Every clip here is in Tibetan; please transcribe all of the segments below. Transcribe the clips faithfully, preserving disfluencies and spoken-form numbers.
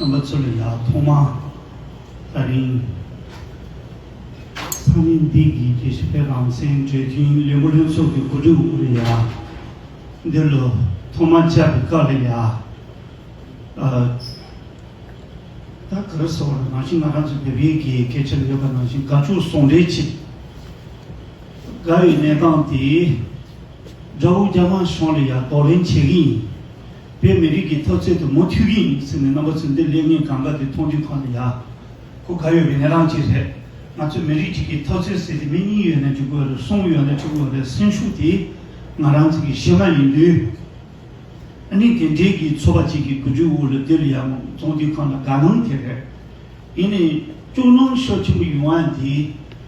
རྣམ་པ་ཚོ་ལ་ཡ་ཐོག་མ་ད་རིང་ས་གནས་འདི་གི་རྒྱལ་སྤྱི་དཔལ་རང་བཙན་གྲོས་མཐུན་ལས་འགུལ་ལྷན་ཚོགས་ཀྱི་གོ་སྒྲིག་འོག་ལ་ཡ་འདི་ལོ་ཐོག་མ་བཅར་བའི་སྐབས་ལ་ཡ། ཨ། ད་ག་རེ་ཟེར་བ་ནང་བཞིན་ང་རང་ཚོ་བོད་པའི་གི་སྐད་ཆ་ལ་ཡོད་པ་ནང་བཞིན་དགའ་སྐྱོ་ཟུང་འབྲེལ་གྱིས་དགའ་བའི་གནས་སྟངས་དེ་དགྲ་བོ་རྒྱ་དམར་གཞུང་ལ་ཡང་གདོང་ལེན་བྱེད་ཀྱི་ཡིན། བོད་མི་རིགས་ཀྱི་འཐབ་རྩོད་དུ་མུ་མཐུད་ཀྱི་ཡིན་ཟེར་ནས་རྣམ་པ་ཚོས་འདི་སླེབས་མཁན་གང་ག་དེ་མཐོང་དུས་གང་ལ་ཡང་ཁོ་དགའ་ཡོད་པའི་གནས་སྟངས་ཅིག་རེད། ང་ཚོ་མི་རིགས་གཅིག་གི་འཐབ་རྩོད་ཟེར་དེ་མི་གཉིས་ཡོད་ན་འགྲིག་གི་ཡོད་རེད། གསུམ་ཡོད་ན་འགྲིག་གི་ཡོད་རེད། སེམས་ཤུགས་དེ་ང་རང་ཚོ་གི་གཞི་མ་ཡིན་དུས། ཨ་ནི་དེ་འདྲའི་གི་ཚོགས་པ་གཅིག་གི་གོ་སྒྲིག་འོག་ལ་འདིར་ཡང་མཚོན་དུས་གང་ལ་དགའ་སྣང་དེ་རེད། ཡིན་ནའི་སྐྱོ་སྣང་ཤུགས་ཆེན་པོ་ཡོང་བ་འདི་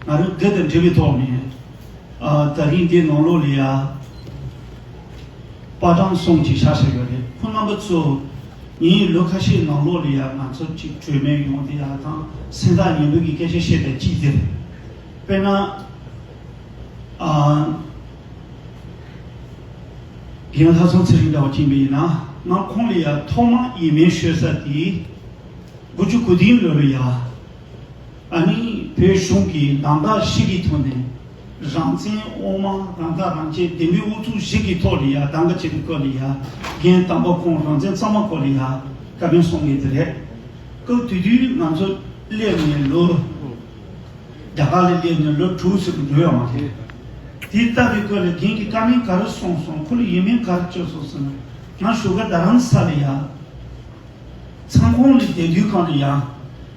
ང་རང་འདི་དང་འབྲེལ་བའི་ཐོག་ནས་ཨ་ད་རིང་འདི་ནང་ལོགས་ལ་ཡ་པར་གྲངས་གསུམ་ཅིག་བཞག་བཞག་ཡོད་རེད། ཁོང་རྣམ་པ་ཚོ་ངའི་ལོ་ཁ་ཤས་ནང་ལོགས་ལ་ཡ་ང་ཚོ་གཅིག་གྲོས་མོལ་ཡོང་དེ་ཡ་དང་སེམས་ཐག་ཉེ་པོ་གི་སྐད་ཆ་བཤད་པའི་གཅིག་དེ་རེད། དཔེར་ན། ཨ། རྒན་ལྷ་སྲུང་ཚེ་རིང་འདྲ་བ་ཅིག་ཡིན་པ་ཡིན་ན་ང་ཁོང་ལ་ཡ་ཐོག་མ་ཡིད་སྨོན་ཤོར་ས་དེ་དགུ་བཅུ་གོ་བདུན་ལོ་ལ་ཡ། ཨ་ནི་བོད་གཞུང་གི་ལམ་ཐག་བཞི་གི་ཐོག་ནས་རང་བཙན་དབུ་མ་རང་ཐག་རང་བཅད་བདེན་པའི་དབུ་ཚུགས་བཞི་གི་ཐོག་ལ་ཡ་གདམ་ག་བྱེད་པའི་སྐོར་ལ་ཡ་རྒན་དམ་པ་ཁོང་རང་བཙན་གཙང་མ་སྐོར་ལ་ཡ་བཀའ་མོལ་གསུང་མཁན་དེ་རེད། སྐབས་དེ་དུས་ང་ཚོ་སླེབས་ནས་ལོ། རྒྱ་གར་ལ་སླེབས་ནས་ལོ་དྲུག་ཙམ་འགྲོ་ཡོད་མ་རེད། དེ་ལྟ་བུའི་སྐོར་ལ་རྒན་གྱིས་བཀའ་མོལ་ག་རེ་གསུངས་སོང་། ཁོ་ལ་ཡིད་སྨོན་ག་རེ་བཅོལ་སོང་ཟེར་ན། ང་བཞུགས་སྒར་རྡ་རམ་ས་ལ་ཡ། མཚང་ཁོངས་ལ་བསྡད་དུས་གང་ལ་ཡ།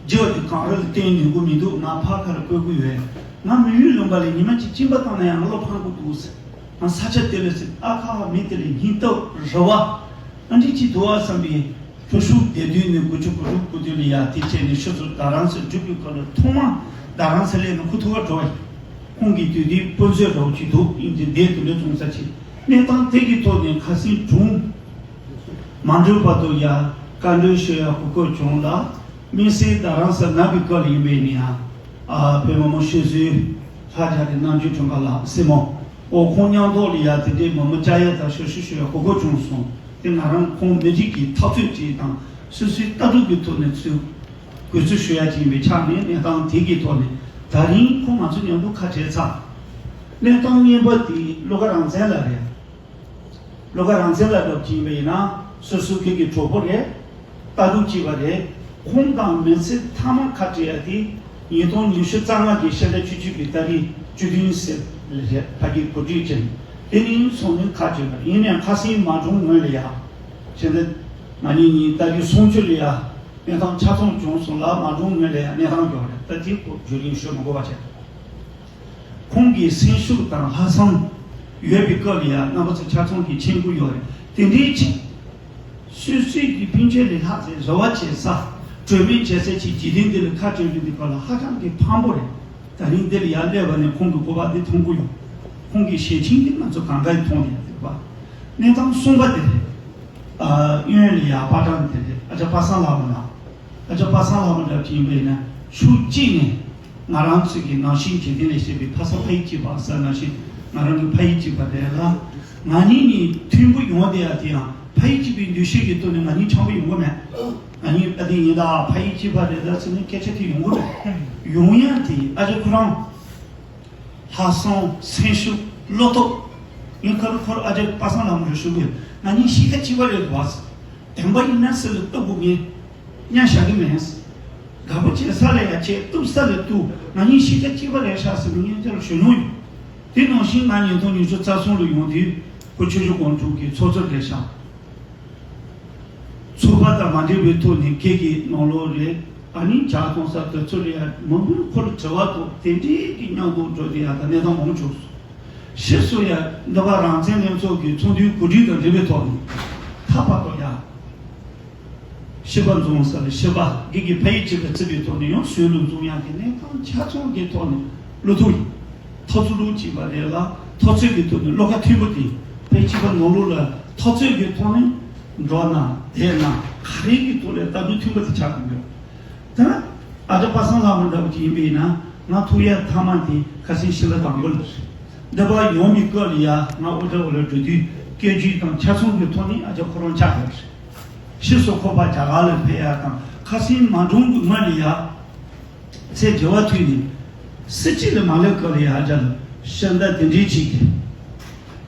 རྒྱབ་དེ་གངས་རི་ལ་བརྟེན་ནུས་ཀྱི་མི་འདུག་ང་ཕར་ཁ་ལ་བཀོད་ཀྱི་ཡོད། ང་མི་ཡུལ་ལུང་པ་ལ་ཉི་མ་གཅིག་གཅིན་པ་བཏང་ན་ཡང་ང་བློ་ཕམ་གྱི་འདུག་ཟེར། ང་ས་ཆ་དེ་ལ་ཟེར་ཨ་ཁ་ཁ་མི་དེ་ལ་སྙིང་སྟོབས་རེ་བ། ཨ་འདྲི་ཅིག་འདུག་ཨ་བསམ་པའི། ཐུ་ཤུག་སྡེ་བདུན་ནས་དགུ་བཅུ་གོ་དྲུག་གོ་བདུན་ལ་ཡར་དེ་བྱས་ནས་ཤུ་ཚོ་རྡ་རམ་ས་འཇུག་པའི་སྐོར་ལ་ཐོག་མ་རྡ་རམ་ས་སླེབས་ནས་ཁོ་ཐུག་པར་འགྲོ་བ་ཡིན། ཁོང་གིས་དུས་དེའི་དཔོན་ཚོས་རོགས་ཀྱིས་འདུག་ཨིན་ཇི་འདས་དུ་ལས་བྱུང་ས་ཆེ་གནས་སྟངས་དེ་གི་ཐོག་ནས་ཁ་སང་གྲོངས་མ་འགྲོ་བར་དུ་ཡར་བཀའ་འདྲི་ཞུ་ཡ་གོ་སྐབས་བྱུང་ལ་དམིགས་བསལ་རྡ་རམ་ས་ན་བའི་སྐོར་ལ་ཡིན་པས་ནི་ཡང་ཨ་བོད་མི་མང་ཤོས་ཚོས་ལྷ་རྒྱ་གི་རྣམ་དཔྱོད་ཁྲོམ་ཁ་ལགས་སྲས་མོ། འོ་ཁོང་མཉམ་ཐོག་ལ་ཡ་དེ་འདྲའི་མི་མི་བཅའ་ཡ་དང་ཞབས་ཞུ་ཞུ་ཡ་གོ་སྐབས་བྱུང་སོང་། དེ་ང་རང་ཁོང་མི་རིགས་ཀྱི་འཐབ་རྩོད་ཅིག་དང་སོ་སོའི་ལྟ་གྲུབ་ཀྱི་ཐོག་ནས་ཚུར་གུས་བརྩི་ཞུ་ཡ་ཅིག་ཡིན་པའི་ཆ་ནས་གནས་སྟངས་དེ་གི་ཐོག་ནས་ད་རིང་ཁོང་ང་ཚོ་མཉམ་དུ་ཁ་བྲལ་ཚར། གནས་སྟངས་གཉིས་པ་དེ་བློ་དགའ་རང་བཙན་ལགས་རེད། བློ་དགའ་རང་བཙན་ལགས་འདྲ་བོ་ཅིག་ཡིན་པ་ཡིན་ན་སོ་སོའི་ཁྱེད་ཀྱི་གྲོགས་པོ་རེད། ལྟ་གྲུབ་གཅིག་པ་རེད། ཁོང་དང་མི་ཚེ་མཐའ་མ་ཁ་བྲལ་ཡ་དེ་ཉིས་སྟོང་ཉི་ཤུ་རྩ་ལྔ་གི་ཕྱི་ཟླ་བཅུ་གཅིག་གི་ཏ་རིག་བཅུ་བདུན་ཟེར་ལ་རེད། ཕ་གི་གོ་སྒྲིག་ཅན་དེ་ནི་ཚོགས་མི་ཁ་བྲལ་བ་ཡིན་ནའང་ཁ་སང་མ་གྲོངས་སྔོན་ལ་ཡ་ཕྱི་ཟླ་མ་ཉིན་ཉིན་ཏ་རིག་སུམ་ཅུ་ལ་ཡ་གནས་སྟངས་ཆ་ཚང་བྱུང་སོང་ལ་མ་གྲོངས་སྔོན་ལ་ཡ་གནས་སྟངས་མགྱོགས་རེད། ད་དེ་སྐོར་བརྗོད་རིང་ཤོད་མི་དགོས་པ་བྱས། ཁོང་གི་སེམས་ཤུགས་དང་ལྷག་བསམ་ཡོད་པའི་སྐབས་ལ་ཡང་རྣམ་པ་ཚོ་ཆ་ཚང་གིས་མཁྱེན་གྱི་ཡོད་རེད། དེ་འདྲའི་ཆེད་སོ་སོའི་གི་སྤུན་མཆེད་ལས་ལྷག་ཚེ་རེ་བ་བྱེད་ས་གྲོས་མོལ་བྱེད་ས་ཆེད་འཇིག་རྟེན་འདི་ལ་ཁ་བྲལ་རྒྱུ་འདི་སྐབས་ལ་ཧ་ཅང་གི་ཕངས་པོ་རེད། ད་རིང་འདི་ལ་ཡར་སླེབས་པ་ནས་ཁོང་གི་གོ་བ་འདི་མཐོང་གི་ཡོད། ཁོང་གི་ཞལ་ཆེམས་འདི་ང་ཚོ་གང་ག་ཡིས་མཐོང་ཡོད་རེད་པ། གནས་སྟངས་གསུམ་པ་དེ་རེད། ཨ་གཡོན་ལ་ཡར་པར་གྲངས་དེ་རེད། ཨ་ཅག་པ་སངས་ལྷ་མོ་ལགས། ཨ་ཅག་པ་སངས་ལྷ་མོ་འདྲ་བ་ཅིག་ཡིན་པ་ཡིན་ན་ཕྱོགས་གཅིག་ནས་ང་རང་ཚོ་གི་ནང་བཞིན་འཇིག་རྟེན་ལས་བཤད་པའི་ཕ་ས་ཕ་ཡུལ་གཅིག་པ་ཟེར་ནང་བཞིན་ང་རང་གི་ཕ་ཡུལ་གཅིག་པ་རེད་ལ། ང་གཉིས་གཉིས་མཐུན་པོ་ཡོང་བསྡད་ཡ་དེ་ཡང་ཕ་ཡུལ་གཅིག་པའི་འདུ་ཤེས་ཀྱི་ཐོག་ནས་ང་གཉིས་འཆམ་པོ་ཡོང་གི་མེད། ང་གཉིས་ཨ་དེ་ཡིན་ད་ཕ་ཡུལ་གཅིག་པ་རེད་ད་ཟེར་ནས་སྐད་ཆ་དེ་ཡོང་གི་མེད། ཡོང་ཡ་དེ་ཨ་ཅག་ཁོ་རང་ལྷག་བསམ་སེམས་ཤུགས་བློ་སྟོབས། ངས་ཁ་རུ་ཁོ་རུ་ཨ་ཅག་པ་སངས་ལྷ་མོ་རུ་ཞུ་གི་ཡོད། ང་གཉིས་གཤིས་ཀ་གཅིག་པ་རེད་བ། བདེན་པ་ཡིན་ན་སུ་ལ་གཏུག་དགོས་ངས་གཉའ་བཞག་གི་མེད། དགའ་པོ་བྱེད་ས་ལ་ཡ་བྱེད། གཏུག་ས་ལ་གཏུག་ང་གཉིས་གཤིས་ཀ་གཅིག་པ་རེད་ཤག་ཟེར་ནས་ངས་ཁྱེད་ལ་ཞུ་མྱོང་ཡོད། དེ་ནང་བཞིན་ང་ཉིས་སྟོང་ཉི་ཤུ་རྩ་གསུམ་ལ་ཡོང་དུས་ཁོ་ཆུ་བཞི་སྒང་དྲུག་གི་ཚོགས་གཙོ་རེད་ཤག་ཚོགས་པ་དང་མ་འབྲེལ་བའི་ཐོག་ནས་སྒེར་གྱི་ནང་ལོགས་རེད། ཨ་ནི་ཇ་འཐུང་ས་དེ་ཚོ་ལ་ཡ་མང་པོས་ཁོ་ལ་དྲི་བ་དང་དེ་འདྲའི་གི་མཉམ་དུ་འགྲོ་དེ་ཡ་ད་གནས་སྟངས་མང་པོ་བྱུང་སོང་། ཕྱིས་སུ་ཡ་འདི་པ་རང་བཙན་ལྷན་ཚོགས་ཀྱི་ཚོགས་འདུའི་གོ་སྒྲིག་དང་འབྲེལ་བའི་ཐོག་ནས་ད་བར་དུ་ཡ། ཤི་པ་འཛོམས་ས་ལ་ཤི་པ་སྒེར་གྱི་ཕ་ཡུལ་གཅིག་པ་བརྩི་བའི་ཐོག་ནས་ཡང་གཟུ་ལུག་འཛོམས་ཡག་གི་གནས་སྟངས་ཆ་ཚང་གི་ཐོག་ནས་བློ་ཐུག་ཡིན། ཐོབ་ཚུལ་ལུགས་གཅིག་པ་རེད་ལ་ཐོབ་ཚུལ་གྱི་ཐོག་ནས་བློ་ཁ་མཐུན་པོ་དེ་ཕ་ཡུལ་གཅིག་པ་ནང་ལོགས་ལ་ཐོབ་ཚུལ་གྱི་ཐོག་ནས་འགྲོ་ན་བསྡད་ན་ག་རེ་གི་ཐོག་ལ་ལྟ་གྲུབ་མཐུན་པ་དེ་ཆགས་ཀྱི་ཡོད། ད་ཨ་ཅག་པ་སངས་ལྷ་མོ་འདྲ་བོ་ཅིག་ཡིན་པ་ཡིན་ན་ང་ཐུག་ཡ་མཐའ་མ་དེ་ཁ་སང་ཕྱི་ཟླ་དང་པོ་ལ་རེད། འདི་པར་ཡོང་བའི་སྐབས་ལ་ཡ་ང་ཨོ་ཏྲ་ཨོ་ལ་འགྲོ་དུས་སྐད་ཅིག་དང་ཆ་ཚང་གི་ཐོག་ནས་ཨ་ཅག་ཁོ་རང་ཆགས་ཡོད་རེད། ཕྱིས་སུ་ཁོ་ཕར་རྒྱ་གར་ལ་ཕེབས་ཡ་དང་ ཁ་སང་མ་གྲོངས་གི་སྔོན་ལ་ཡ། ཚེ་འབྲེལ་བ་མཐུད་ནས། སྲིད་སྤྱི་ལ་མ་སླེབས་སྐབས་ལ་ཡ་རྒྱ་ལ་ཤ་མདའ་དེ་འདྲའི་ཅིག་གིས།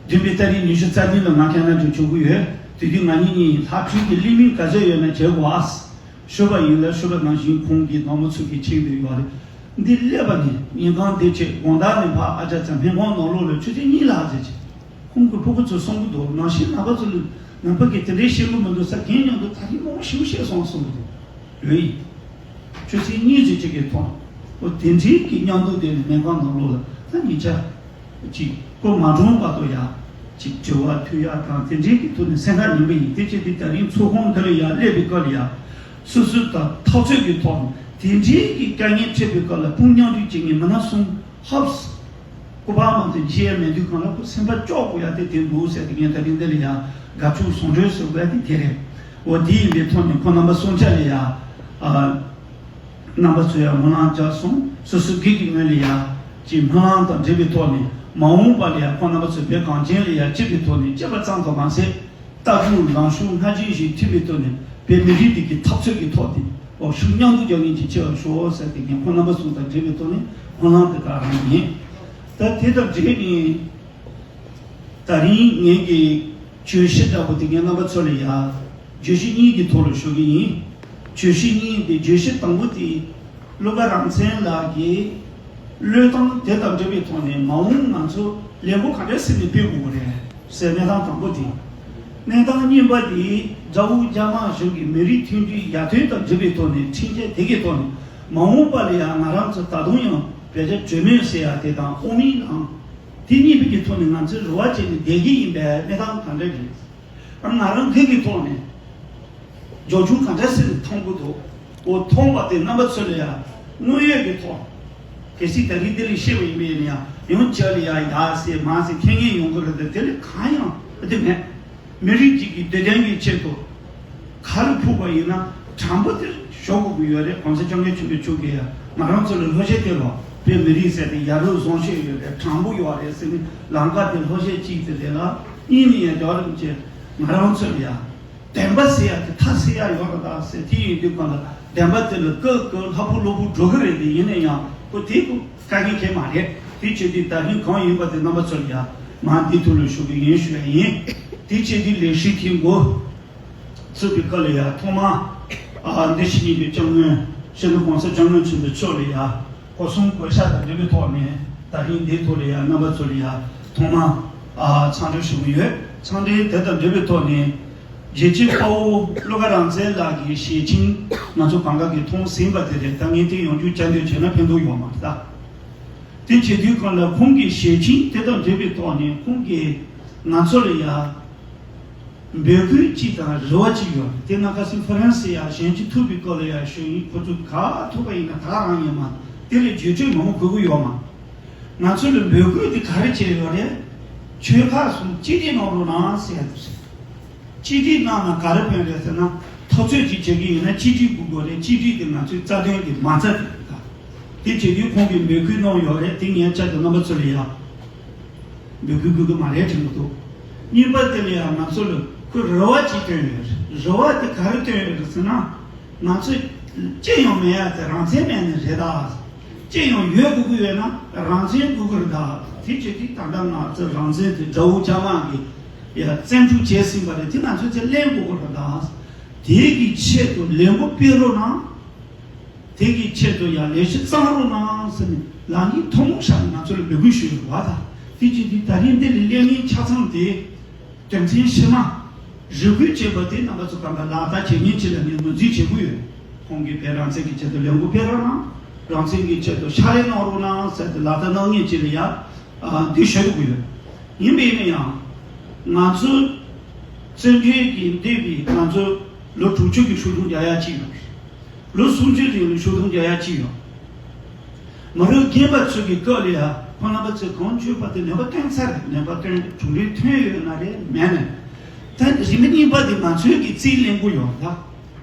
བདུན་པའི་ཏ་རིག་ཉི་ཤུ་རྩ་བདུན་ལ་ང་ཁེ་ན་ཌ་བྱོན་གི་ཡོད། དེ་དུས་ང་གཉིས་གཉིས་ལྷ་ཕྲུག་གི་གླེང་མོལ་ག་ཚོད་ཡོད་ན་བྱེད་དགོས་ཨ། ཞུས་པ་ཡིན་ལ་ཞུས་པ་ནང་བཞིན་ཁོང་གི་ནང་མི་ཚོ་གི་ཆིངས་དེ་ཡོད་རེད། འདི་སླེབས་པ་ནས་ཉིན་གང་དེ་ཆེད་དགོང་དག་ནས་ཕར་ཨ་ཅག་ཚ་སྨན་ཁང་ནང་ལོགས་ལ་ཆུ་ཚོད་གཉིས་ལྷག་ཙམ་ཅིག་ཁོང་གི་ཕྲུ་གུ་ཚོས་གསུང་གི་འདུག་ནང་བཞིན་ནང་པ་ཚོ་ལ་ནང་པ་གིས་དེ་འདྲའི་བཤད་གི་མི་འདུག་ས་རྒན་མཉམ་དུ་ད་རིང་མང་པོ་ཞིག་བཤད་སོང་གསུང་གི་འདུག་ལོས་ཡིན། ཆུ་ཚོད་གཉིས་ཙམ་ཅིག་གི་ཐོག་འོ་དེ་འདྲའི་གི་མཉམ་དུ་དེ་ནས་སྨན་ཁང་ནང་ལོགས་ལ་ད་ཉིན་ཆ་ཅིག་ཁོ་མ་གྲོངས་བར་དུ་ཡ་ཅིག་དྲི་བ་མཐུན་ཡ་དང་དེ་འདྲའི་གི་ཐོག་ནས་སེམས་ཁྲལ་ཡིན་པ་ཡིན། དེ་བྱས་དུས་ད་རིང་ཚོགས་ཁང་འདི་ལ་ཡ་སླེབས་པའི་སྐབས་ལ་ཡ་སོ་སོ་དང་ཐག་ཆོད་ཀྱི་ཐོག་ནས་དེ་འདྲའི་གི་དཀའ་ངལ་འཕྲད་པའི་སྐབས་ལ་དཔུང་མཉམ་རུབ་བྱེད་མཁན་མི་སྣ་གསུམ་ཧོབ་སི། སྐུ་པར་མང་དུ་མཇལ་ཡ་མེད་དུས་གང་ལ་ཁོ་སེམས་པ་སྐྱོ་དགོས་ཡ་དེ་དེ་འདུག་ཟེར་ཏེ་ངས་ད་རིང་འདི་ལ་ཡ་དགའ་སྐྱོ་ཟུང་འབྲེལ་ཟེར་བ་དེ་དེ་རེད། འོ་དེ་ཡིན་པའི་ཐོག་ནས་ཁོ་རྣམ་པ་གསུམ་ཆ་ལ་ཡ། ཨ། རྣམ་པ་ཚོ་ཡ་སྨོན་ལམ་རྒྱག་སོང་། སོ་སོ་སྒེར་གྱི་ངོས་ལ་ཡ། ཅིག་སྨོན་ལམ་དང་འབྲེལ་བའི་ཐོག་ནས་མ་འོངས་པ་ལ་ཡ་ཁོ་རྣམ་པ་ཚོ་བོད་གངས་ཅན་ལ་ཡ་སྤྱི་པའི་ཐོག་ནས་སྤྱི་པ་ཙམ་དུ་མ་ཟད། ལྟ་གྲུབ་ལངས་ཕྱོགས་སྔ་རྗེས་བཞིན་མཐུན་པའི་ཐོག་ནས་བོད་མི་རིགས་འདི་གི་འཐབ་རྩོད་ཀྱི་ཐོག་དེ་འོ་ཤུགས་མཉམ་དུ་རྒྱག་མཁན་ཅིག་ཆེ་བར་ཤོག་ཟེར་ཏེ་ངས་ཁོང་རྣམ་པ་ཚོ་དང་འབྲེལ་བའི་ཐོག་ནས་སྨོན་ལམ་དེ་དག་རང་ཡིན། ད་དེ་དང་འབྲེལ་ནས་ད་རིང་ངེད་ཀྱི་བརྗོད་གཞི་ལྟ་བུ་དེ་ངས་རྣམ་པ་ཚོ་ལ་ཡ་བརྗོད་གཞི་གཉིས་ཀྱི་ཐོག་ལ་ཞུ་གི་ཡིན། བརྗོད་གཞི་གཉིས་དེ་བརྗོད་གཞི་དང་པོ་དེ། བློ་དགའ་རང་བཙན་ལགས་ཀྱིས་བློས་བཏང་དེ་དང་འབྲེལ་བའི་ཐོག་ནས་མ་འོངས་ང་ཚོ་ལས་འགུལ་ག་འདྲ་ཟེར་ནས་སྤེལ་དགོས་ཀྱི་རེད་ཟེར་གནས་སྟངས་དང་པོ་དེ། གནས་སྟངས་གཉིས་པ་དེ་དགྲ་བོ་རྒྱ་དམར་གཞུང་གི་མི་རིགས་མཐུན་སྒྲིལ་ཡར་ཐོན་དང་འབྲེལ་བའི་ཐོག་ནས་འཕྲིན་བཅོལ་དེ་གའི་ཐོག་ནས་མ་འོངས་པ་ལ་ཡང་ང་རང་ཚོ་ད་དུང་ཡང་བོད་རྒྱ་གྲོས་མོལ་ཟེར་ཡ་དེ་དང་དབུ་མའི་ལམ། དེ་གཉིས་པོའི་གི་ཐོག་ནས་ང་ཚོས་རེ་བ་བྱས་ནས་བསྡད་ཀྱི་ཡིན་པས་གནས་སྟངས་ག་འདྲ་རེད། ང་རང་སྒེར་གྱི་ཐོག་ནས་རྒྱབ་ལྗོངས་ག་འདྲ་ཟེར་ནས་མཐོང་གི་འདུག་འོ་མཐོང་བ་དེ་རྣམ་པ་ཚོ་ལ་ཡང་དངོས་ཡོད་ཀྱི་ཐོག་གལ་སྲིད་ད་རིང་འདི་ལ་བཤད་པ་ཡིན་པ་ཡིན་ན་ཡང་ཡང་བསྐྱར་ལ་ཡང་ཡག་ཟེར་མང་ཟེར་འཁྱེར་མཁན་ཡོང་གི་རེད་དེ་དེ་ལ་གང་ཡང་དེ་མེད། མི་རིགས་གཅིག་གི་བདེ་དོན་གྱི་ཆེད་དུ་ག་རུ་ཕུག་པ་ཡིན་ན་དྲང་པོ་དེ་ཞོག་དགོས་ཀྱི་ཡོད་རེད། གོང་ས་སྐྱབས་མགོན་ཆེན་པོ་མཆོག་གིས་ཡང་ང་རང་ཚོ་ལ་བློ་ཤེས་སྟེར་བ་བོད་མི་རིགས་ཟེར་དེ་ཡ་རབས་བཟང་ཤོས་ཡོད་རེད། དྲང་པོ་ཡོད་རེད་ཟེར་ནས་ལམ་ཁ་དེ་བློ་ཤེས་གཅིག་དེ་རེད་ལ་གཉིས་ནས་ཡང་རྒྱལ་བ་རིན་པོ་ཆེ་ང་རང་ཚོ་ལ་ཡང་བདེན་པ་ཟེར་ཡ་དེ་མཐའ་གསལ་ཡ་ཡོད་རེད་ད་ཟེར། དེ་ཡིན་དུས་གང་ལ་བདེན་པ་དེ་ལ་བཀོད་བཀོད་ལྷ་བུ་ལྷ་བུ་འགྲོ་གི་རེད། དེ་ཡིན་ན་ཡང་ཁོ་དེ་ཁོ་དཀའ་ངལ་གང་ཡང་མ་རེད། དེ་བྱེད་དུས་ད་རིང་གང་ཡིན་པ་དེ་རྣམ་པ་ཚོ་ལ་ཡང་མ་འདི་ཐུགས་ལ་ཞུ་གི་ཡིན་ཞུ་ཡ་ཡིན། དེ་བྱེད་དུས་ལས་གཞི་དེ་འགོ་ཚུགས་པའི་སྐབས་ལ་ཡང་ཐོག་མ་ཨ་འདི་ཕྱི་གཉིས་ཀྱི་སྐྱབས་མགོན་སྤྱི་ནོར་གོང་ས་སྐྱབས་མགོན་ཆེན་པོ་མཆོག་ལ་ཡང་སྒོ་གསུམ་གུས་ཞབས་དང་འབྲེལ་བའི་ཐོག་ནས་ད་རིང་འདིའི་ཐོག་ལ་ཡང་རྣམ་པ་ཚོ་ལ་ཡང་ཐོག་མ་ཨ་འཚམས་འདྲི་ཞུ་གི་ཡོད། འཚམས་འདྲི་དེ་དང་འབྲེལ་བའི་ཐོག་ནས་རྒྱལ་གཅེས་དཔའ་བོ་བློ་དགའ་རང་བཙན་ལགས་ཀྱི་ཞལ་ཆེམས་ང་ཚོ་གང་ག་གིས་མཐོང་ཟིན་པ་དེ་རེད། ད་ངས་དེ་ཡང་བསྐྱར་བསྐྱར་ཟློས་བྱས་ན་ཕན་ཐོགས་ཡོད་མ་རེད་ད། དེ་བྱེད་དུས་གང་ལ་ཁོང་གི་ཞལ་ཆེམས་དེ་དང་འབྲེལ་བའི་ཐོག་ནས་ཁོང་གིས་ང་ཚོ་ལ་ཡང་འབོད་སྐུལ་གཅིག་དང་རེ་བ་གཅིག་ཡོད་རེད། དེ་ང་ཁ་སང་ཧྥ་རན་སི་ཡ་གཞོན་སྐྱེས་ཐུག་པའི་སྐོར་ལ་ཡང་ཞུ་ཡིན། ཁོ་ཚོ་ག་ཐུག་པ་ཡིན་ན་ད་རང་ཡིན་མ་དེ་ལས་བརྗོད་གྲོས་མང་པོ་དགོས་ཀྱི་ཡོད་མ། ང་ཚོ་ལ་འབོད་སྐུལ་དེ་ག་རེ་བྱས་ཡོད་རེད། ཆོལ་ཁ་གསུམ་གཅིག་སྒྲིལ་གནང་རོགས་གནང་ཟེར་ཡ་དེ་རེད། གཅིག་སྒྲིལ་གནང་ན་ག་རེ་ཕན་རེད་ཟེར་ན། འཐབ་རྩོད་ཅིག་བྱེད་ཀྱི་ཡིན་ན་གཅིག་སྒྲིལ་དགོས་དགོས་རེད། གཅིག་སྒྲིལ་དེ་ང་ཚོའི་རྩ་དོན་གྱི་མ་རྩ་དེ་རེད་ད། དེ་བྱེད་དུས་ཁོང་གིས་འབོད་སྐུལ་གནང་ཡོད་རེད། དེ་ངས་བསྐྱར་དུ་རྣམ་པ་ཚོ་ལ་ཡང་འབོད་སྐུལ་དགོས་ཀྱི་མ་རེད་དྲན་གྱི་འདུག་གཉིས་པ་དེ་ལ་ཡང་ང་ཚོ་ལ་ཁོས་རེ་བ་ཅིག་བཏོན་ཡོད་རེད། རེ་བ་དེ་ག་རེ་བཏོན་ཡོད་རེད་ཟེར་ན། ང་ཚོ་ཅི་ཡང་མེད་ཡ་དེ་རང་བཙན་མེད་ནི་རེད་ད། ཅི་ཡང་ཡོད་དགོས་ཀྱི་ཡོད་ན་རང་བཙན་དགོས་ཀྱི་རེད་ད། དེ་བྱེད་དུས་ད་ལྟ་ང་ཚོ་རང་བཙན་དེ་དགྲ་བོ་རྒྱ་དམར་གྱིས་ཡ་བཙན་འཕྲོག་བྱས་ཟིན་པ་རེད། དེ་ང་ཚོས་དེ་ལེན་དགོས་ཀྱི་རེད་ད། དེ་གི་ཆེད་དུ་ལས་འགུལ་སྤེལ་རོགས་གནང་། དེ་གི་ཆེད་དུ་ཡང་ལས་གཞི་བརྩམ་རོགས་གནང་ཟེར་ནས་ལག་གཉིས་ཐུན་མོང་བཞག་ནས་ང་ཚོ་ལ་འབོད་སྐུལ་ཞུས་ཡོད་པ་དང་། དེ་བྱེད་དུས་ད་རིང་འདི་ལ་སླེབས་མཁན་ཆ་ཚང་དེ་དོན་ཚན་ཕྱི་མ་རེ་སྐུལ་བྱས་པ་དེ་རྣམ་པ་ཚོ་གང་ག་ལག་བསྟར་བྱེད་མཁན་ཅིག་ལ་ངས་ངོས་འཛིན་བྱེད་ཀྱི་ཡོད། ཁོང་གིས་བོད་རང་བཙན་གྱི་ཆེད་དུ་ལས་འགུལ་སྤེལ་རོགས་གནང་། རང་བཙན་གྱི་ཆེད་དུ་ཕྱག་ལས་གནང་རོགས་གནང་ཟེར་ཏེ་ལག་བསྟར་གནང་མཁན་ཅིག་ལ་ཡང་འདི་ཞུ་དགོས་ཀྱི་ཡོད། ཡིན་པ་ཡིན་ན་ཡང་ང་ཚོ་བཙན་བྱོལ་གྱི་འདས་པའི་ང་ཚོ་ལོ་དྲུག་ཅུ་གི་ཤུགས་རྡུང་རྒྱག་ཡ་ཅིག་ཡོད། ལོ་སུམ་ཅུ་རིང་ལ་ཤུགས་རྡུང་རྒྱག་ཡ་ཅིག་ཡོད། མ་རུ་རྒན་པ་ཚོ་གི་སྐབས་ལ་ཡ་ཁོ་རྣམ་པ་ཚོས་གང་བྱུང་བར་དུ་ནད་པ་བསྟེན་ཚར་རེད། ནད་པ་བསྟེན་གྲུབ་འབྲས་ཐོན་ཡོད་ན་རེད་མེད་ན། ད་རིམ་པ་གཉིས་པ་དེ་ང་ཚོའི་གི་རྩིས་ལེན་དགོས་ཡོད་ད།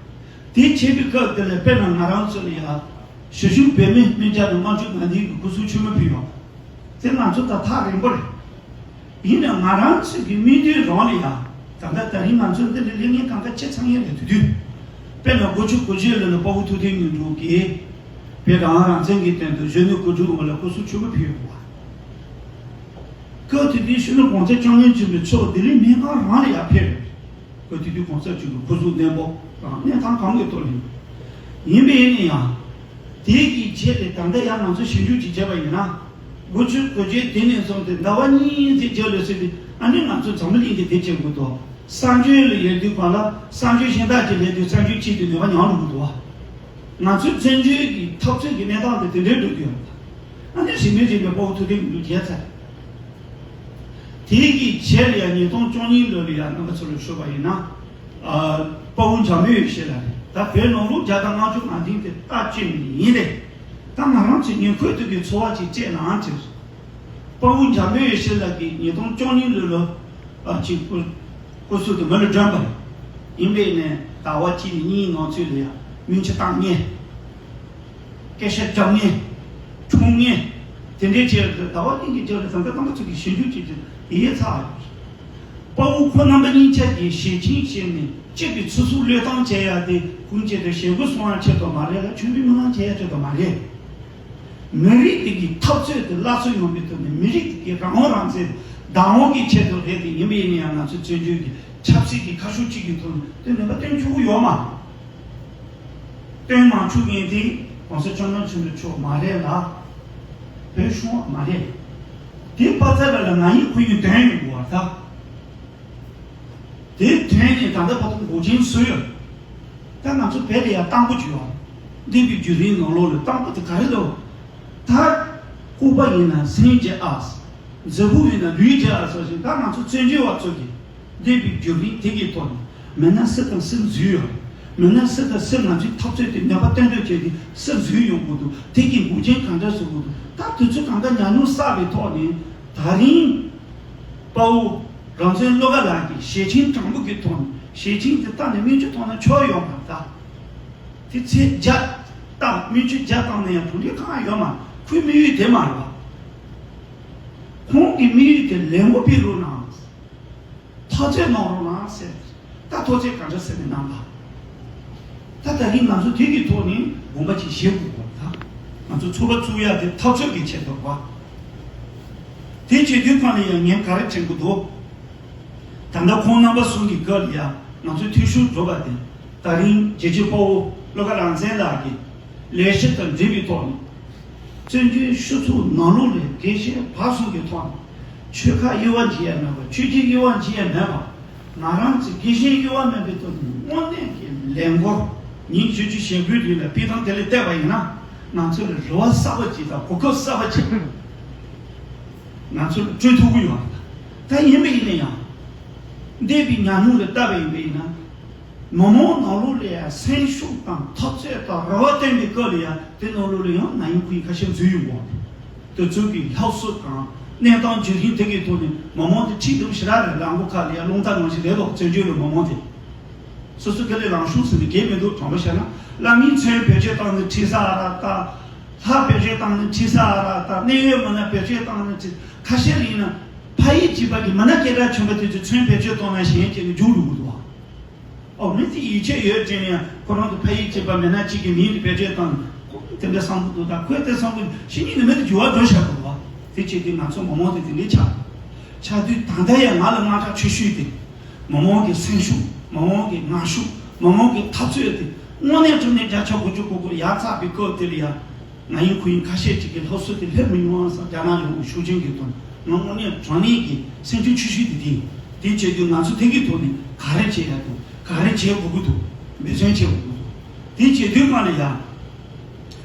དེ་བྱེད་པའི་སྐབས་དེ་ལ་དཔེར་ན་ང་རང་ཚོ་ལ་ཡ་ཞི་བཞུགས་བོད་མིའི་སྨན་རྒྱལ་དང་དམར་ཤོག་ལྡན་ལྡན་གྱི་སྐུ་གཟུགས་མཆོད་མེ་ཕུལ་ཡོད། དེ་ང་ཚོ་ད་ཐག་རིང་པོ་རེད། ཡིན་ནའང་ང་རང་ཚོའི་གི་སྨིན་དོན་རང་ལ་ཡ། ད་ལྟ་ད་རིང་ང་ཚོ་འདི་ལ་སླེབས་མཁན་གང་ག་ཆ་ཚང་ཡིན་རེད་དུས་དུས། དཔེར་ན་དགུ་བཅུ་གོ་བརྒྱད་ལོ་ལ་དཔའ་བོ་ཐུབ་བསྟན་དངོས་གྲུབ་ཀྱིས་བོད་རང་དབང་རང་བཙན་གྱི་དོན་དུ་གཞོན་ནུ་དགུ་ཕྲུག་མང་པོ་ལ་སྐུ་སྲོག་མཆོད་པ་ཕུལ་ཡོད་པ། སྐབས་དེ་དུས་སྤྱི་ནོར་གོང་ས་སྐྱབས་མགོན་ཆེན་པོ་མཆོག་ལྡི་ལི་སྨན་ཁང་རང་ལ་ཡར་ཕེབས་ཡོད། སྐབས་དེ་དུས་གོང་ས་མཆོག་གི་སྐུ་གཟུགས་བརྟན་པོ་དང་གནས་སྟངས་གང་གི་ཐོག་ནས་ཡིན་པས་ཡིན་ན་ཡང་། དེ་གི་རྗེས་ལ་ད་ལྟ་ཡང་ང་ཚོ་ཞིབ་འཇུག་ཅིག་བྱས་པ་ཡིན་ན། དགུ་བཅུ་གོ་བརྒྱད་དེ་ནས་བཟུང་སྟེ་ཟླ་བ་གཉིས་ཙམ་རྗེས་ལ་སོང་སྟེ་ཨ་ནི་ང་ཚོ་འཛམ་བུ་གླིང་གི་དེ་བྱེད་དགོས་དོ། གསར་འགྱུར་ལ་ཡོད་དུས་གང་ལ་གསར་འགྱུར་གཞན་དག་ཅིག་ལས་དུས་གསར་འགྱུར་གཅིག་དེ་ནུས་པ་ཉམས་འགྲོ་གི་འདུག་བ། ང་ཚོའི་བཙན་བྱོལ་གྱི་འཐབ་རྩོད་ཀྱི་གནས་སྟངས་དེ་དེ་འདྲའི་འགྲོ་གི་ཡོད་པ་དང་། ཨ་ནི་ཞིབ་འཇུག་བྱས་པའི་དཔའ་བོ་ཐུབ་བསྟན་དངོས་གྲུབ་བརྗེད་ཚར། དེ་གི་རྗེས་ལ་ཡང་ཉིས་སྟོང་བཅུ་གཉིས་ལོ་ལ་ཡང་རྣམ་པ་ཚོ་ལ་ཞུས་པ་ཡིན་ན། ཨ། དཔའ་བོ་འཇམ་དཔལ་ཡེ་ཤེས་ལགས་རེད། ད་བོད་ནང་ལོགས་རྒྱ་དང་མངའ་ཆོས་ངན་འཛིན་དེ་རྟགས་ཅན་ཡིན་ཏེ། ད་ང་རང་ཚོའི་ཉེ་འཁོར་དུ་གི་ཚོར་བ་ཅིག་སྤྲད་ནའང་ཅིག་དཔའ་བོ་འཇམ་དཔལ་ཡེ་ཤེས་ལགས་ཀྱིས་ཉིས་སྟོང་བཅུ་གཉིས་ལོ་ལ་ཨ་ཅིག་སྐུ་སྐུ་གཟུགས་དེ་མི་ལ་སྒྲོན་པ་རེད། ཡིན་པས་ནས་ཟླ་བ་གཅིག་ནས་གཉིས་ནང་ཚུད་ལ་ཡང་སྨན་ཆུ་བཏང་ངེས། སྐད་ཆ་རྒྱབ་ངེས། འཁྲུངས་ངེས། དེ་འདྲའི་ཆེད་དུ་ཟླ་བ་གཉིས་ཀྱི་རྒྱབ་ལ་ད་ལྟ་རྣམ་པ་ཚོ་གིས་ཞིབ་འཇུག་བྱེད་ཀྱི་ཡིད་ཚ་ཡོད། དཔའ་བོ་ཁོ་རྣམ་པ་གཉིས་ཆ་གིས་ཞལ་ཆེམས་བྱས་ནས་གཅིག་གི་ཚེ་སྲོག་བློས་བཏང་བྱས་ཡ་དེ་ཀུན་གྱིས་དེ་ཞེ་དགུ་སོང་བ་ཆེད་དུ་མ་རེད་ལ་ཆོས་འབྲེལ་མི་གནང་བྱས་ཡ་ཆེད་དུ་མ་རེད། མི་རིགས་དེ་གི་འཐབ་རྩོད་དེ་སླར་གསོ་ཡོང་བའི་ཐོག་ནས་མི་རིགས་དེ་གི་རང་དབང་རང་བཙན་བདག་དབང་གི་ཆེད་དུ་རེད་དེ་ཡིན་པ་ཡིན་ན་ཡང་ང་ཚོའི་བཙན་བྱོལ་གྱི་ཆབ་སྲིད་ཀྱི་ཁ་ཕྱོགས་གཅིག་གི་ཐོག་ནས་དེ་ནུས་པ་བཏོན་ཆོག་གི་ཡོད་མ་རེད། སྟོན་མ་འཁྲུག་མཁན་དེ་༸གོང་ས་༸སྐྱབས་མགོན་ཆེན་པོ་མཆོག་མ་རེད་ལ། བོད་གཞུང་བ་མ་རེད། དེ་པ་ཚ་ལ་ལ་ང་ཡིན་ཁོ་ཡིན་དོན་ཡོད་དགོས་པ་ད། དེ་དོན་ནི་ད་ལྟ་བར་དུ་འགོག་རྐྱེན་བཟོས་ཡོད། ད་ང་ཚོ་བོད་ལ་ཡང་གཏམ་དཔེ་བརྗོད་ཡོད། འདས་པའི་བརྒྱུད་རིམ་ནང་ལོགས་ལ་གཏམ་དཔེ་དེ་ག་རེ་ལབ། ད་ལྐུགས་པ་ཡིན་ན་སེམས་ཀྱི་ཨ། མཛེས་པོ་ཡིན་ན་ལུས་ཀྱི་ཨ་སོགས་ཤིག་ད་ང་ཚོ་བཙན་བྱོལ་བ་ཚོ་གིས། འདས་པའི་བརྒྱུད་རིམ་དེ་གའི་ཐོག་ནས་མི་སྣ་སུ་དང་སུ་འཛུལ་ཡོད། མི་སྣ་སུ་དང་སུ་ང་ཚོའི་འཐབ་རྩོད་དེ་ནུས་པ་གཏན་སྡོད་བྱས་ཏེ་སུ་འཛུལ་ཡོང་དགོས་འདུག་དེ་གའི་འགོག་རྐྱེན་གང་འདྲ་བཟོ་དགོས་འདུག་ད་དུས་ཚོད་གང་འདྲ་ཉམས་མྱོང་བསགས་པའི་ཐོག་ནས་ད་རིང་། དཔའ་བོ་རང་བཙན་བློ་དགའ་ལགས་ཀྱིས་ཞལ་ཆེམས་དྲང་པོ་གི་ཐོག་ནས་ཞལ་ཆེམས་དེ་བཏང་ནས་སྨན་བཅོས་ཐོག་ན་ཆོག་ཡོད་མ་རེད་ད། དེ་ཚེ་བརྒྱ་བཏང་སྨན་བཅོས་བརྒྱ་བཏང་ན་ཡང་གྲུབ་འབྲས་གང་ཡང་ཡོད་མ་རེད། ཁོའི་དམིགས་ཡུལ་དེ་མ་རེད་བ། ཁོང་གི་དམིགས་ཡུལ་དེ་ལས་འགུལ་སྤེལ་རོགས་གནང་། འཐབ་རྩོད་གནང་རོགས་གནང་ཟེར། ད་འཐབ་རྩོད་ག་འདྲ་ཟེར་ནས་གནང་བ། ད་ད་གིན་ང་ཚོ་དེ་གི་ཐོག་ནས་དགོངས་པ་ཅིག་བཞེས་དགོས་པ་ད། ང་ཚོ་ཚོགས་པ་བཙུགས་ཡ་དེ་འཐབ་རྩོད་ཀྱི་ཆེད་དུ་བ། དེ་བྱེད་དུས་གང་ལ་ཡང་ངས་ག་རེ་དྲན་གི་འདུག་ད་ལྟ་ཁོང་རྣམ་པ་གསུམ་གྱི་སྐབས་ལ་ཡང་ང་ཚོའི་འཐུས་ཤོར་འགྲོ་བ་དེ། ད་རིང་རྒྱལ་གཅེས་དཔའ་བོ་བློ་དགའ་རང་བཙན་ལགས་ཀྱིས་ལས་གཞི་དང་འབྲེལ་བའི་ཐོག་ནས། བཙན་བྱོལ་ཆོས་ཚོགས་ནང་ལོགས་ལས་དགེ་བཤེས་བར་གསུམ་གྱི་ཐོག་ནས་ཆོལ་ཁ་དབྱེ་བ་འབྱེད་ཡ་མེད་པ། ཆོས་བརྒྱུད་དབྱེ་བ་འབྱེད་ཡ་མེད་པ། ང་རང་ཚོའི་དགེ་བཤེས་དབྱེ་བ་མེད་པའི་ཐོག་ནས་དངོས་གནས་ཀྱི་ལས་འགུལ་ཉིན་བཞི་བཅུ་ཞེ་དགུའི་རིང་ལ་སྤེལ་སྟངས་དེ་ལ་བལྟས་པ་ཡིན་ན་ང་ཚོ་ལ་རེ་བ་གསར་པ་ཅིག་དང་གོ་སྐབས་གསར་པ་ཅིག་ང་ཚོ་ལ་སྤྲོད་ཐུབ་ཀྱི་ཡོད་རེད། ད་ཡིན་པ་ཡིན་ན་ཡང་། འདས་པའི་ཉམས་མྱོང་ལ་བལྟས་པ་ཡིན་པ་ཡིན་ན། མི་མང་ནང་ལོགས་ལ་ཡང་སེམས་ཤུགས་དང་འཐབ་རྩོད་དང་རེ་བ་བཏོན་པའི་སྐབས་ལ་ཡང་དེ་ནང་ལོགས་ལ་ཡང་ང་ཡིན་ཁོ་ཡིན་ཁ་ཤས་འཛུལ་ཡོང་གི་ཡོད་རེད། དེ་ཚོ་གི་སློབ་གསོ་དང་གནས་སྟངས་བརྒྱུད་རིམ་དེ་གའི་ཐོག་ནས་མི་མང་དེ་ཁྲིད་འདུག་ཞེ་དྲག་རེད། ལམ་གོ་ཁ་ལ་ཡང་རླུང་རྟ་ནང་བཞིན་རེད་དོ། བཙན་བྱོལ་ལ་མི་མང་དེ་སོ་སོ་སྐད་ལས་ལངས་ཤོག་ཟེར་ནས་གལ་མི་འདུག་དྲང་པོ་བཤད་ན་བླ་མའི་མཚན་བེད་སྤྱོད་བཏང་ནས་ཁྲིད་ས་ཨ་ར་ལྟ། ལྷ་བེད་སྤྱོད་བཏང་ནས་ཁྲིད་ས་ཨ་ར་ལྟ། གནད་ཡོད་མི་སྣ་བེད་སྤྱོད་བཏང་ནས་ཁྲིད། ཁ་ཤས་ལ་ཡིན་ན་ཕ་ཡུལ་གཅིག་པ་གི་མི་སྣ་སྐད་གྲགས་ཆེན་པོ་དེ་ཚོས་མཚན་བེད་སྤྱོད་བཏང་ན་ཞེན་བྱས་ནས་རྒྱུགས་འགྲོ་གི་འདུག་བ། ཨོ་མི་དེ་ཡིད་ཆེས་ཡོད་ཅེས་ནས་ཁོ་རང་ཚོ་ཕ་ཡུལ་གཅིག་པ་མི་སྣ་གཅིག་གི་མིང་དེ་བེད་སྤྱོད་བཏང་ནས་ཁོ་དེ་འདྲ་བསམ་གི་འདུག་ད་ཁོས་དེ་བསམ་གི་ཕྱི་ཉིན་ནས་མི་དེ་འགྱུར་བ་འགྲོ་བཞག་གི་འདུག་བ། དེ་བྱས་དུས་ང་ཚོ་མི་མང་དེ་དེ་འདྲའི་ཆགས་ཆགས་དུས་ད་ལྟ་ཡང་ང་ལ་དངངས་སྐྲག་ཆེ་ཤོས་དེ་མི་མང་གི་སེམས་ཤུགས། མི་མང་གི་ངར་ཤུགས། མི་མང་གི་འཐབ་རྩོད་དེ་དངོས་གནས་དྲང་གནས་བརྒྱ་ཆ་དགུ་བཅུ་གོ་དགུ་ཡར་ཚགས་པའི་སྐབས་དེ་ལ་ཡང་། ང་ཡིན་ཁོ་ཡིན་ཁ་ཤས་ཅིག་གིས་སློབ་གསོ་དེ་སླེབས་མི་ཡོང་བ་བསམ། རྒྱ་ནག་ལ་འོ་ཤུགས་ཆེན་གྱི་དོན་ང་དངོས་གནས་དྲང་གནས་ཀྱི་སེམས་ཁྲལ་ཆེ་ཤོས་དེ་དེ་ཡིན། དེ་བྱེད་དུས་ང་ཚོ་དེ་གི་ཐོག་ནས་ག་རེ་བྱེད་ཡ་འདུག་ག་རེ་བྱེད་དགོས་ཀྱི་འདུག་འབད་བརྩོན་བྱེད་དགོས་ཀྱི་འདུག་དེ་བྱེད་དུས་གང་ལ་ཡ།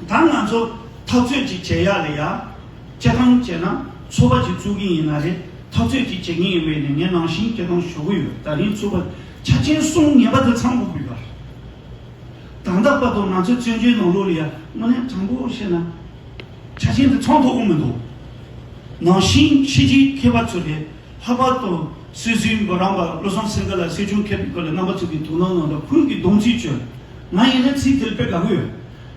ད་ང་ཚོ་འཐབ་རྩོད་ཅིག་བྱེད་ཡ་ལ་ཡ། སྤྱིར་བཏང་བྱས་ན་ཚོགས་པ་ཅིག་བཙུགས་ཀྱི་ཡིན་ན་རེད། འཐབ་རྩོད་ཅིག་བྱེད་ཀྱི་ཡིན་པས་ནས་ངས་ནང་བཞིན་སྤྱིར་བཏང་ཞུ་གི་ཡོད། ད་རིང་ཚོགས་པ་ཆ་རྐྱེན་གསུམ་ངེས་པར་དུ་ཚང་དགོས་ཀྱི་ཡོད་རེད། ད་ལྟ་བར་དུ་ང་ཚོའི་བཙན་བྱོལ་ནང་ལོགས་ལ་ཡང་དངོས་གནས་དྲང་པོ་བཤད་ན། ཆ་རྐྱེན་དེ་ཚང་ཐུབ་ཀྱི་མི་འདུག་ནང་བཞིན་ཕྱི་རྒྱལ་མཁས་པ་ཚོ་ལས་ལྷག་པར་དུ་སྲིད་ཟུར་འབུམ་རམས་པ་བློ་བཟང་སེང་གེ་ལགས་སྲིད་སྐྱོང་མཁན་པའི་སྐོར་ལ་རྣམ་པ་ཚོ་གི་དོ་སྣང་གནང་དང་ཁོང་གིས་སྡོམ་ཚིག་བཅོལ། ང་ཡིན་ན་ཚིག་དེར་དཔེ་དགའ་གི་ཡོད།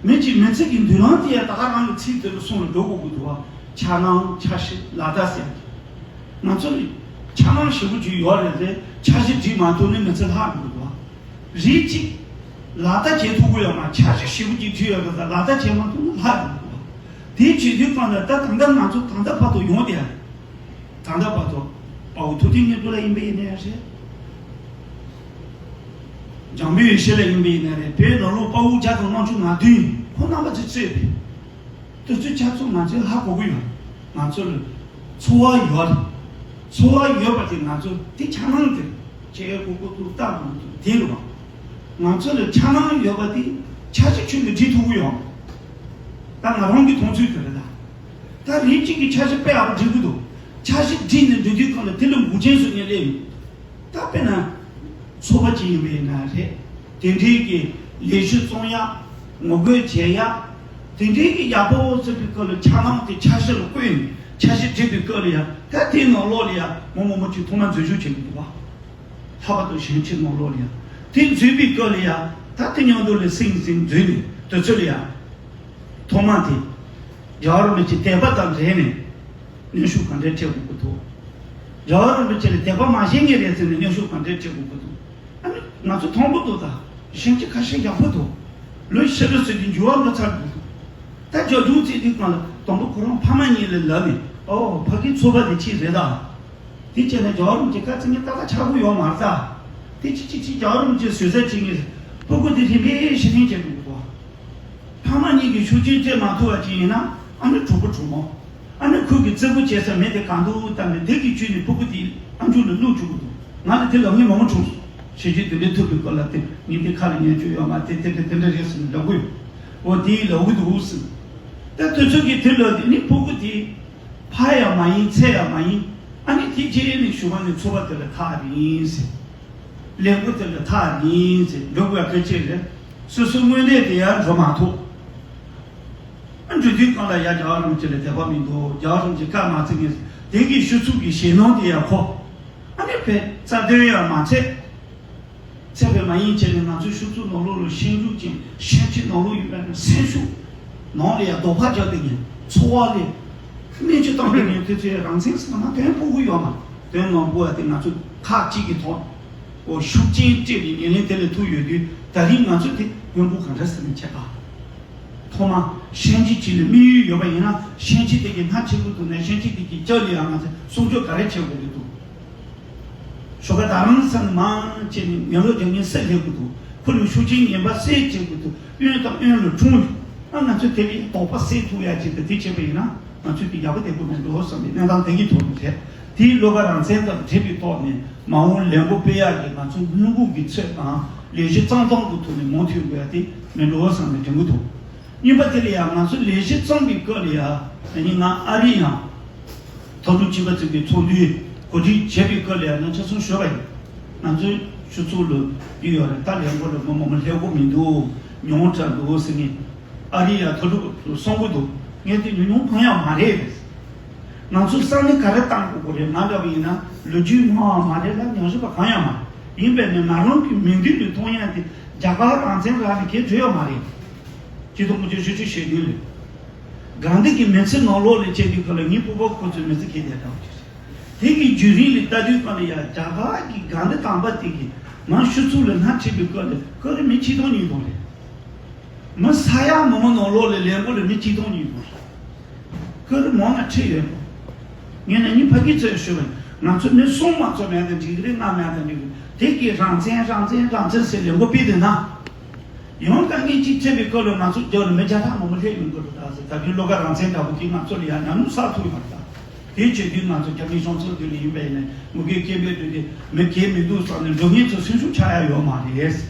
མི་གཅིག་མི་ཚེ་གི་མདུན་ལམ་དེ་ཡང་ད་ག་རང་གི་ཚིག་དེ་ལ་སོང་ལ་འགྲོ་དགོས་ཀྱི་འདུག་བ། འཆར་སྣང་འཆར་གཞི་ལག་བསྟར་ཟེར་གྱི། ང་ཚོ་ལ་འཆར་སྣང་ཞེ་པོ་ཅིག་ཡོད་རེད་དེ་འཆར་གཞི་སྒྲིག་མ་ཐུབ་ནས་མི་ཚེ་ལྷག་འགྲོ་གི་འདུག་བ། རིགས་གཅིག་ལག་བསྟར་བྱེད་ཐུབ་ཀྱི་ཡོད་མ། འཆར་གཞི་ཞེ་པོ་ཅིག་བྲིས་ཡོད་པ་དང་ལག་བསྟར་བྱེད་མ་ཐུབ་ན་ལྷག་ཡོང་གི་འདུག་དེ་བྱེད་དུས་གང་ལ་ད་ད་ལྟ་ང་ཚོ་ད་ལྟ་བར་དུ་ཡོང་བསྡད་ཡ་རེད། ད་ལྟ་བར་དུ་དཔའ་བོ་ཐུབ་བསྟན་སྙན་གྲགས་ལགས་ཡིན་པ་ཡིན་ན་ཡང་རེད། འཇམ་དཔལ་ཡེ་ཤེས་ལགས་ཡིན་པ་ཡིན་ན་རེད། བོད་ནང་ལོགས་དཔའ་བོ་བརྒྱ་དང་ལྔ་བཅུ་ང་བདུན་ཁོ་རྣམ་པ་ཚོས་གཙོས་པའི་དེ་ཚོའི་ཆ་ཚང་ང་ཚོས་ཧ་གོ་གི་ཡོད། ང་ཚོ་ལ་ཚོར་བ་ཡོད་རེད། ཚོར་བ་ཡོད་པ་དེ་ང་ཚོ་དེ་འཆར་སྣང་དེ་བྱེད་དགོས་ཀྱི་འདུག་ལྟ་དགོས་ཀྱི་འདུག་དེ་རེད་བ། ང་ཚོ་ལ་འཆར་སྣང་ཡོད་པ་དེ་འཆར་གཞི་ཁྱོན་ནས་བྲིས་ཐུབ་ཀྱི་ཡོད། ད་ང་རང་གི་མཐོང་ཚུལ་དེ་རེད་ད། ད་རིམ་གཅིག་གི་འཆར་གཞི་དཔེ་ཡག་པོ་འགྲིག་གི་འདུག་འཆར་གཞི་བསྒྲིགས་ནས་འགྲོ་དུས་གང་ལ་དེ་ལ་འགོག་རྐྱེན་བཟོ་མཁན་སླེབས་ཡོང་། ད་དཔེར་ན། ཚོགས་པ་ཅིག་ཡིན་པ་ཡིན་ན་རེད། དེ་འདྲའི་གི་ལས་གཞི་བརྩོན་ཡག་ངོ་རྒོལ་བྱེད་ཡག་དེ་འདྲའི་གི་ཡག་པོ་བཟོ་བའི་སྐོར་ལ་འཆར་སྣང་དེ་འཆར་གཞི་ལ་བཀོད་ནས་འཆར་གཞི་བསྒྲིགས་པའི་སྐོར་ལ་ཡང་ད་དེའི་ནང་ལོགས་ལ་ཡང་མི་མང་པོ་ཅིག་ཐོག་མར་འཛུལ་ཞུགས་བྱེད་ཀྱི་འདུག་བ། ལྷག་པར་དུ་གཞོན་སྐྱེས་ནང་ལོགས་ལ་ཡང་དེ་འཛུལ་བའི་སྐོར་ལ་ཡང་ད་དེ་མཉམ་དུ་ལ་སིང་སིང་འཛུལ་ནས་དུས་ཚོད་ལ་ཡང་། ཐོག་མ་དེ། རྒྱལ་བ་རིན་པོ་ཆེ་དད་པ་དང་འབྲེལ་ནས་གནོན་ཤུགས་ག་འདྲས་སྤྲད་དགོས་ཀྱི་འདུག་རྒྱལ་བ་རིན་པོ་ཆེ་ལ་དད་པ་མ་བྱེད་མཁན་རེད་ཟེར་ནས་གནོན་ཤུགས་ག་འདྲས་སྤྲད་དགོས་ཀྱི་འདུག་ཨ་ནི་ང་ཚོ་མཐོང་གི་འདུག་ད་གཞོན་སྐྱེས་ཁ་ཤས་ཡག་པོ་འདུག་ལོ་བཞི་བཅུ་ཙམ་གྱི་འགྱུར་བ་འགྲོ་ཚར་འདུག་ད་རྒྱ་གཞུང་བརྩིས་དུས་སྒང་ལ་དང་པོ་ཁོ་རང་ཕ་མ་གཉིས་ལ་ལབ་ནས་ཨོ་ཕ་གིའི་ཚོགས་པ་དེ་ཅི་རེད་ད། དེ་བྱས་ན་རྒྱལ་བ་རིན་པོ་ཆེ་བཀའ་བརྩི་མཁན་ཏག་ཏག་ཆགས་ཀྱི་ཡོད་མ་རེད་ད། དེ་ཅི་ཅི་ཅི་རྒྱལ་བ་རིན་པོ་ཆེ་བཟོད་ས་བྱེད་མཁན་སྤུ་གུ་དེ་རིམ་པས་ཤི་འཐེན་བྱེད་དགོས་ཀྱི་འདུག་ཕ་མ་གཉིས་ཀྱིས་ཤུགས་རྐྱེན་སྤྲད་མ་ཐུབ་པ་ཅིག་ཡིན་ན་ཨ་ནི་གྲོགས་པོ་གྲོགས་མོ། ཨ་ནི་ཁོས་ཀྱི་བརྩི་བཀུར་བྱེད་ས་མེད་དེ་གང་འདུག་ལྟ་ནས་དེ་གི་བཅུད་ནས་སྤུ་གུ་དེ་ཨ་མཆོག་ལ་བླུགས་བཅུག་གི་འདུག་ང་ལ་དེ་ལབ་མཁན་མང་པོ་བྱུང་སོང་། བྱས་རྗེས་དེ་འདྲའི་ཐུབ་པའི་སྐོར་ལ་དེ་ངས་དེ་ཁ་ལ་ཉན་རྒྱུ་ཡོད་མ་རེད། དེ་དེ་དེ་འདྲ་རེད་ཟེར་ནས་ལབ་གི་ཡོད། འོ་དེ་ལབ་གི་འདུག་ཟེར། ད་དུས་ཚོད་ཀྱི་དེ་ལབ་དེ་ནི་སྤུ་གུ་དེ་ཕ་ཡང་མ་ཡིན་ཚེ་ཡང་མ་ཡིན། ཨ་ནི་དེ་རྗེས་ནས་ཞུ་བ་ནི་ཚོགས་པ་དེ་ལ་ཐག་རིང་ཟེར། ལས་འགུལ་དེ་ལ་ཐག་རིང་ཟེར་འགྲོ་དགོས་གལ་ཆེ་རེད། སོ་སོའི་དངོས་གནས་དེ་ཡང་འགྲོ་མ་ཐུབ། ཨ་འགྲོ་དུས་གང་ལ་ཡ་རྒྱལ་བ་རིན་པོ་ཆེ་ལ་དད་པ་མི་འདུག་རྒྱལ་བ་རིན་པོ་ཆེ་བཀའ་མ་བརྩི་ངེས་དེ་གི་ཤུགས་ཚུགས་ཀྱི་ཞེད་སྣང་དེ་ཡང་ཁོ། ཨ་ནི་བས་རྩ་དོན་ཡང་མ་ཚད། ཚད་པས་མ་ཡིན་བྱས་ནས་ང་ཚོའི་ཤུགས་ཚུགས་ནང་ལོགས་ལ་ཤེས་འཇུག་ཅན་ཤེས་བྱའི་ནང་ལོགས་ཡོད་པའི་སེམས་ཤུགས། ནང་ལ་ཡང་རྡོག་པ་རྒྱག་དེ་ཉིན་འཚོ་བ་ལས། གནས་ཆུ་བཏང་པའི་ཉིན་དེ་ཚོའི་རང་བཙན་ཟེར་ན་དོན་སྤུ་གུ་ཡོད་མ། དོན་མང་པོ་བ་དེ་ང་ཚོ་ཁག་གཅིག་གི་ཐོག་འོ་ཤུགས་རྐྱེན་སྤྲད་པའི་ཉེར་ལེན་དེ་ལས་ཐུག་ཡོད་དུས་ད་རིང་ང་ཚོ་དེ་དཔོན་པོ་ག་འདྲ་ཟེར་ནས་བྱས་པ། ཐོག་མ་ཤན་འབྱེད་ཅིག་ལ་དམིགས་ཡུལ་ཡོད་པ་ཡིན་ན་ཤན་འབྱེད་དེ་གི་སྣ་ཁྲིད་དགོས་འདུག་ན་ཤན་འབྱེད་དེ་གི་རྒྱབ་ལ་ཡང་ང་ཚོས་སྲུང་སྐྱོབ་ག་རེ་བྱེད་དགོས་ཀྱི་འདུག་ཤོག་ཁ་ད་རང་སང་མང་བྱས་ནས་ངན་ལོ་རྒྱག་མཁན་སེལ་ལེགས་དགོས་འདུག་ཁོ་ལ་ཤུགས་རྐྱེན་ངན་པ་སེལ་བྱེད་དགོས་འདུག་གཡོན་དང་གཡོན་ལ་འཁྲུངས་ཡོད། ཨ་ང་ཚོས་དེ་ལས་དོགས་པ་སེལ་ཐུབ་ཡ་ཅིག་དང་དེ་བྱས་པ་ཡིན་ན་ང་ཚོས་དེ་ཡག་པོ་བསྡད་དགོས་མེད་འགྲོ་བསམ་པའི་གནས་སྟངས་དེ་གི་ཐོག་ནས་རེད། དེའི་བློ་དགའ་རང་བཙན་དང་འབྲེལ་བའི་ཐོག་ནས་མ་འོངས་ལས་འགུལ་སྤེལ་ཡག་གི་ང་ཚོ་སྔོན་འགོག་གི་ཚོད་དང་ལས་གཞི་གཙང་གཙང་གི་ཐོག་ནས་མུ་མཐུད་དགོས་ཡ་དེ་མེད་འགྲོ་བསམ་ནས་དྲན་གི་འདུག་གཉིས་པ་དེ་ལ་ཡང་ང་ཚོ་ལས་གཞི་བརྩམས་པའི་སྐབས་ལ་ཡང་ད་ནི་ང་ཨ་རི་ཡང་མཐོ་སྒྲུབ་སྤྱི་ཁྱབ་ཚོགས་པའི་ཚོགས་འདུའི་གོ་སྒྲིག་བྱས་པའི་སྐབས་ལ་ཡང་ང་ཆ་ཚང་ཞུས་པ་ཡིན། ང་ཚོའི་ཆུ་ཚོད་ལ་ཡོད་ཡོད་རེད། ད་ལས་འགོ་ལ་མི་མང་པོ་སླེབས་གི་མི་འདུག་ཉུང་དྲགས་འདུག་ཟེར་ནས་ཨ་རི་ཡང་མཐོ་སྒྲུབ་གསུང་གི་འདུག་ངས་དེ་ཉུང་ཉུང་གང་ཡང་མ་རེད། ང་ཚོ་ས་གནས་ག་རེ་བཏང་དགོས་ཀྱི་རེད། ང་འདྲ་བ་ཡིན་ན་ལོ་རྒྱུས་སྨྲ་བ་མ་རེད་ལ་ཉམས་ཞིབ་པ་གང་ཡང་མ་རེད། ཡིན་པས་ན་ང་རང་གི་མིང་དོན་དུ་མཐོང་ཡ་དེ་རྒྱ་གར་རང་བཙན་རག་ནས་གས་བྲོས་ཡོད་མ་རེད། སྤྱི་ཚོགས་མི་ཆོས་ཤོད་ཆོས་བཤད་དུས་ལས། དགའ་ལྡན་གྱི་མི་ཚེ་ནང་ལོགས་ལས་བྱས་དུས་ཁ་ལ་ངའི་སྤོ་བོ་ཁོ་ཚོའི་མི་ཚེ་ཁེལ་བསྡད་འདྲ་བ་ཅིག་རེད། དེ་གི་བརྒྱུད་རིམ་ལས་ལྟ་དུས་ཁ་ལ་ཡ་རྒྱ་གར་གྱི་དགའ་ལྡན་དམ་པ་དེ་གི་ང་ཤུ་ཚུགས་ལ་སྣ་ཁྲིད་པའི་སྐབས་ལ་ཀ་རི་མི་ཆིག་སྟོང་ཉིས་སྟོང་རེད། མི་ས་ཡ་མང་པོ་ནང་ལོགས་ལ་ལས་འགོ་ལ་མི་ཆིག་སྟོང་ཉིས་སྟོང་རེད། ཀ་རི་མང་ན་ཁྲིད་ཡོད་འགྲོ། ངས་ན་ནི་ཕ་གི་ཚོས་ཞུ་བ་ཡིན། ང་ཚོ་མི་གསུམ་མ་གཏོགས་མེད་དང་འགྲིག་གི་རེད། ལྔ་མེད་དང་འགྲིག་གི་རེད། དེ་གི་རང་བཙན་རང་བཙན་རང་བཙན་ཟེར་ལས་འགོ་སྤེལ་དེ་ན། ཡང་དཀའ་ངལ་གཅིག་འཕྲད་པའི་སྐབས་ལ་ང་ཚོ་རྒྱབ་ལ་མི་བརྒྱ་ཕྲག་མང་པོ་སླེབས་ཡོང་གི་རེད་ད་ཟེར། ད་གིན་བློ་དགའ་རང་བཙན་འདྲ་པོ་དེ་ང་ཚོ་ལ་ཡང་ཉམས་མྱོང་བསགས་ཐུབ་ཡོད་མ་རེད་ད། དེ་བྱེད་དུས་ང་ཚོ་རྒྱ་མིའི་གཞུང་ཚབ་དེ་ལ་ཡིན་པ་ཡིན་ན་ངུ་སྐད་སྐད་འབོད་དུས་དེ་མི་གལ་མི་འདུག་བསམ་ནས་འགྲོ་མཁན་ཚོ་སེམས་ཤུགས་ཆག་ཡ་ཡོད་མ་རེད།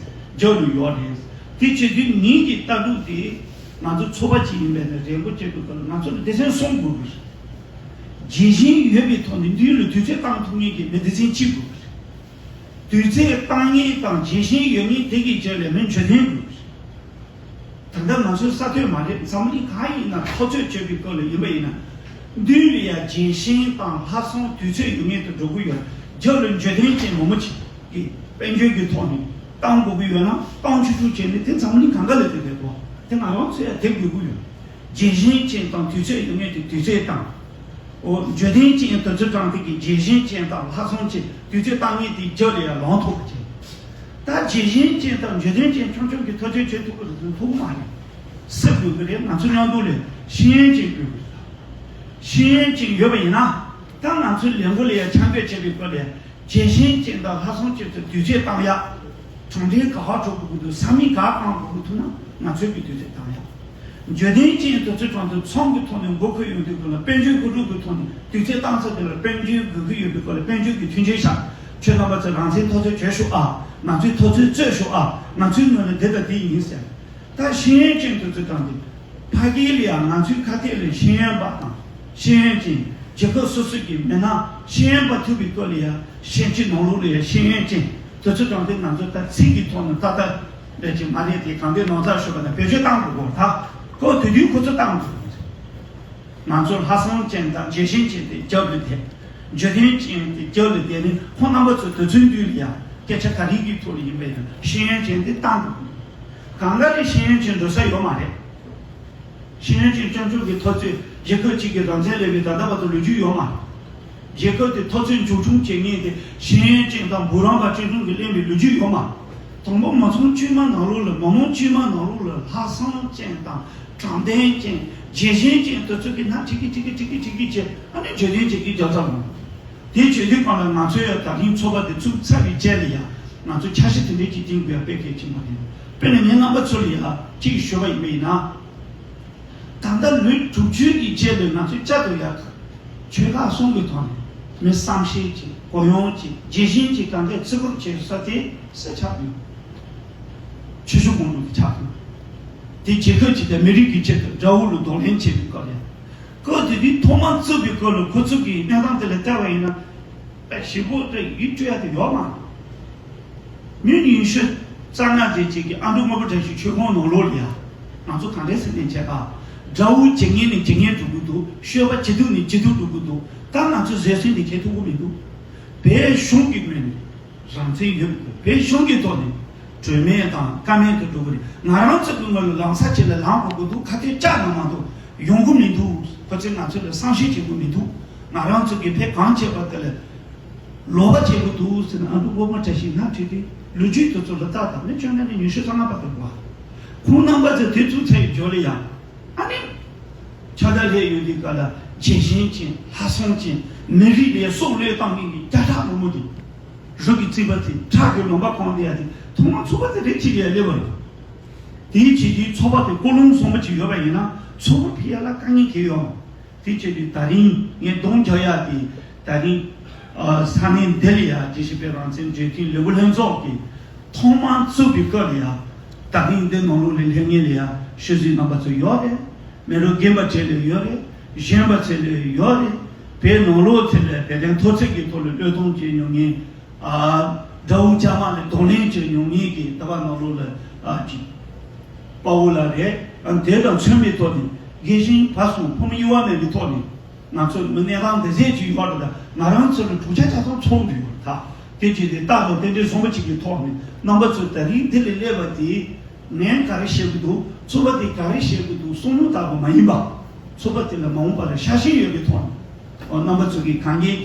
རྒྱབ་ལ་ཡོད་རེད། དེ་བྱེད་དུས་ངེད་ཀྱི་ལྟ་གྲུབ་དེ་ང་ཚོ་ཚོགས་པ་གཅིག་ཡིན་པ་ཡིན་ན་རེ་སྒུག་བྱེད་དགོས་སྐབས་ལ་ང་ཚོ་ལ་སྡེ་ཚན་གསུམ་དགོས་ཀྱི་རེད། རྒྱལ་ཞེན་ཡོད་པའི་ཐོག་ནས་མདུན་ལ་དུས་ཚོད་བཏང་ཐུབ་མཁན་གྱི་མི་སྡེ་ཚན་གཅིག་དགོས་ཀྱི་རེད། དུས་ཚོད་བཏང་མཁན་དང་རྒྱལ་ཞེན་ཡོད་མཁན་དེ་གི་རྗེས་ལ་མི་འཇོན་ཐང་དགོས་ཀྱི་རེད། ད་ལྟ་ང་ཚོའི་ས་ཐོན་མ་རེད། འཛམ་གླིང་གང་ཡིན་ན་ཐོ་ཚོད་བྱེད་པའི་སྐོར་ལ་ཡིན་པ་ཡིན་ན། མདུན་ལ་ཡ་རྒྱལ་ཞེན་དང་ལྷག་བསམ་དུས་ཚོད་ཡོད་མཁན་དུ་འགྲོ་གི་ཡོད། རྒྱབ་ལ་འཇོན་ཐང་ཅན་མང་པོ་ཅིག་གིས་དཔལ་འབྱོར་གྱི་ཐོག་ནས་བཏང་དགོས་ཀྱི་ཡོད་ན་བཏང་ཆུག་ཆུག་བྱས་ནས་དེ་འཛམ་གླིང་གང་ག་ལ་དེ་བསྡད་དགོས། དེ་ང་རང་ཚོ་ཡ་དེ་དགོས་ཀྱི་ཡོད། རྒྱལ་ཞེན་ཅན་དང་དུས་ཚོད་ཡོད་མཁན་དེ་དུས་ཚོད་བཏང་། འོ་འཇོན་ཐང་ཅན་དུས་ཚོད་བཏང་དེ་གི་རྒྱལ་ཞེན་ཅན་དང་ལྷག་བསམ་ཅན་དུས་ཚོད་བཏང་མཁན་དེ་རྒྱབ་ལ་ཡ་ལངས་ཐུབ་པ་བྱས། ད་རྗེས་ཤན་ཅན་དང་འབྱོར་ལྡན་ཅན་ཆུང་ཆུང་གི་ཐོབ་ཚོད་བྱེད་ཐུབ་ཀྱི་རེད་ཐུབ་ཀྱི་མ་རེད། སེལ་དགོས་ཀྱི་རེད། ང་ཚོ་མཉམ་དུ་ལས་ཤེས་ཡོན་ཅན་དགོས་ཀྱི་རེད། ཤེས་ཡོན་ཅན་ཡོད་པ་ཡིན་ན། ད་ང་ཚོའི་ལས་འགུལ་ལ་ཡང་འཆར་འགོད་བྱེད་པའི་སྐོར་ལ་རྗེས་ཤན་ཅན་དང་ལྷག་བསམ་ཅན་ཚོའི་དུས་ཚོད་བཏང་ཡག་གྲུབ་འབྲས་ག་པར་འགྲོ་དགོས་ཀྱི་འདུག་ས་མིག་ག་པར་གང་དགོས་ཀྱི་འདུག་ཐུབ་ན་ང་ཚོའི་གི་དུས་ཚོད་བཏང་ཡག་འབྱོར་ལྡན་ཅན་དུ་ཚོད་དྲང་དུ་ཚོང་གི་ཐོག་ནས་མགོ་འཁོར་ཡོང་དུས་སྐོར་ལ་དཔལ་འབྱོར་གོ་སྒྲིག་གི་ཐོག་ནས་དུས་ཚོད་བཏང་ཚར་དེ་ལ་དཔལ་འབྱོར་དགོས་ཀྱི་ཡོད་པའི་སྐོར་ལ་དཔལ་འབྱོར་གྱི་མཐུན་རྐྱེན་བཞག་ཁྱོད་རྣམ་པ་ཚོས་རང་བཙན་ཐོབ་ཚོད་བྱོས་ཤོག་ཨ། ང་ཚོའི་ཐོབ་ཚོད་རྩོད་ཤོག་ཨ། ང་ཚོའི་ངོས་ནས་འདི་དང་འདི་ཡིན་ཟེར། ད་ཤེས་ཡོན་ཅན་དུ་ཚོད་དྲང་དེ་ཕ་གི་ལ་ཡང་ང་ཚོའི་ཁ་གཏད་ལ་ཤེས་ཡོན་པ་དང་ཤེས་ཡོན་ཅན་རྒྱལ་ཁབ་སོ་སོ་གི་མི་སྣ་ཤེས་ཡོན་པ་ཐུབ་པའི་སྐོར་ལ་ཡང་ཤེས་ཀྱི་ནང་ལོགས་ལ་ཡང་ཤེས་ཡོན་ཅན་དུ་ཚོད་དྲང་དེ་ང་ཚོ་ད་ཚིག་གི་ཐོག་ནས་ཏག་ཏག་ལས་ཀྱི་མ་ལས་དེ་གང་དེ་ནང་ཚགས་ཞུ་བ་དང་བེད་སྤྱོད་བཏང་དགོས་གོ་ད་ཁོ་དུས་དུས་ཁོ་ཚོ་བཏང་དགོས་གོ་ང་ཚོ་ལྷག་བསམ་ཅན་དང་རྗེས་ཤན་ཅན་དེ་རྒྱབ་ལ་བསྡད། འཇོན་ཐང་ཅན་དེ་རྒྱབ་ལ་བསྡད་ནས་ཁོང་རྣམ་པ་ཚོ་དུས་ཚོད་དུས་ལ་ཡང་སྐད་ཆ་ག་རེ་གི་ཐོག་ལ་ཡིན་པ་ཡིན་ན་ཤེས་ཡོན་ཅན་དེ་བཏང་དགོས། གང་ག་ལས་ཤེས་ཡོན་ཅན་འགྲོ་ས་ཡོད་མ་རེད། ཤེས་ཡོན་ཅན་སྤྱོད་ཕྱོགས་ཀྱི་ཐོབ་ཚོད་རྒྱལ་ཁབ་ཅིག་གི་རང་བཙན་ལས་པའི་ད་ལྟ་བར་དུ་ལོ་རྒྱུས་ཡོད་མ་རེད། རྒྱལ་ཁབ་དེ་ཐོབ་ཚོད་འཇོག་སྐྱོང་བྱེད་མཁན་དེ་ཤེས་ཡོན་ཅན་དང་འབུམ་རམས་པ་སྤྱི་མཐུན་གྱི་གླེང་བའི་ལོ་རྒྱུས་ཡོད་མ་རེད། དང་པོ་མི་ཚང་དཀྱུས་མ་ནང་ལོགས་ལ་མི་མང་དཀྱུས་མ་ནང་ལོགས་ལ་ལྷག་བསམ་ཅན་དང་དྲང་བདེན་ཅན་རྗེས་ཤན་ཅན་དེ་ཚོ་གི་ནང་ཁྲིད་ཀྱི་ཁྲིད་ཀྱི་ཁྲིད་ཀྱི་ཁྲིད་ཀྱི་བྱས་ཨ་ནི་འཇོན་ཐང་ཅན་གྱི་རྒྱབ་རྩ་མང་། དེ་བྱེད་དུས་གང་ལ་ང་ཚོས་ཡང་ད་རིང་ཚོགས་པ་དེ་བཙུགས་ཚར་བའི་རྗེས་ལ་ཡང་ང་ཚོ་འཆར་གཞི་དེ་འདྲའི་ཅིག་བཏིང་དགོས་ཡ་དཔེ་གལ་ཆེན་པོ་རེད། དཔེར་ན་ངས་རྣམ་པ་ཚོ་ལ་ཡང་ཅིག་ཞུ་བ་ཡིན་པ་ཡིན་ན། ད་ལྟ་ལོ་དྲུག་ཅུ་གི་རྗེས་ལ་ང་ཚོས་བསྐྱར་དུ་ཡང་ཆོལ་ཁ་གསུམ་གྱི་ཐོག་ནས་མི་བསམ་ཤེས་ཅིག་གུ་ཡངས་ཅིག་རྒྱལ་ཞེན་ཅིག་གང་གས་བརྩི་བཀུར་བྱེད་ས་དེ་སུ་ཆགས་ཡོད། ཆོས་ཕྱོགས་གོང་དུ་ཆགས་ཡོད། དེ་རྒྱལ་ཁབ་ཅིག་དང་མི་རིགས་ཀྱི་ཆེད་དུ་དགྲ་བོ་ལ་གདོང་ལེན་བྱེད་པའི་སྐབས་ལ། སྐབས་དེ་དུས་ཐོག་མར་བཙུགས་པའི་སྐབས་ལ་ཁོ་ཚོ་གི་གནས་སྟངས་དེ་ལ་བལྟས་པ་ཡིན་ན། ཞེ་པོ་ཏྲ་ཡིད་སྤྲོ་ཡ་དེ་ཡོད་མ་རེད། མི་ཉི་ཤུ་རྩ་ལྔ་དེ་ཅིག་གི་ཨ་འབྲུག་དངོས་པོ་བཀྲ་ཤིས་ཆོས་ཁང་ནང་ལོགས་ལ་ཡ། ང་ཚོ་གང་འདྲས་སེ་ལེན་བྱས་ཨ། དགྲ་བོ་ཇེ་ངན་ནས་ཇེ་ངན་འགྲོ་གི་འདུག་ཤོད་པ་ཇེ་སྡུག་ནས་ཇེ་སྡུག་འགྲོ་གི་འདུག་ད་ང་ཚོ་བཟོད་བསྲན་དེ་བྱེད་ཐུབ་ཀྱི་མི་འདུག་བོད་གཞུང་གི་ངོས་ནས་རང་བཙན་ཡོད་དགོས། བོད་གཞུང་གི་ཐོག་ནས་གྲོས་མོལ་དང་བཀའ་མོལ་དུ་འགྲོ་གི་རེད། ང་རང་ཚོ་གི་ངོས་ལ་ལམ་སང་ཆེད་ལ་ལངས་དགོས་ཀྱི་འདུག་ཁ་གཏད་བཅག་ན་མ་གཏོགས་ཡོང་གི་མི་འདུག་ཁོ་ཚོས་ང་ཚོ་ལ་བསམ་ཤེས་བྱེད་དགོས་མི་འདུག་ང་རང་ཚོ་གི་བོད་གངས་ཅན་པ་དེ་ལ་ལོག་པ་བྱེད་དགོས་འདུག་ཟེར་ན་ཨ་འབྲུག་དངོས་པོ་བཀྲ་ཤིས་ནག་ཁྲིད་དེ་ལོ་རྒྱུས་དེ་ཚོ་ལ་ལྟ་དང་མི་བཅོ་ལྔ་ནས་ཉི་ཤུ་རྩ་ལྔ་བར་དུ་བ། ཁོང་རྣམ་པ་ཚོ་དེ་ཚོ་ཚེ་འཇོག་ལ་ཡང་ཨ་ནི། ཆ་ད་ལྷད་ཡོད་དུས་སྐབས་ལ་རྒྱལ་ཞེན་ཅན་ལྷག་བསམ་ཅན་མི་རིགས་ལ་སྲོག་བློས་བཏང་མཁན་གྱི་བརྒྱ་ཕྲག་མང་པོ་དེ། རང་གི་རྩིས་པ་དེ་ཁྲག་གི་ལུང་པ་གང་དེ་ཡ་དེ་ཐོག་མར་ཚོགས་པ་དེ་རེད་ཅེས་ཡ་སླེབས་པ་རེད། དེའི་ཆེད་དུ་ཚོགས་པ་དེ་ཀུན་སློང་བཟང་པོ་ཅིག་ཡོད་པ་ཡིན་ན་ཚོགས་པ་ཕུད་ཡ་ལ་དཀའ་ངལ་གང་ཡང་ཡོད་མ་རེད། དེ་བྱས་ཏེ་ད་རིང་ངས་གདོང་རྒྱག་ཡག་དེ་ད་རིང་ཨ་ས་གནས་འདི་ལ་ཡ་རྒྱལ་སྤྱིའི་བོད་རང་བཙན་འབྲེལ་མཐུད་ལས་འགུལ་ལྷན་ཚོགས་ཀྱིས་ཐོག་མར་བཙུགས་པའི་སྐབས་ལ་ཡ་ད་རིང་འདི་ནང་ལོགས་ལ་སླེབས་མཁན་ལ་ཡ་ཤོད་རྩིས་རྣམ་པ་ཚོ་ཡོད་རེད། མེ་རོ་རྒན་པ་བཅས་ལ་ཡོད་རེད། གཞོན་པ་ཚོ་ལ་ཡོད་རེད། བོད་ནང་ལོགས་ཚོ་ལ་བོད་དོན་མཐོ་ཚད་ཀྱི་ཐོག་ལ་བློས་གཏོང་བྱེད་མྱོང་མཁན། ཨ། དགྲ་བོ་དཔྱ་དམག་ལ་གདོང་ལེན་བྱེད་མྱོང་མཁན་གྱི་ད་བར་ནང་ལོགས་ལ་ཨ་ཅིག་དཔའ་བོ་ལགས་རེད། ཨ་དེ་དང་མཚོན་པའི་ཐོག་ནས་རྒན་གཞོན་བར་གསུམ་ཕོ་མོ་དབྱེ་བ་མེད་པའི་ཐོག་ནས་ང་ཚོ་མི་གནས་སྟངས་འདི་ཟེར་གྱི་ཡོད་རེད། ད་ང་རང་ཚོ་ལ་གྲུབ་ཆ་ཆ་ཚང་ཚོགས་འདུས་ཡོད་རེད། ད་དེ་བྱས་ཏེ་རྟག་ཏུ་རྟེན་འབྲེལ་བཟང་པོ་གཅིག་གི་ཐོག་ནས་རྣམ་པ་ཚོ་ད་རིང་འདི་ལ་སླེབས་པ་དེ། ངས་ག་རེ་བཤད་ཀྱི་འདུག་ཚོགས་པ་དེ་ག་རེ་བཤད་ཀྱི་འདུག་བསམ་བློ་བཏང་བ་མ་ཡིན་པ། ཚོགས་པ་དེ་ལ་མ་འོངས་པ་ལ་ཤ་ཞེན་ཡོད་པའི་ཐོག་ནས། ཨོ་རྣམ་པ་ཚོ་གིས་གང་གས་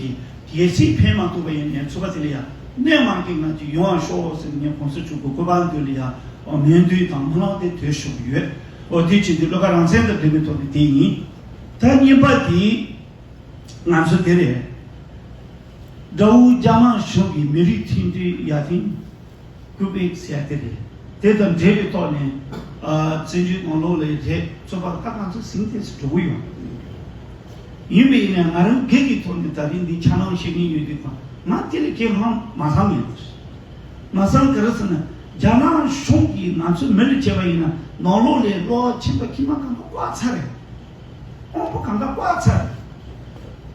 ཀྱིས་གལ་སྲིད་ཕན་མ་ཐོགས་པ་ཡིན་ནའི་ཚོགས་པ་དེ་ལ་ཡང་གནས་མང་གི་ངང་ཅིག་ཡོང་བ་ཤོག་ཟེར་ནས་ངས་གོང་ས་མཆོག་གི་སྐུ་པར་མདུན་ལ་ཡང་ཨོ་སྨོན་འདུན་དང་སྨོན་ལམ་དེ་དོད་ཞུ་གི་ཡོད། ཨོ་དེ་བྱས་ཏེ་བློ་དགའ་རང་བཙན་དང་འབྲེལ་བའི་ཐོག་ནས་དེ་ཡིན། ད་གཉིས་པ་དེ་ང་ཚོ་དེ་རེད། དགྲ་བོ་རྒྱ་ནག་གཞུང་གི་མི་རིགས་མཐུན་སྒྲིལ་ཡར་ཐོན། ཀུ་པེག་ཟེར་ཡ་དེ་རེད། དེ་དང་འབྲེལ་བའི་ཐོག་ནས་ཨ་བཙན་བྱོལ་ནང་ལོགས་ལ་རེད་ཚོགས་པ་ད་ང་ཚོ་ཟིང་ཐེ་སུ་འགྲོ་གི་ཡོད། ཡིན་པས་ཡིན་ན་ང་རང་སྒེར་གྱི་ཐོག་ནས་ད་རིང་འདི་ཁྱེད་རང་བཤད་མཁན་ཡོད་དུས་ཁོ་ང་དེ་ལ་ཁེ་ཕན་མ་བསམ་ཡོད། མ་བསམ་ག་རེ་ཟེར་ན་རྒྱ་ནག་གཞུང་གིས་ང་ཚོའི་མི་ལ་བྱས་པ་ཡིན་ན་ནང་ལོགས་ལ་གློ་བ་མཆིན་པ་མཁལ་མ་གང་ག་བཀག་ཚར་རེད། དབང་པོ་གང་ག་བཀག་ཚར།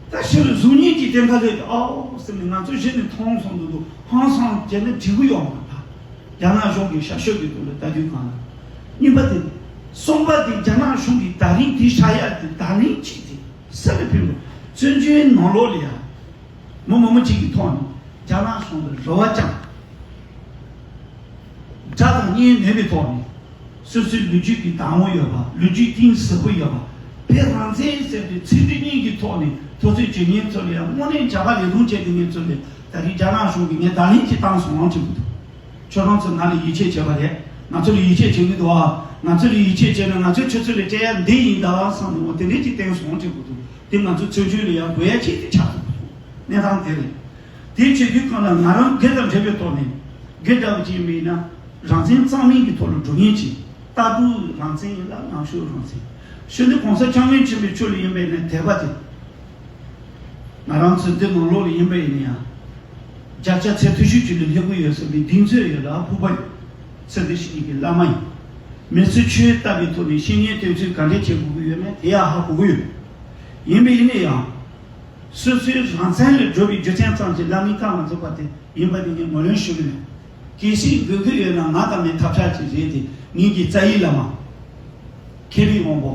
ད་ཕྱིར་གཟུགས་བརྙན་གྱི་སྟེང་ཁ་ལས་ཀྱི་ཨའོ་ཟེར་ནས་ང་ཚོ་གཞི་ནས་མཐོང་སོང་འདུག་འདུག་ཧང་སང་བྱས་ན་འགྲིག་གི་ཡོད་མ་རེད། རྒྱ་ནག་གཞུང་གི་ཤ་ཤོད་ཀྱི་འདུག་ལ་ལྟ་དུས་གང་ལ། གཉིས་པ་དེ། གསུམ་པ་དེ་རྒྱ་ནག་གཞུང་གིས་ད་རིང་དེ་བྱ་ཡག་དེ་ད་ལན་གཅིག་དེ་སུ་ལ་ཕན་དགོས། བཙན་བྱོལ་ནང་ལོགས་ལ་ཡ། མི་མང་པོ་གཅིག་གི་ཐོག་ནས་རྒྱ་ནག་གཞུང་ལ་རེ་བ་བཅངས། དགྲ་དང་གཉེན་མེད་པའི་ཐོག་ནས། སོ་སོའི་ལོ་རྒྱུས་ཀྱི་བདག་དབང་ཡོད་པ། ལོ་རྒྱུས་གཏིང་ཟབ་པོ་ཡོད་པ། བོད་རང་བཙན་ཟེར་བའི་ཚིག་འབྲུ་གཉིས་ཀྱི་ཐོག་ནས་ཐུབ་ཚོད་བྱེད་མཁན་ཚོ་ལ་ཡང་དངོས་གནས་རྒྱ་གར་ལས་དོན་བྱེད་མཁན་ཚོ་ལ་ད་རེས་རྒྱ་ནག་གཞུང་གིས་ངས་བརྡ་ལན་ཅིག་བཏང་སོང་ལམ་ཁྲིད་དགོས་འདུག་ཁྱོད་རང་ཚོ་ང་ལ་ཡིད་ཆེས་བྱས་པ་རེད། ང་ཚོ་ལ་ཡིད་ཆེས་བྱེད་ཀྱི་འདུག་ཨ། ང་ཚོ་ལ་ཡིད་ཆེས་བྱས་ན་ང་ཚོས་ཁྱོད་ཚོ་ལ་སྤྲད་ཡ་འདི་ཡིན་ད་བསམ་ནས་འོ་དེ་འདྲས་ཅིག་བསྟན་སོང་དྲན་གྱི་འདུག་དེ་ང་ཚོ་ཚུལ་འཆོས་ལ་ཡང་དགོས་ཡ་ཆེད་དུ་ཆགས་འདུག་གནས་སྟངས་དེ་རེད། དེ་བྱེད་དུས་གང་ལ་ང་རང་སྒེར་དང་འབྲེལ་བའི་ཐོག་ནས་སྒེར་འདྲ་བ་ཅིག་མིན་ན་རང་བཙན་གཙང་མིན་གྱི་ཐོག་ལ་འགྲོ་མཁན་ཅིག་ལྟ་གྲུབ་རང་བཙན་ཡིན་ལ་ལངས་ཕྱོགས་རང་བཙན། ཤོད་འདི་གོང་ས་སྐྱབས་མགོན་ཆེན་པོའི་ཆོས་ལ་ཡིན་པའི་ནས་དད་པ་དེ། ང་རང་ཚོ་འདི་ནང་ལོགས་ལ་ཡིན་པ་ཡིན་ན་ཡང་། བརྒྱ་ཆ་ཚད་མཐོ་ཤོས་ཅིག་ལ་སླེབས་ཀྱི་ཡོད་བསམ་པའི་གདེང་ཚོད་ཡོད་ལ་ཕུག་པ་ཡོད། ཚེ་འདི་ཕྱི་གཉིས་ཀྱི་བླ་མ་ཡིན། མི་ཚེ་ཆོས་ལྟ་བའི་ཐོག་ནས་བཤེས་གཉེན་བསྟེན་ཚུལ་ག་འདྲས་བྱེད་དགོས་ཀྱི་ཡོད་མེད་དེ་ཡང་ཧ་གོ་གི་ཡོད། ཡིན་པ་ཡིན་ན་ཡང་། སོ་སོའི་རང་བཙན་ལ་འགྲོ་བའི་རྒྱུ་མཚན་ཙམ་གྱིས་བླ་མའི་བཀའ་མ་བརྩི་བ་དེ་ཡིན་པ་དེ་ངས་ངོས་ལེན་ཞུ་གི་མེད། གལ་སྲིད་དགོས་ཀྱི་ཡོད་ན་ང་དང་ངའི་ཐབས་ཆག་ཅིག་རེད་དེ་ངེད་ཀྱི་རྩ་བའི་བླ་མ། མཁས་པའི་དབང་པོ།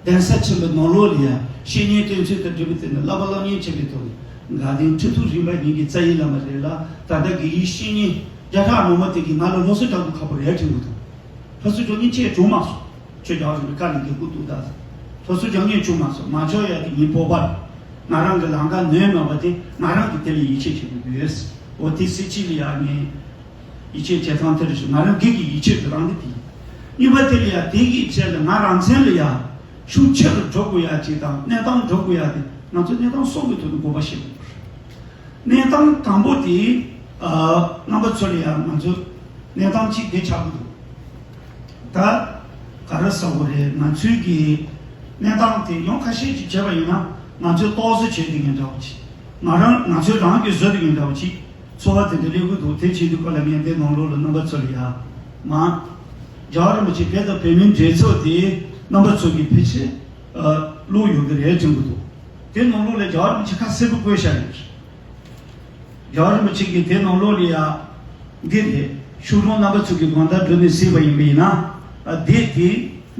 གདན་ས་ཆེན་པོའི་ནང་ལོགས་ལ་ཡང་བཤེས་གཉེན་བསྟེན་ཚུལ་དང་འབྲེལ་བའི་ཐད་ནས་བསླབ་པ་སློབ་གཉེར་བྱེད་པའི་ཐོག་ནས་དགའ་ལྡན་ཁྲི་ཐོག་རིམ་པ་ཉིད་ཀྱི་རྩ་བའི་བླ་མ་རེད་ལ། ད་ལྟ་དགེ་བའི་བཤེས་གཉེན་བརྒྱ་ཕྲག་མང་པོ་དེ་གིས་ང་ལ་སློབ་གསོ་རྒྱག་དགོས་ཁག་པོ་རེད་དྲན་གྱི་འདུག་སློབ་གསོ་རྒྱག་མཁན་ཅིག་བྱུང་མ་སོང་། ཁྱོད་རྒྱ་གར་གྱི་བཀའ་ལ་འགལ་དགོས་འདུག་ད་སློབ་གསོ་རྒྱག་མཁན་བྱུང་མ་སོང་། མ་ཆོག་ཡ་དེ་ངའི་སྤོབས་པ་རེད། ང་རང་གི་ལམ་ཁ་ནོན་མེད་པ་དེ་ང་རང་གིས་དེ་ལ་ཡིད་ཆེས་བྱེད་དགོས་ཡོད། འོ་དེ་སྲིད་ཅིག་ལ་ཡང་ངས། ཡིད་ཆེས་བྱེད་སྟངས་དེ་རེད་ཞུ། ང་རང་སྒེར་གྱི་ཡིད་ཆེས་ཀྱི་རང་དབང་དེ་ཡིན། གཉིས་པ་དེ་ལ་ཡང་དེ་གི་ཆེད་དུ་ང་རང་མཚན་ལ་ཡང་ཤུགས་ཆེ་རུ་འགྲོ་དགོས་ཡ་ཅིག་དང་གནས་སྟངས་འགྲོ་དགོས་ཡ་དེ་ང་ཚོ་གནས་སྟངས་གསུམ་གྱི་ཐོག་ནས་དགོངས་པ་བཞེས་དགོས་པ་རེད། གནས་སྟངས་དང་པོ་དེ་རྣམ་པ་ཚོ་ལ་ཡང་ང་ཚོ་གནས་སྟངས་གཅིག་དེ་ཆགས་ཀྱི་འདུག་ད་ག་རེ་ཟེར་དགོས་རེད། ང་ཚོའི་གི་གནས་སྟངས་དེ་ཡང་ཁ་ཤས་ཅིག་བྱས་པ་ཡིན་ན་ང་ཚོས་རྟོག་བཟོ་བྱས་དེ་ངན་འདྲ་བོ་ཅིག་ང་རང་ང་ཚོས་རང་གིས་བཟོས་དེ་ངན་འདྲ་བོ་ཅིག་ཚོར་བ་དེ་འདྲ་སླེབས་ཀྱི་འདུག་དེ་བྱེད་དུས་སྐབས་ལ་ངས་འདི་ནང་ལོགས་ལ་རྣམ་པ་ཚོ་ལ་ཡ། མ། རྒྱལ་བ་རིན་པོ་ཆེ་བོད་དང་བོད་མིའི་འབྲེལ་ཚོགས་དེ་རྣམ་པ་ཚོ་གིས་ཕལ་ཆེར། ཨ། བློ་ཡོད་ཀྱི་རེད་དྲན་གྱི་འདུག་དེ་ནང་ལོགས་ལ་རྒྱལ་བ་རིན་པོ་ཆེ་ཁ་གསལ་པོ་བཀོད་བཞག་ཡོད། རྒྱལ་བ་རིན་པོ་ཆེ་གིས་དེ་ནང་ལོགས་ལ་ཡ། འདི་རེད། ཤུགས་སྦྲང་རྣམ་པ་ཚོ་གིས་དགོང་དག་མགྲོན་ནས་གཟིགས་པ་ཡིན་པ་ཡིན་ན། ཨ། དེ་དེ།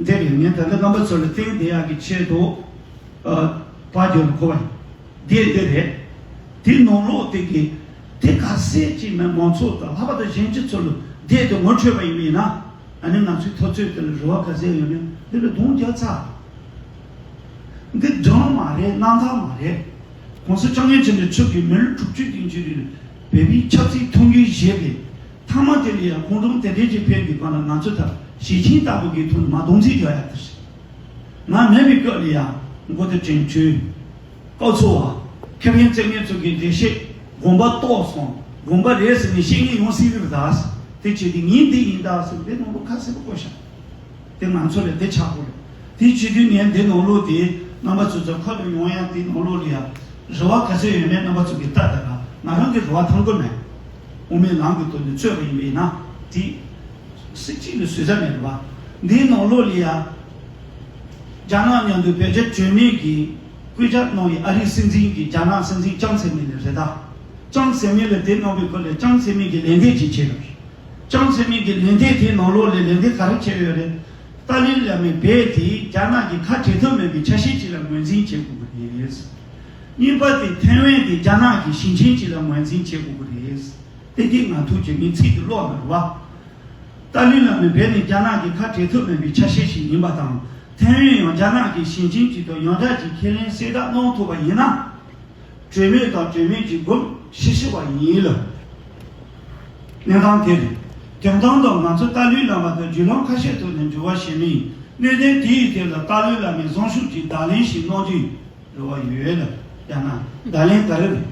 འདི་རེད། ངས་ད་ལྟ་རྣམ་པ་ཚོ་ལ་བསྟན་བསྡད་ཡག་གི་ཆེད་དུ། ཨ། ཕར་རྒྱབ་ལ་འཁོར་བ་ཡིན། དེ་དེ་རེད། དེ་ནང་ལོགས་དེ་གི་དེ་ག་ཚད་ཅིག་མིན་མང་ཚོགས་དང་ལྷག་པར་དུ་གཞོན་སྐྱེས་ཚོ་ལ་བསྡད་དེ་ངོ་འཕྲོད་པ་ཡིན་པ་ཡིན་ན། ཨ་ནི་ང་ཚོའི་འཐབ་རྩོད་དེ་ལ་རེ་བ་ག་ཚད་ཡོད་མེད་འདི་ལ་གདོང་རྒྱག་ཚར། འདི་སྒྲུང་མ་རེད། རྣམ་ཐར་མ་རེད། གོང་ས་སྐྱབས་མགོན་ཆེན་པོ་མཆོག་གིས་མི་ལོ་དྲུག་ཅུ་བདུན་ཅུ་རིང་ལ་བོད་པའི་ཆབ་སྲིད་ཐུགས་འགན་བཞེས་པའི་མཐའ་མ་དེ་ལ་ཡང་ཁོང་ཁྲོ་དེ་འདྲས་ཀྱི་ཕན་གྱི་སྒང་ལ་ང་ཚོ་ད་ཞེ་ཆེན་ལྟ་བུ་གི་ཐོག་ནས་མ་གདོང་ཚིག་རྒྱག་ཡག་དེ་རེད། ང་མེད་པའི་སྐབས་ལ་ཡང་མགོ་དེ་དྲན་བྱོས། སྐབས་འཚོལ་བ། ཁེ་ཕན་བཙལ་མཁན་ཚོ་གི་འགྲེལ་བཤད་དགོངས་པ་རྟོགས་སོང་། དགོངས་པ་རེད་ཟེར་ནས་བཤད་མཁན་ཡོང་སྲིད་ཀྱི་རེད་ད། དེ་བྱས་ཏེ་ངས་འདི་ཡིན་ད་ཟེར་འདི་ནང་ལོགས་ཁ་གསལ་པོ་བཀོད་བཞག་དེ་ང་ཚོ་ལ་འདི་ཆགས་པོ་རེད། དེ་བྱེད་དུས་ངས་འདི་ནང་ལོགས་དེ་རྣམ་པ་ཚོ་ཚོ་ཁ་ལ་ཡོང་ཡ་དེ་ནང་ལོགས་ལ་ཡ་རེ་བ་ག་ཚོད་ཡོད་མེད་རྣམ་པ་ཚོ་གི་ལྟ་ད་ག་ང་རང་གི་རེ་བ་ཐང་གོ་མེད། དབུ་མའི་ལམ་གྱི་ཐོག་ནས་རྩོད་པ་ཡིན་པ་ཡིན་ན་དེ། སྲིད་སྤྱི་ལ་བཟོད་ས་མེད་པ། འདིའི་ནང་ལོགས་ལ་ཡ། རྒྱ་ནག་མཉམ་དུ་བོད་རྒྱ་གྲོས་མོལ་གྱི་སྐུལ་ལྕག་གནང་བའི་ཨ་རིའི་སྲིད་འཛིན་གྱིས་རྒྱ་ནག་སྲིད་འཛིན་ཅང་ཙེ་མིན་ལ་རེ་ད། ཅང་ཙེ་མིན་ལ་དེ་གནང་བའི་སྐོར་ལ་ཅང་ཙེ་མིན་གྱིས་ལན་འདེབས་ཅིག་བྱས་ཡོད་རེད། ཅང་ཙེ་མིན་གྱི་ལན་འདེབས་དེའི་ནང་ལོགས་ལ་ལན་འདེབས་ག་རེ་བྱས་ཡོད་རེད། ཏཱ་ལའི་བླ་མས་བོད་དེ་རྒྱ་ནག་གི་ཁ་བྲལ་ཐབས་མེད་པའི་ཆ་ཤས་ཅིག་ལ་ངོས་འཛིན་བྱེད་དགོས་ཀྱི་རེད། གཉིས་པ་དེ་ཐའེ་ཝན་དེ་རྒྱ་ནག་གི་ཞིང་ཆེན་ཅིག་ལ་ངོས་འཛིན་བྱེད་དགོས་ཀྱི་རེད། དེ་གིས་ང་ཐུགས་རྗེ་ངའི་ཚིག་དེ་ཀློག་གནང་རོགས། ཏཱ་ལའི་བླ་མས་བོད་ནི་རྒྱ་ནག་གི་ཁ་བྲལ་ཐབས་མེད་པའི་ཆ་ཤས་ཤིག་ཡིན་པ་དང་། ཐའེ་ཝན་ཡང་རྒྱ་ནག་གི་ཞིང་ཆེན་གཅིག་ཏུ་ཡང་བསྐྱར་གྱི་ཁས་ལེན་གསལ་བསྒྲགས་གནང་ཐུབ་པ་ཡིན་ན། གྲོས་མོལ་དང་གྲོས་མོལ་གྱི་སྒོ་ཕྱེ་ཤེས་པ་ཡིན་ལ། གནས་སྟངས་དེ་རེད། དོན་དམ་དུ་ང་ཚོ་ཏཱ་ལའི་བླ་མ་དང་བརྒྱུད་ལམ་ཁ་ཤས་ཐོག་ནས་འབྲེལ་བ་བྱེད་མིན། གནད་དོན་དེའི་ཐད་ལ་ཏཱ་ལའི་བླ་མས་བཟང་ཤུགས་ཀྱིས་བརྡ་ལན་ཞིག་གནང་རྒྱུའི་རེ་བ་ཡོད་ལ། རྒྱ་ནག་བརྡ་ལན་ག་རེ་རེད།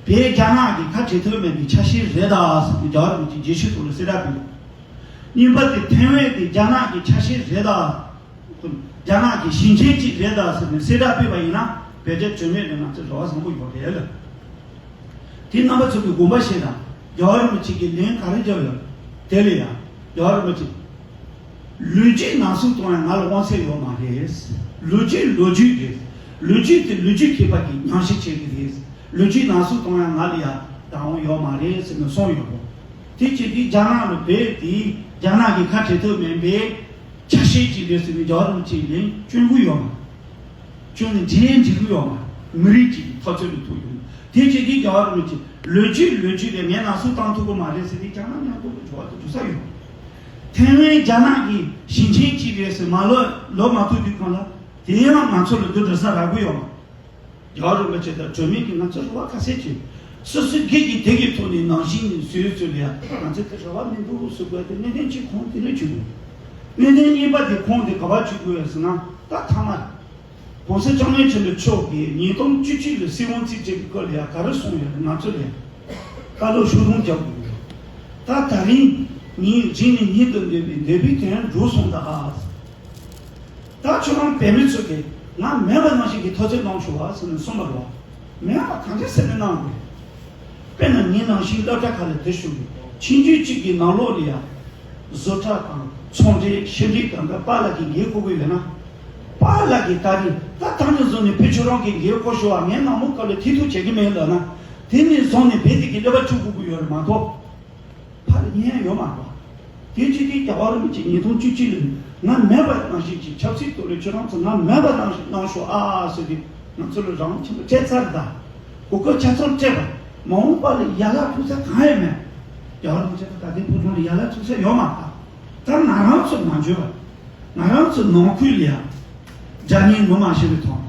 བོད་རྒྱ་ནག་གི་ཁ་བྲལ་ཐབས་མེད་པའི་ཆ་ཤས་རེད་ད་ཟེར་ཏེ་རྒྱལ་བ་རིན་པོ་ཆེས་རྗེས་ཤུལ་ཐོག་ལ་གསལ་བསྒྲགས་ཕུལ། གཉིས་པ་དེ་ཐའེ་ཝན་དེ་རྒྱ་ནག་གི་ཆ་ཤས་རེད་ད། རྒྱ་ནག་གི་ཞིང་ཆེན་གཅིག་རེད་ད་ཟེར་ནས་གསལ་བསྒྲགས་ཕུལ་བ་ཡིན་ན་བོད་རྒྱ་གྲོས་མོལ་ལ་ང་ཚོ་རེ་བ་བཟང་པོ་ཡོད་རེད་ལ། དེ་རྣམ་པ་ཚོ་གི་དགོངས་པ་བཞེས་དང་རྒྱལ་བ་རིན་པོ་ཆེ་གིས་ལན་ག་རེ་བརྒྱབ་ཡོད། དེ་ལ་ཡང་རྒྱལ་བ་རིན་པོ་ཆེ། ལོ་རྒྱུས་ནང་གསུག་གཏོང་ཡ་ང་ལ་དབང་ཚད་ཡོད་མ་རེད། ལོ་རྒྱུས་ལོ་རྒྱུས་རེད། ལོ་རྒྱུས་དེ་ལོ་རྒྱུས་མཁས་པ་གིས་ཉམས་ཞིབ་བྱེད་ཀྱི་རེད། ལོ་རྒྱུས་ནང་གསུག་གཏོང་ཡ་ང་ལ་ཡ་བདག་དབང་ཡོད་མ་རེད་ཟེར་ནས་གསུངས་ཡོད་པོ། དེ་བྱེད་དུས་རྒྱ་ནག་ལ་བོད་དེ་རྒྱ་ནག་གི་ཁ་བྲལ་ཐབས་མེད་པའི་ཆ་ཤས་ཅིག་རེད་ཟེར་ནས་རྒྱལ་བ་རིན་པོ་ཆེས་ལན་སྐྱོན་གྱི་ཡོད་མ། སྐྱོན་ནི་འདྲེན་འགྲིག་གི་ཡོད་མ། མི་རིགས་ཀྱི་འཐབ་རྩོད་ལ་ཐུག་ཡོད་མ། དེ་བྱེད་དུས་རྒྱལ་བ་རིན་པོ་ཆེ་ལོ་རྒྱུས་ལོ་རྒྱུས་རེད། ངས་ནང་གསུག་བཏང་ཐུབ་ཀྱི་མ་རེད་ཟེར་ཏེ་རྒྱ་ནག་མཉམ་དུ་འགྲོ་བ་དེ་འགྲོ་ས་ཡོད། ཐའེ་ཝན་རྒྱ་ནག་གི་ཞིང་ཆེན་གཅིག་རེད་ཟེར་མ་ལོ་ལོ་མ་ཐུག་དུས་གང་ལ་དེ་ཡང་ང་ཚོ་ལ་འདུ་འགྲོ་ས་རག་གི་ཡོད་མ། རྒྱལ་བ་རིན་པོ་ཆེ་དང་གྲོས་མོལ་གྱིས་ང་ཚོ་རེ་བ་ཁ་གསལ་བྱས། སོ་སོའི་སྒེར་གྱི་དེ་གི་ཐོག་ནས་ནང་བཞིན་ནས་བཟོས་ཚུལ་ལ་ཡང་ང་ཚོས་དེ་རེ་བ་མི་འདུག་ཟེར་དགོས་དེ་གནད་དོན་གཅིག་ཁོང་དེ་ལས་བྱུང་། གནད་དོན་གཉིས་པ་དེ་ཁོང་དེ་ག་པར་བྱུང་དགོས་ཟེར་ན་ད་ཐ་མ་རེད། ༸གོང་ས་༸སྐྱབས་མགོན་ཆེན་པོ་མཆོག་གིས་ཉིས་སྟོང་བཅུ་གཅིག་ལོའི་སྲིད་དབང་རྩིས་སྤྲད་ཀྱི་སྐབས་ལ་ཡང་ག་རེ་གསུངས་ཡོད་རེད། ང་ཚོ་ལ་བཀའ་སློབ་ཤུགས་སྡོམ་རྒྱག་དགོས་ཡོད། ད་ད་རིང་ཉིན་རྗེས་ནས་ཉིད་དུ་འདོད་པའི་འདོད་པའི་དོན་འགྲུབ་སོང་ད་ཨ། ད་ཁྱོད་རང་བོད་མི་ཚོ་གིས་ང་མེད་པ་ནང་བཞིན་གྱི་ཐུགས་བརྩེ་གནང་ཆོག་བ་ཟེར་ནས་གསུངས་པ་རེད། མེད་པ་གང་འདྲ་སེ་ནས་གནང་དགོས། དཔེར་ན་ངའི་ནང་བཞིན་སློབ་གྲྭ་ཁག་ལ་དེ་ཞུ་དགོས། ཆུང་ཆུང་གཅིག་གི་ནང་ལོགས་ལ་ཡང་བཟོ་གྲྭ་དང་ཚོང་འབྲེལ་ཤེས་འབྲེལ་གང་ག་པཱ་ལགས་ཀྱིས་འགན་འཁུར་དགོས་ཡོད་ན། པཱ་ལགས་ཀྱིས་ད་རེས་ད་ད་ནས་བཟུང་ནས་བོད་ཁྱོད་རང་གི་འགན་འཁུར་ཤོག་ཨ། ངའི་ནང་མོ་སྐབས་ལ་ཐེ་ཐུག་བྱེད་ཀྱི་མེད་ལབ་ན། དེ་ནས་བཟུང་ནས་བོད་དེ་གི་ཀླད་པ་འཁྲུག་དགོས་ཀྱི་ཡོད་རེད་མ་གཏོགས། ཕར་ཉན་ཡོད་མ་རེད། དེ་ཅི་སྟེ་རྒྱལ་བ་རིན་པོ་ཆེ་ཉིས་སྟོང་བཅུ་གཅིག་ལོའི་ང་མེད་པ་ནང་བཞིན་གྱི་ཆབ་སྲིད་ཐོག་ལ་ཁྱོད་རང་ཚོ་ང་མེད་པ་ནང་བཞིན་གནང་ཤོག་ཨ་ཟེར་ཏེ་ང་ཚོ་ལ་རང་ཁྱིམ་པ་སྤྲད་ཚར་ད། གོ་སྐབས་ཆ་ཚང་སྤྲད་པ། མ་འོངས་པ་ལ་ཡ་ལ་ཐུག་ས་གང་ཡང་མེད། རྒྱལ་བ་རིན་པོ་ཆེ་ད་ལྟའི་བོད་དོན་ལ་ཡ་ལ་ཐུག་ས་ཡོད་མ་རེད། ད་ང་རང་ཚོ་མ་འཇོན་པ། ང་རང་ཚོ་ནང་ཁུལ་ལ་ཡ། རྒྱ་ཉིན་ངོ་མ་ཤེས་པའི་ཐོག་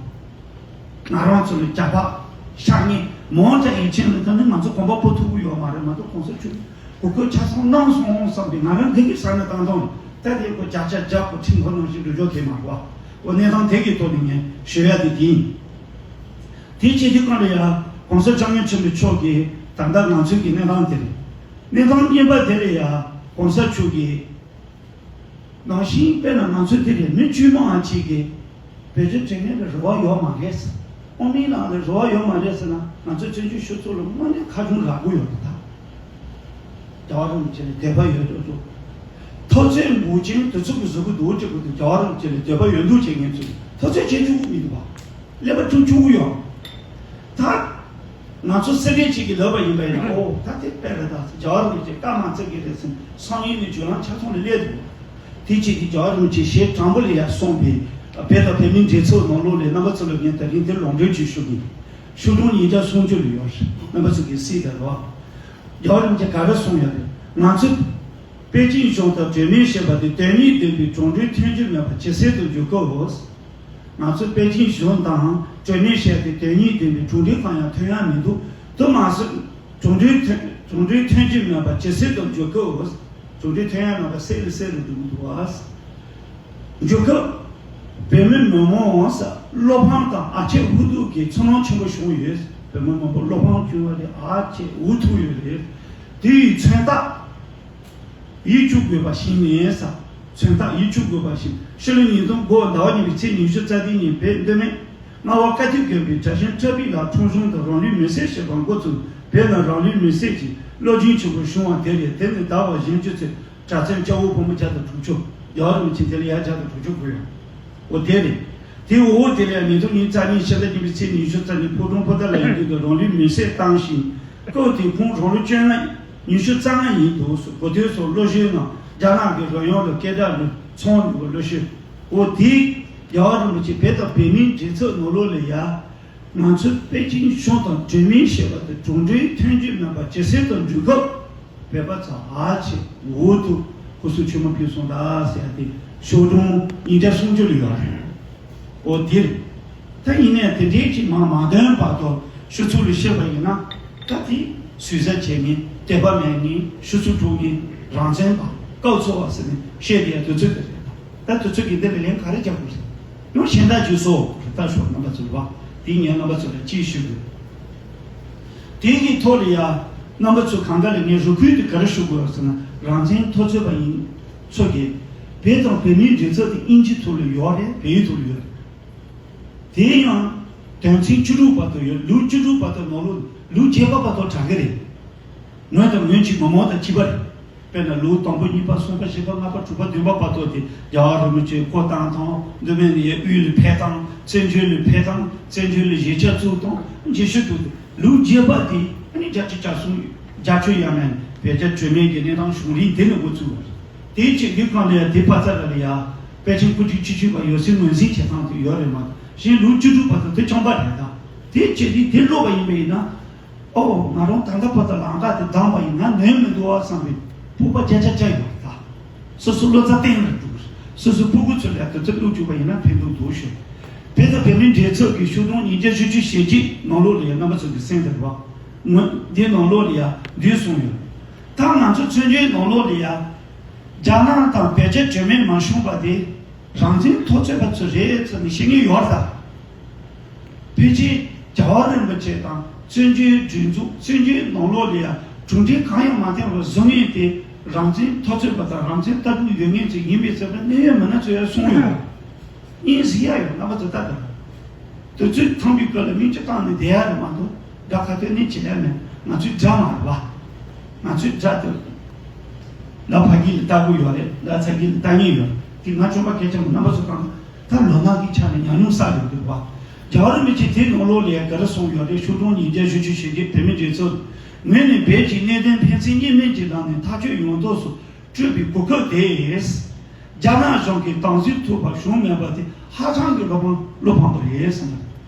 ང་རང་ཚོ་ལ་རྒྱ་ཕག་ཤར་ཉེ་མོང་ཅ་ཡིན་ཆེན་ལ་ད་ནི་ང་ཚོ་གོམ་པ་སྤོ་ཐུབ་ཀྱི་ཡོད་མ་རེད་མ་གཏོགས་གོང་ས་མཆོག་གོ་སྐབས་ཆ་ཚང་གནང་སོང་བསམ་པའི་ང་རང་འདི་གི་ས་ནས་བཏང་སྟངས་ད་དེ་ཁོ་བརྒྱ་ཆ་བརྒྱ་གོ་ཁྲིམས་ཁོ་ནང་བཞིན་འགྲོ་རྒྱུ་དེ་མ་རེད་བ། འོ་གནས་སྟངས་དེ་གི་ཐོག་ནས་ངས་ཞུ་ཡ་དེ་དེ་ཡིན། དེ་བྱེད་དུས་གང་ལ་ཡ་གོང་ས་སྐྱབས་མགོན་ཆེན་པོ་མཆོག་གིས་ད་ལྟ་ང་ཚོའི་གི་གནས་སྟངས་དེ་རེད། གནས་སྟངས་གཉིས་པ་དེ་ལ་ཡ་གོང་ས་མཆོག་གིས། ནང་བཞིན་དཔེར་ན་ང་ཚོ་དེ་རེད་མི་དཀྱུས་མ་ཨ་ཅིག་གིས་བོད་ཆས་དྲན་མཁན་ལ་རེ་བ་ཡོད་མ་རེད་ཟེར། དབུ་མའི་ལམ་ལ་རེ་བ་ཡོད་མ་རེད་ཟེར་ན་ང་ཚོ་བཙན་བྱོལ་སྤྱི་ཚོགས་ལ་དངོས་གནས་ཁ་ཆུང་རག་གི་ཡོད་རེད་ད། རྒྱལ་བ་རིན་པོ་ཆེ་ལ་དད་པ་ཡོད་དོ་ཚོ། ཐོབ་ཚོད་འགུག་ཅན་དུས་ཚོད་ཀྱི་གཟུགས་པོ་འདུག་ཅེས་པོ་དེ་རྒྱལ་བ་རིན་པོ་ཆེ་ལ་དད་པ་ཡོད་འདུག་བྱེད་མཁན་ཚོས་ཐོབ་ཚོད་བྱེད་ཆོག་གི་མི་འདུག་བ། ཀླད་པ་བཅུག་ཆོག་གི་ཡོད། ད། ང་ཚོ་སེ་བན་གཅིག་གིས་ལབ་པ་ཡིན་པ་ཡིན་ན་ཨོ་ད་དེ་དཔེ་རེད་ད་ཟེར་རྒྱལ་བ་རིན་པོ་ཆེ་བཀའ་མ་བརྩི་གི་རེད་ཟེར་བསམ་ཡུལ་ནས་བརྗོད་ལམ་ཆ་ཚང་ལ་སླེབས་འདུག་དེ་བྱས་ཏེ་རྒྱལ་བ་རིན་པོ་ཆེ་ཞལ་དྲང་པོ་ལ་ཡར་གསུངས་པའི་བོད་དང་བོད་མིའི་འབྲེལ་ཚོགས་ནང་ལོགས་ལ་རྣམ་པ་ཚོ་ལ་ངས་ད་རིང་འདིར་ལོངས་སྤྱོད་ཅིག་ཞུ་གི་ཡིན། ཤོག་གྲངས་ཉིས་བརྒྱ་སུམ་ཅུ་ལ་ཡོད་རེད་རྣམ་པ་ཚོ་གིས་གཟིགས་དང་ལོ། རྒྱལ་བ་རིན་པོ་ཆེ་ག་རེ་གསུངས་ཡོད་རེད། ང་ཚོས་པེ་ཅིན་གཞུང་དང་གྲོས་མོལ་བྱས་པ་དེ་དོན་སྙིང་ལྡན་པའི་གྲུབ་འབྲས་ཐོན་རྒྱུ་མེད་པ་ཇེ་གསལ་དུ་འགྱུར་སྐབས། ང་ཚོས་པེ་ཅིན་གཞུང་དང་གྲོས་མོལ་བྱས་ཏེ་དོན་སྙིང་ལྡན་པའི་གྲུབ་འབྲས་གང་ཡང་ཐོན་ཡ་མི་འདུག་དུ་མ་ཟད་གྲུབ་འབྲས་ཐོན་གྲུབ་འབྲས་ཐོན་གྱི་མེད་པ་ཇེ་གསལ་དུ་འགྱུར་སྐབས། གྲུབ་འབྲས་ཐོན་ཡ་མེད་པ་གསལ་ལ་གསལ་རུ་འགྲོ་གི་འདུག་བ། འགྱུར་སྐབས། བོད་མི་མི་མང་ས་བློ་ཕམ་དང་ཨ་ཆད་འུ་ཐུག་གི་ཚོར་སྣང་ཆེན་པོ་བྱུང་ཡོད། བོད་མི་མང་པོ་བློ་ཕམ་བྱུང་བ་རེད་ཨ་ཆད་འུ་ཐུག་ཡོད་རེད། དེ་ཡི་མཚོན་རྟགས། ཡིད་གཅུགས་དགོས་པ་ཞིག་མིན་ས། མཚོན་རྟགས་ཡིད་གཅུགས་དགོས་པ་ཞིག་ཕྱི་ལོ་ཉིས་སྟོང་དགུ་ཟླ་བ་གཉིས་པའི་ཚེས་ཉི་ཤུ་རྩ་བདུན་ཉིན་བོད་མདོ་སྨད་རྔ་བ་ཀ་ཐིག་དགོན་པའི་གྲྭ་ཆེན་བཀྲ་བྷེ་ལགས་འཁྲུངས་གཞོང་དུ་རང་ལུས་མེར་སྲེག་བྱེད་པ་འགོ་ཚུགས་བོད་ནང་རང་ལུས་མེར་སྲེག་གི་བློ་སྦྱོང་ཆེན་པོ་བྱུང་བ་དེ་རེད། དེ་ནས་ཟླ་བ་གཞོན་སྐྱེས་ཚོས་གྲྭ་བཙུན་སྐྱ་བོ་ཕོ་མོ་བརྒྱ་དང་དྲུག་ཅུ། རྒྱལ་བ་རིན་པོ་ཆེ་དེ་ལ་ཡར་བརྒྱ་དང་དྲུག་ཅུ་དགོས་ཡོད། འོ་དེ་རེད། དེའི་འོག་དེ་ལ་ཉིས་སྟོང་ཉི་ཤུ་རྩ་གཉིས་ཕྱི་ཟླ་བརྒྱད་པའི་ཚེས་ཉི་ཤུ་རྩ་གཉིས་ཕོ་བྲང་པོ་ཏཱ་ལའི་མདུན་དུ་རང་ལུས་མེར་སྲེག་བཏང་ཞིང་། སྐབས་དེར་ཁོང་རང་ལོ་བཅོ་ལྔ་ཉི་ཤུ་རྩ་ལྔ་ཡིན་འདུག་གོ་ཐོས་སོགས་ལོ་གཞོན་ངང་རྒྱ་ནག་གི་རོལ་དབྱངས་ལ་སྐད་གྲགས་ལ་ཚང་ཡོད་པ་ལོ་ཤོད། འོ་དེས་རྒྱལ་བ་རིན་པོ་ཆེ་བོད་དང་བོད་མིའི་འབྲེལ་ཚབ་ནང་ལོགས་ལ་ཡ། ང་ཚོས་པེ་ཅིན་གཞུང་དང་གྲོས་མོལ་བྱས་པ་དེ་གྲུབ་འབྲས་ཐོན་རྒྱུ་མིན་པ་ཇེ་གསལ་དུ་འགྲོ་སྐབས། བོད་པ་ཚོ་ཨ་ཆེ་འུ་ཐུག་སྐུ་གཟུགས་ཆེན་མོ་ཕུལ་སོང་ད་ཟེར་ཏེ་ཤོག་གྲངས་ཉིས་བརྒྱ་སུམ་ཅུ་ལ་ཡོད་རེད། འོ་དེ་རེད། ད་ཡིན་ནའི་དེ་འདྲའི་ཅིག་མང་མ་འདོན་བར་དུ་ཤོག་ཚུལ་ལ་བཤད་པ་ཡིན་ན་ད་དེ་ཟུར་ཟ་བྱེད་མཁན་དད་པ་མེད་མཁན་ཤོག་ཚུལ་སྒྲུག་མཁན་རང་བཙན་པ་སྐབས་འཚོལ་བ་ཟེར་ནས་བཤད་བསྡད་ཡ་དུས་ཚོད་དེ་རེད། ད་དུས་ཚོད་ཀྱི་འདི་ལ་ལན་ག་རེ་རྒྱག་དགོས་རེད། ཡང་གཞན་དག་ཅིག་སོ་རེ་ལྟ་ཞོག་རྣམ་པ་ཚོ་ལ་བ་དེ་ངས་རྣམ་པ་ཚོ་ལ་ཅིག་ཞུ་དགོས། དེ་གི་ཐོག་ལ་ཡ་རྣམ་པ་ཚོ་གང་ག་ལ་ངས་རུ་ཁུལ་དུ་ག་རེ་ཞུ་དགོས་ཟེར་ན་རང་བཙན་མཐོ་ཚོད་པ་ཡིན་ཚོ་གིས་བོད་དང་བོད་མིའི་འབྲེལ་ཚབ་དེ་དབྱིན་ཇི་ཐོག་ལ་ཡོད་རེད། བོད་ཡིག་ཐོག་ལ་ཡོད་རེད། དེ་ཡང་དོན་ཚན་བཅུ་དྲུག་བར་དུ་ཡོད། ལུགས་བཅུ་དྲུག་བར་དུ་ནང་ལོགས་ལུགས་བརྒྱད་པ་བར་དུ་དྲག་གི་རེད། ངོས་དང་ངོས་གཅིག་མི་མང་དང་གཅིག་པ་རེད། དཔེར་ན་ལུགས་དང་པོ་གཉིས་པ་གསུམ་པ་བཞི་པ་ལྔ་པ་དྲུག་པ་བདུན་པ་བར་དུ་དེ་རྒྱལ་བ་རིན་པོ་ཆེ་བསྐོ་བཏང་དང་མདོ་སྨད་ནས་ཡར་དབུས་ལ་ཕེབས་དང་བཙན་བྱོལ་ལ་ཕེབས་དང་བཙན་བྱོལ་ལ་གཞིས་ཆགས་བཙུགས་དང་རྗེས་ཤུལ་དུ་ལུགས་བརྒྱད་པ་དེ་ཨ་ནི་བརྒྱ་ཆ་བརྒྱ་གསུམ་བརྒྱ་ཆ་ཡར་མར་བོད་རྒྱ་གྲོས་མོལ་གྱི་གནས་སྟངས་བྱུང་རིམ་དེ་ནས་འགོ་ཚུགས་པ་རེད། དེའི་ཆེད་དུ་གང་ལ་ཡང་དེ་ཕ་ཚ་ལ་ལ་ཡ་པེ་ཅིང་སྐུ་དྲིན་ཆེ་ཆུང་བ་ཡོད་སའི་ངོས་འཛིན་བྱེད་སྟངས་དེ་ཡོད་རེད་མ་གཏོགས་གཞན་ལུགས་བཅུ་དྲུག་བར་དུ་དེ་རྐྱང་པ་རེད་ད། དེའི་ཆེད་དུ་དེ་ཀློག་པ་ཡིན་པ་ཡིན་ན། ཨོ་ང་རང་ད་ལྟ་བར་དུ་ལམ་ཁ་དེ་བདམས་པ་ཡིན་ན་ནོར་མི་འདུག་བསམ་པའི་སྤོབས་པ་བརྒྱ་ཆ་བརྒྱ་ཡོད་རེད་ད། སོ་སོ་བློ་རྩ་བརྟན་ལ་འགྲོ་གི་རེད། སོ་སོའི་ཕྲུ་གུ་ཚོ་ལ་དུས་ཚོད་བླུག་བཅུག་པ་ཡིན་ན་ཕན་ཐོགས་འདུག་ཞུ། བོད་དང་བོད་མིའི་འབྲེལ་ཚབ་ཀྱི་ཤོག་གྲངས་ཉིས་བརྒྱ་བཞི་བཅུ་ཞེ་གཅིག་ནང་ལོགས་ལ་ཡང་རྣམ་པ་ཚོ་གི་གསན་དེ་རེད་བ། ངོས་འདི་ནང་ལོགས་ལ་ཡ་འདུས་སོང་ཡོད། ད་ང་ཚོ་བཙན་བྱོལ་ནང་ལོགས་ལ་ཡ་རྒྱ་ནག་དང་བོད་རྒྱ་དྲི་མེད་མ་བྱུང་པ་དེ་རང་བཙན་ཐོབ་ཚོད་པ་ཚོ་རེད་ཚོ་ནི་ཤེས་ངེས་ཡོད་ད། ཕལ་ཆེར་རྒྱལ་བ་རིན་པོ་ཆེ་དང་བཙན་བྱོལ་སྒྲིག་འཛུགས་བཙན་བྱོལ་ནང་ལོགས་ལ་ཡ་གྲུབ་འབྲས་གང་ཡང་མ་བཏོན་པར་བཟོ་ངེས་དེ་རང་བཙན་ཐོབ་ཚོད་པ་དང་རང་བཙན་ལྟ་གྲུབ་ཡོད་ངེས་ཚོ་ཡིན་པའི་ཚད་པ་གནད་ཡོད་མི་སྣ་ཚོ་ཡ་གསུངས་ཡོད། ཡིན་ཟེར་ཡ་ཡོད་རྣམ་པ་ཚོ་ལྟ་དང་། དུས་ཚོད་ཐུང་བའི་སྐབས་ལ་མིག་ཆུ་བཏང་ནས་བསྡད་ཡ་རེད་མ་གཏོགས་དགྲ་ཁ་གཏད་ནས་བྱེད་ཡ་མེད། ང་ཚོའི་དགྲ་མ་རེད་བ། ང་ཚོའི་དགྲ་དེ་ལ་ཕ་གི་ལ་ལྟ་དགོས་ཡོད་རེད། ལ་ཚ་གི་ལ་ལྟ་ངེས་ཡོད་རེད། དེ་ང་ཆུང་པ་སྐད་ཆ་མོ་རྣམ་པ་ཚོ་གང་ད་ལོ་ནག་གི་ཆ་ནས་ཉམས་མྱོང་བསགས་ཡོད་འདུག་བ། རྒྱལ་བ་རིན་པོ་ཆེ་དེ་ནང་ལོགས་ལ་ཡ་ག་རེ་གསུངས་ཡོད་རེད། ཤོག་གྲངས་ཉིས་བརྒྱ་བཞི་བཅུ་ཞེ་བརྒྱད་བོད་མི་སྒྲིག་འཛུགས་ངོས་ནས་བོད་ཀྱི་གནད་དོན་ཕན་ཚུན་གཉིས་སྨན་གྱི་ལམ་ནས་ཐག་གཅོད་ཡོང་ཐབས་སུ་སྤྲོད་པའི་གོ་སྐབས་དེས། རྒྱ་ནག་གཞུང་གིས་དམ་འཛིན་ཐུབ་པ་བྱུང་མེད་པ་དེ་ཧ་ཅང་གི་བློ་ཕམ་བློ་ཕམ་པ་རེད་བསམ།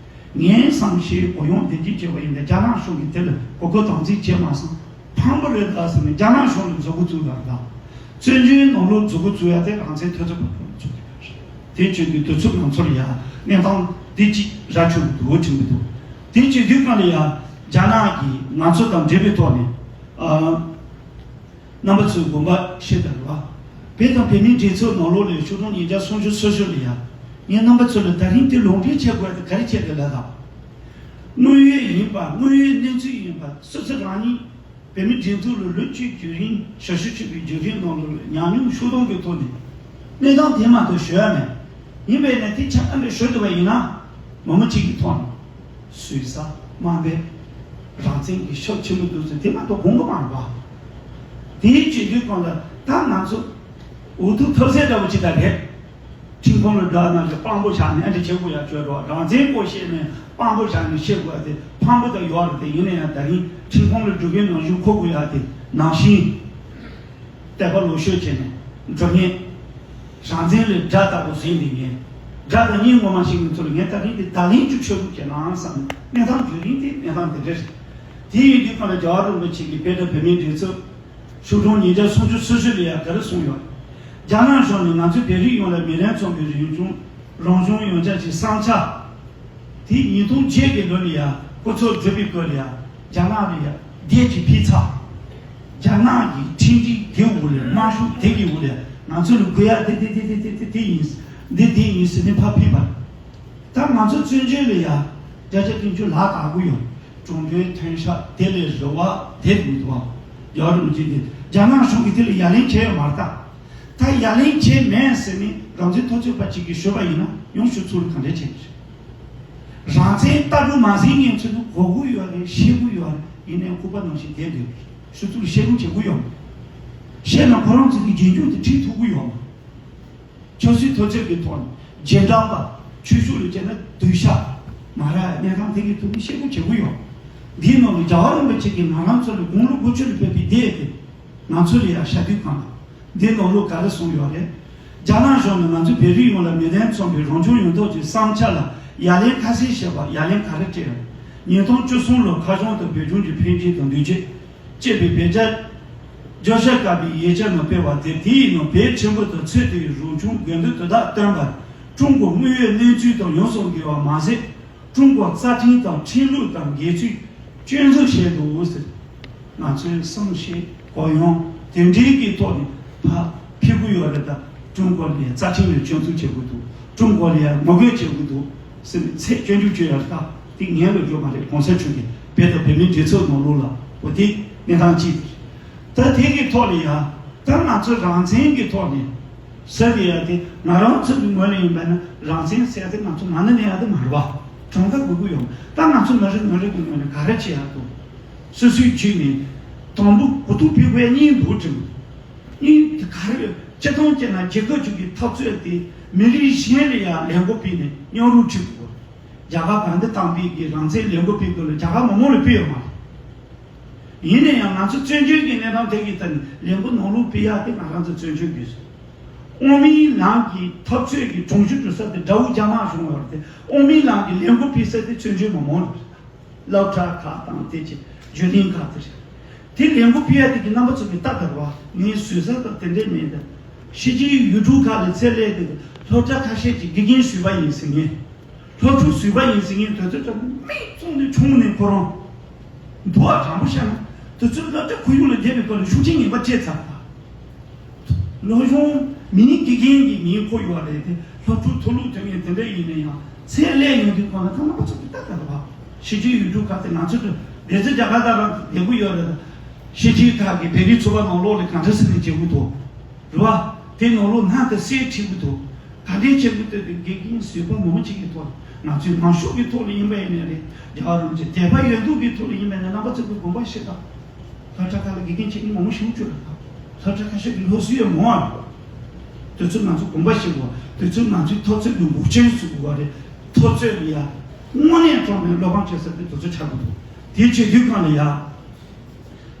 ངའི་བསམ་ཤེས་གུ་ཡངས་བདེ་སྐྱིད་བྱེད་པ་ཡིན་ན་རྒྱ་ནག་གཞུང་གིས་དེ་ལ་གོ་སྐབས་དམ་འཛིན་བྱས་མ་སོང་ཕམ་པ་རེད་ད་བསམ་ནས་རྒྱ་ནག་གཞུང་ལ་མཛུབ་གུ་བཙུགས་ཡག་དང་། བཙན་བྱོལ་ནང་ལོགས་མཛུབ་གུ་བཙུགས་ཡག་དེ་རང་བཙན་ཐོབ་ཚོད་པ་ཚོ་དེ་བྱེད་དུས་དུས་ཚོད་ང་ཚོར་ཡ་གནས་སྟངས་དེ་གཅིག་ར་ཆུང་འདུག་དྲན་གྱི་འདུག་དེ་བྱེད་དུས་གང་ལ་ཡ་རྒྱ་ནག་གིས་ང་ཚོ་དང་འབྲེལ་བའི་ཐོག་ནས་ཨ། རྣམ་པ་ཚོས་དགོངས་པ་བཞེས་དང་རེད་བ། བོད་དང་བོད་མིའི་སྒྲིག་འཛུགས་ནང་ལོགས་ལ་ཤོག་གྲངས་ཉིས་བརྒྱ་སུམ་ཅུ་སོ་སོ་ལ་ཡ། ངས་རྣམ་པ་ཚོ་ལ་ད་རིང་དེ་ལུང་འདྲེན་བྱེད་དགོས་དེ་ག་རེ་བྱེད་དགོས་ལབ་དང་། དངོས་ཡོད་ཡིན་པ་དངོས་ཡོད་གནས་ཚུལ་ཡིན་པ་སོ་སོ་རང་ཉིད་བོད་མིའི་སྒྲིག་འཛུགས་ལ་ལོ་གཅིག་བརྒྱུད་རིང་ཞབས་ཞུ་བྱེད་པའི་བརྒྱུད་རིམ་ནང་ལོགས་ལ་ཉམས་མྱོང་ཤུགས་ཐོན་གྱི་ཐོག་ནས་གནས་སྟངས་དེ་མ་གཏོགས་ཞུ་ཡ་མེད། ཡིན་པས་ན་དེ་ཆ་ཨ་འདྲ་ཞུ་ཐུབ་པ་ཡིན་ན་མི་མང་གཅིག་གི་ཐོག་ནས། ཟུར་ཟ་དམའ་འབེབས། རང་བཙན་གྱི་ཤུགས་ཆེན་པོ་འདུག་ཟེར་དེ་མ་གཏོགས་དགོངས་པ་མ་རེད་པ། དེའི་བྱེད་དུས་གང་ལ་ད་ང་ཚོ་འུ་ཐུག་ཐབས་ཟད་འདྲ་བོ་ཅིག་ད་རེད། ཁྲིམས་ཁང་ལ་འགྲོ་ན་ལས་དཔང་པོ་བཞག་ནས་ཨ་འདྲ་བྱེད་དགོས་ཡ་བཅོས་འགྲོ་རང་བཙན་སྐོར་བཤད་ནས་དཔང་པོ་བཞག་ནས་བཤད་དགོས་ཡ་དེ་ཕངས་པོ་ད་ཡོད་རེད་དེ་ཡིན་ན་ཡང་ད་རིང་ཁྲིམས་ཁང་ལ་འགྲོ་མཁན་ནང་བཞིན་འཁོར་དགོས་ཡ་དེ་ནང་བཞིན། དད་པ་ལོག་ཤོས་བྱས་ནས་འགྲོ་ངེས། རང་བཙན་ལས་དགྲ་ལྟ་བུ་ཟིན་འདི་ངེས། དགྲ་དང་གཉེན་ངོ་མ་ཞིག་ཡིན་ཚུལ་ངས་ད་རིང་འདི་ད་ལན་གཅིག་ཆོས་ལུགས་ཀྱི་ནང་བསམ་གནས་སྟངས་བརྒྱུད་རིམ་དེ་གནས་སྟངས་འདི་འདྲ་རེད། དེ་ཡིན་དུས་གང་ལ་རྒྱལ་བ་རིན་པོ་ཆེ་གིས་བོད་དང་བོད་མིའི་སྒྲིག་འཛུགས་ཤོག་གྲངས་ཉིས་བརྒྱ་སུམ་ཅུ་སོ་བཞི་ལ་ཡང་ག་རེ་གསུངས་ཡོད། རྒྱ་ནག་གཞུང་ནས་ང་ཚོའི་བོད་རིགས་ཡོངས་ལ་མི་རན་མཚོན་པའི་རང་སྐྱོང་རང་སྐྱོང་ཡོང་ཆ་ཞིག་བསམ་འཆར། དེ་ཉིས་སྟོང་བརྒྱད་ཀྱི་ལོ་ལ་ཡ་སྐུ་ཚབ་བསྒྲུབས་པའི་སྐོར་ལ་ཡ་རྒྱ་ནག་ལ་ཡ་བསྡད་ཀྱི་ཕྱི་ཚ། རྒྱ་ནག་གི་ཁྲིམས་སྒྲིག་དེ་འོག་ལ་དམར་ཤོག་དེ་གི་འོག་ལ་ང་ཚོ་ལ་དགོས་ཡ་དེ་དེ་དེ་དེ་དེ་དེ་དེ་ཡིན། འདི་དེ་ཡིན་ཟེར་ནས་ཕར་ཕུད་པ། ད་ང་ཚོ་བཙན་བྱོལ་ལ་ཡ་བརྒྱ་ཆ་བདུན་ཅུ་ལ་དྭགས་པོ་ཡོང་། གྲུབ་འབྲས་ཐོན་ཤག་དེ་ལས་རེ་བ་དེ་མི་འདུག་བ། ཡག་རུ་མི་བྱེད་དེ་རྒྱ་ནག་གཞུང་གིས་དེ་ལ་ཡ་ལན་བྱས་ཡོད་མ་རེད་ད། ད་ཡ་ལན་བྱས་མེད་ཟེར་ནས་རང་བཙན་ཐོབ་ཚོད་པ་གཅིག་གིས་ཞུས་པ་ཡིན་ན་ཡང་ཞུ་ཚུལ་ག་འདྲས་བྱེད་ཀྱི་རེད། རང་བཙན་ལྟ་གྲུབ་མ་ཟིན་མཁན་ཚོས་ནི་གོ་གི་ཡོད་རེད་ཤེས་གི་ཡོད་རེད་ཡིན་ནའི་ལྐུགས་པ་ནང་བཞིན་བསྡད་འདུག་ཞུ་ཚུལ་ཤེས་གི་བྱེད་གི་ཡོད་མ་རེད། བཤད་ན་ཁོ་རང་ཚོ་གི་རྗེས་འཇུག་དེ་ཁྲིད་ཐུབ་གི་ཡོད་མ་རེད། ཆབ་སྲིད་ཐོབ་ཚད་ཀྱི་ཐོག་ནས་རྗེས་འབྲང་པ་ཆོས་ཕྱོགས་ལ་བྱས་ན་སྡུག་ཤ་མ་རག་གནས་སྟངས་དེ་གི་ཐོག་ནས་ཤེས་གི་བྱེད་གི་ཡོད་མ་རེད། འདིའི་ནང་ལ་རྒྱལ་བ་རིན་པོ་ཆེ་གིས་ང་རང་ཚོ་ལ་དགུང་ལོ་དགུ་བཅུ་ལ་ཕེབས་པའི་སྡེ་དེ། ང་ཚོ་ལ་ཡང་ཤ་དུས་གང་དང་འདི་ནང་ལོགས་ག་རེ་གསུངས་ཡོད་རེད། རྒྱ་ནག་གཞུང་ནས་ང་ཚོའི་བོད་རིགས་ཡོངས་ལ་མི་རན་མཚོན་པའི་རང་སྐྱོང་ཡོང་ཐབས་ཀྱི་བསམ་འཆར་ལ་ཡ་ལན་ཁ་གསལ་བྱས་པ་ཡ་ལན་ག་རེ་སྤྲད་ཡོད། ཉིས་སྟོང་བཅུ་གསུམ་ལོར་ཁ་བྱང་དུ་བོད་ལྗོངས་ཀྱི་འཕེལ་རྒྱས་དང་འདུས་བྱས་ཅེས་པའི་བོད་རྒྱ་བརྗོད་བྱ་བཀའ་པའི་ཡིག་ཆ་ནང་སྤེལ་བ་དེ་དེའི་ནང་བོད་ཆེན་པོ་དང་ཚོད་ལྟའི་རང་སྐྱོང་དགོས་འདུན་དོན་དག་བཏོན་པར་ཀྲུང་གོ་དངོས་ཡོད་གནས་ཚུལ་དང་ཡོངས་སུ་འགལ་བ་མ་ཟད། ཀྲུང་གོ་རྩ་ཁྲིམས་དང་ཁྲིམས་ལུགས་དང་འགལ་ཚུལ་སྐྱོན་འཛུགས་བྱས་འདུག་ཟེར། ང་ཚོའི་བསམ་ཤེས་གོ་ཡོང་དེ་འདྲའི་གི་ཐོག་ནས་ཕར་ཕེབས་ཀྱི་ཡོད་རེད་ད། ཀྲུང་གོ་ལ་རྩ་ཁྲིམས་ལ་སྐྱོན་འཛུགས་བྱེད་དགོས་འདུག་ཀྲུང་གོ་ལ་ངོ་རྒོལ་བྱེད་དགོས་འདུག་ཟེར་ནས་ཚད་སྐྱོན་བརྗོད་བྱེད་ཡག་ད་དེ་ངན་ལ་འཇོག་མ་རེད། གོང་ས་མཆོག་གིས་བོད་དང་བོད་མིའི་སྒྲིག་འཛུགས་ནང་ལོགས་ལ་འོ་དེ་གནས་སྟངས་གཅིག་རེད། ད་དེ་གི་ཐོག་ལ་ཡ་ད་ང་ཚོ་རང་བཙན་གྱི་ཐོག་ནས་ཟེར་གི་ཡ་དེ་ང་རང་ཚོ་གི་ངོས་ནས་ཡིན་པ་ན་རང་བཙན་ཟེར་དེ་ང་ཚོ་ང་ནི་ནས་ཡ་དེ་མ་རེད་བ། གྲངས་ཀ་དགོས་ཀྱི་ཡོད། ད་ང་ཚོ་མི་རེ་ངོ་རེ་གི་ངོས་ནས་ག་རེ་བྱེད་ཡ་འདུག་སོ་སོའི་རྒྱུད་ནས་དང་པོ་གོ་ཐུག་ཕུད་དགོས་ཡ་གཉིས་འདུག་དྲན། གཉིས་དེ་ག་རེ་ཡོད། སྤྱི་བཏང་བྱས་ན་རྒྱལ་ཁབ་ཅིག་གི་འཐབ་རྩོད་དེ་མི་རིགས་གཞན་ལ་ཡ་ལས་འགུལ་སྤེལ་ནས་མཉམ་རུབ་ཁྲིད་དགོས། རྒྱ་གར་གང་འདི་བཏང་པའི་གི་རང་བཙན་ལས་འགུལ་སྤེལ་དགོས་ལ་རྒྱ་གར་མི་མང་ལ་སྤེལ་ཡོད་མ་རེད། ཡིན་ན་ཡང་ང་ཚོ་བཙན་བྱོལ་གྱི་གནས་སྟངས་དེ་གི་ཐད་ནས་ལས་འགུལ་ནང་ལོགས་སྤེལ་ཡག་དེ་ང་རང་ཚོ་བཙན་བྱོལ་གྱི་དབང་མིའི་ལམ་གྱི་འཐབ་རྩོད་ཀྱི་གྲོང་གཞི་འགྲོ་ས་དེ་དགྲ་བོ་རྒྱ་དམར་གཞུང་བར་དེ་དབང་མིའི་ལམ་གྱི་ལས་འགུལ་སྤེལ་ས་དེ་བཙན་བྱོལ་མི་མང་རེད། སློབ་གྲྭ་ཁག་དང་དེ་ཆེ་བརྒྱུད་རིམ་ཁག་དེ་རེད། དེ་ལས་འགུལ་སྤེལ་ཡག་དེ་གི་རྣམ་པ་ཚོ་གི་ལྟ་བར་བ་ངའི་ཟུར་ཟ་དང་དེ་འདྲས་མེད་དེ། ཕྱི་རྒྱལ་ཡུལ་གྲུ་ཁག་ལ་ཚད་ལས་དེ་སློབ་གྲྭ་ཁ་ཤས་ཀྱི་དགེ་རྒན་ཟུར་པ་ཡིན་ཟེར་ངེས། སློབ་ཕྲུག་ཟུར་པ་ཡིན་ཟེར་ངེས་དོལ་རྩེད་གྲོགས་མིག་བཙུམ་ནས་ཆུང་ནས་ཁོ་རང་ འདུག་ཨ། དྲང་པོ་བཤད་ན་དུས་ཚོད་སློབ་གྲྭ་ཁོར་ཡུག་ལ་བསྡད་པའི་སྐོར་ལ་ཤུགས་རྐྱེན་ངན་པ་སྤྲད་ཚར་བ། སློབ་སྦྱོང་མིའི་དགེ་རྒན་གྱི་མིང་ཁོ་ཡོད་རེད་དེ། སློབ་ཕྲུག་མཐོ་སློབ་ཐོན་མཁན་དེ་འདྲ་ཡིན་ན་ཡང་ཚད་ལས་ཡོང་དུས་གང་ལ་ཐང་ལ་པ་ཚོ་གི་ལྟ་ལྟ་བ། ཕྱི་རྒྱལ་ཡུལ་གྲུ་ཁག་དེ་ང་ཚོ་དུ་བདེ་རྩ་རྒྱ་གར་ད་རང་བདེ་པོ་ཡོད་རེད། ཕྱི་རྒྱལ་ཁག་གི་བོད་རིགས་ཚོ་བ་ནང་ལོགས་ལ་གང་འདྲ་སེ་ནས་བྱེད་དགོས་དོ། རེད་བ། དེ་ནང་ལོགས་ནང་དུ་གསེར་ཁྲིད་དགོས་དོ། ག་འདྲའི་བྱེད་དགོས་དོ། དེ་དགེ་རྒན་བཟོད་པ་མང་པོ་ཅིག་གི་ཐོག་ལ་ང་ཚོའི་ནང་ཤོག་གི་ཐོག་ལ་ཡིན་པ་ཡིན་ནའི་རེད། རྒྱ་གར་རིན་པོ་ཆེ་དད་པ་ཡོད་འདུག་གི་ཐོག་ལ་ཡིན་པ་ཡིན་ན་རྣམ་པ་ཚོ་གི་དགོངས་པ་བཞེས་དང་། སློབ་གྲྭ་ཁག་ལ་དགེ་རྒན་བྱེད་མཁན་མང་པོ་ཞིག་བཅུག་རེད། སློབ་གྲྭ་ཁ་ཤས་ཀྱི་སློབ་གསོ་ཡང་མང་བ་རེད། དུས་ཚོད་ང་ཚོ་དགོངས་པ་བཞེས་དགོས། དུས་ཚོད་ང་ཚོའི་ཐོབ་ཚད་ལ་འགོག་རྐྱེན་བཟོ་དགོས་པ་རེད། ཐོབ་ཚད་ལ་ཡ་དངོས་གནས་དྲང་གནས་བློ་ཕམ་བྱེད་ས་དེ་དུས་ཚོད་ཆགས་དགོས་འདུག་དེ་བྱེད་དུས་གང་ལ་ཡ།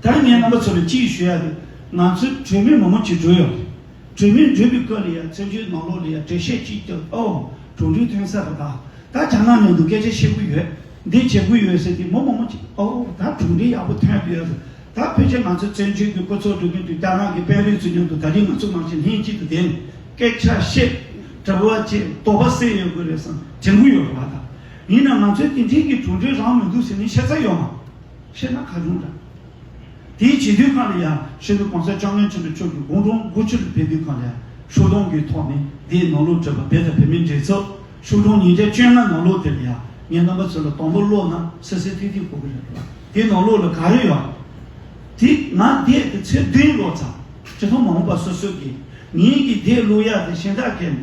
ད་ངས་རྣམ་པ་ཚོ་ལ་གཅིག་ཞུ་ཡ་དེ། ང་ཚོའི་གྲོས་མོལ་མང་མང་ཅིག་གྲོལ་ཡོད་རེད། གྲོས་མོལ་གྲོལ་བའི་སྐབས་ལ་ཡ་བཙན་བྱོལ་ནང་ལོགས་ལ་ཡ་འགྲེལ་བཤད་ཅིག་བརྒྱབ། ཨོ། གྲུབ་འབྲས་ཐོན་ས་རེད་ད། ད་རྒྱ་ནག་ནང་དུ་སྐད་ཆ་བཤད་ཀྱི་ཡོད། འདི་བྱེད་ཀྱི་ཡོད་ཟེར་ཏེ་མི་མང་མང་ཅིག་ཨོ་ད་གྲུབ་འབྲས་ཡག་པོ་ཐོན་ཡོད་ཟེར། ད་ཕལ་ཆེར་ང་ཚོ་བཙན་བྱོལ་གྱི་སྐུ་ཚབ་འགྲོ་མཁན་དུ་རྒྱ་ནག་གི་དཔོན་རིགས་ཚོ་མཉམ་དུ་ད་རིང་ང་ཚོ་ནང་བཞིན་ལྷན་གཅིག་ཏུ་བསྡད་ནས་སྐད་ཆ་བཤད། དྲི་བ་བྱེད། དོགས་པ་སེལ་ཡོད་དགོས་རེད་བསམ་དྲན་གྱི་ཡོད་རེད་བ། ད་ཡིན་ན་ང་ཚོའི་དེ་འཕྲིན་གྱི་གྲུབ་འབྲས་རང་མི་འདུག་ཟེར་ནས་བཤད་ས་ཡོད་མ། བཤད་ན་ཁ་རྒྱུན་འདྲ། དེའི་བྱེད་དུས་སྒང་ལ་ཡང་སྤྱི་ནོར་༸གོང་ས་༸སྐྱབས་མགོན་ཆེན་པོ་མཆོག་གི་དགུང་གྲངས་དགུ་བཅུ་ལ་ཕེབས་དུས་སྒང་ལ་ཡང་ཤོག་གྲངས་ཀྱི་ཐོག་ནས་དེའི་ནང་ལོགས་བྲིས་པ་བོད་དང་བོད་མིའི་འབྲེལ་ཚོགས་ཤོག་གྲངས་ཉིས་བརྒྱ་བཅོ་ལྔ་ནང་ལོགས་དེ་ལ་ཡང་ངས་རྣམ་པ་ཚོ་ལ་དང་པོ་ཀློག་ན་སི་སི་ཐི་ཐི་གོ་གི་རེད་པ། དེའི་ནང་ལོགས་ལ་ག་རེ་ཡོད། དེ་ང་འདས་དེ་ཚེ་བདུན་ལོ་ཚར། སྤྱི་ཚོགས་མ་འོངས་པ་སོ་སོ་གིས་ངེད་ཀྱི་འདས་ཀློག་ཡག་དེ་གཞན་དག་གིས་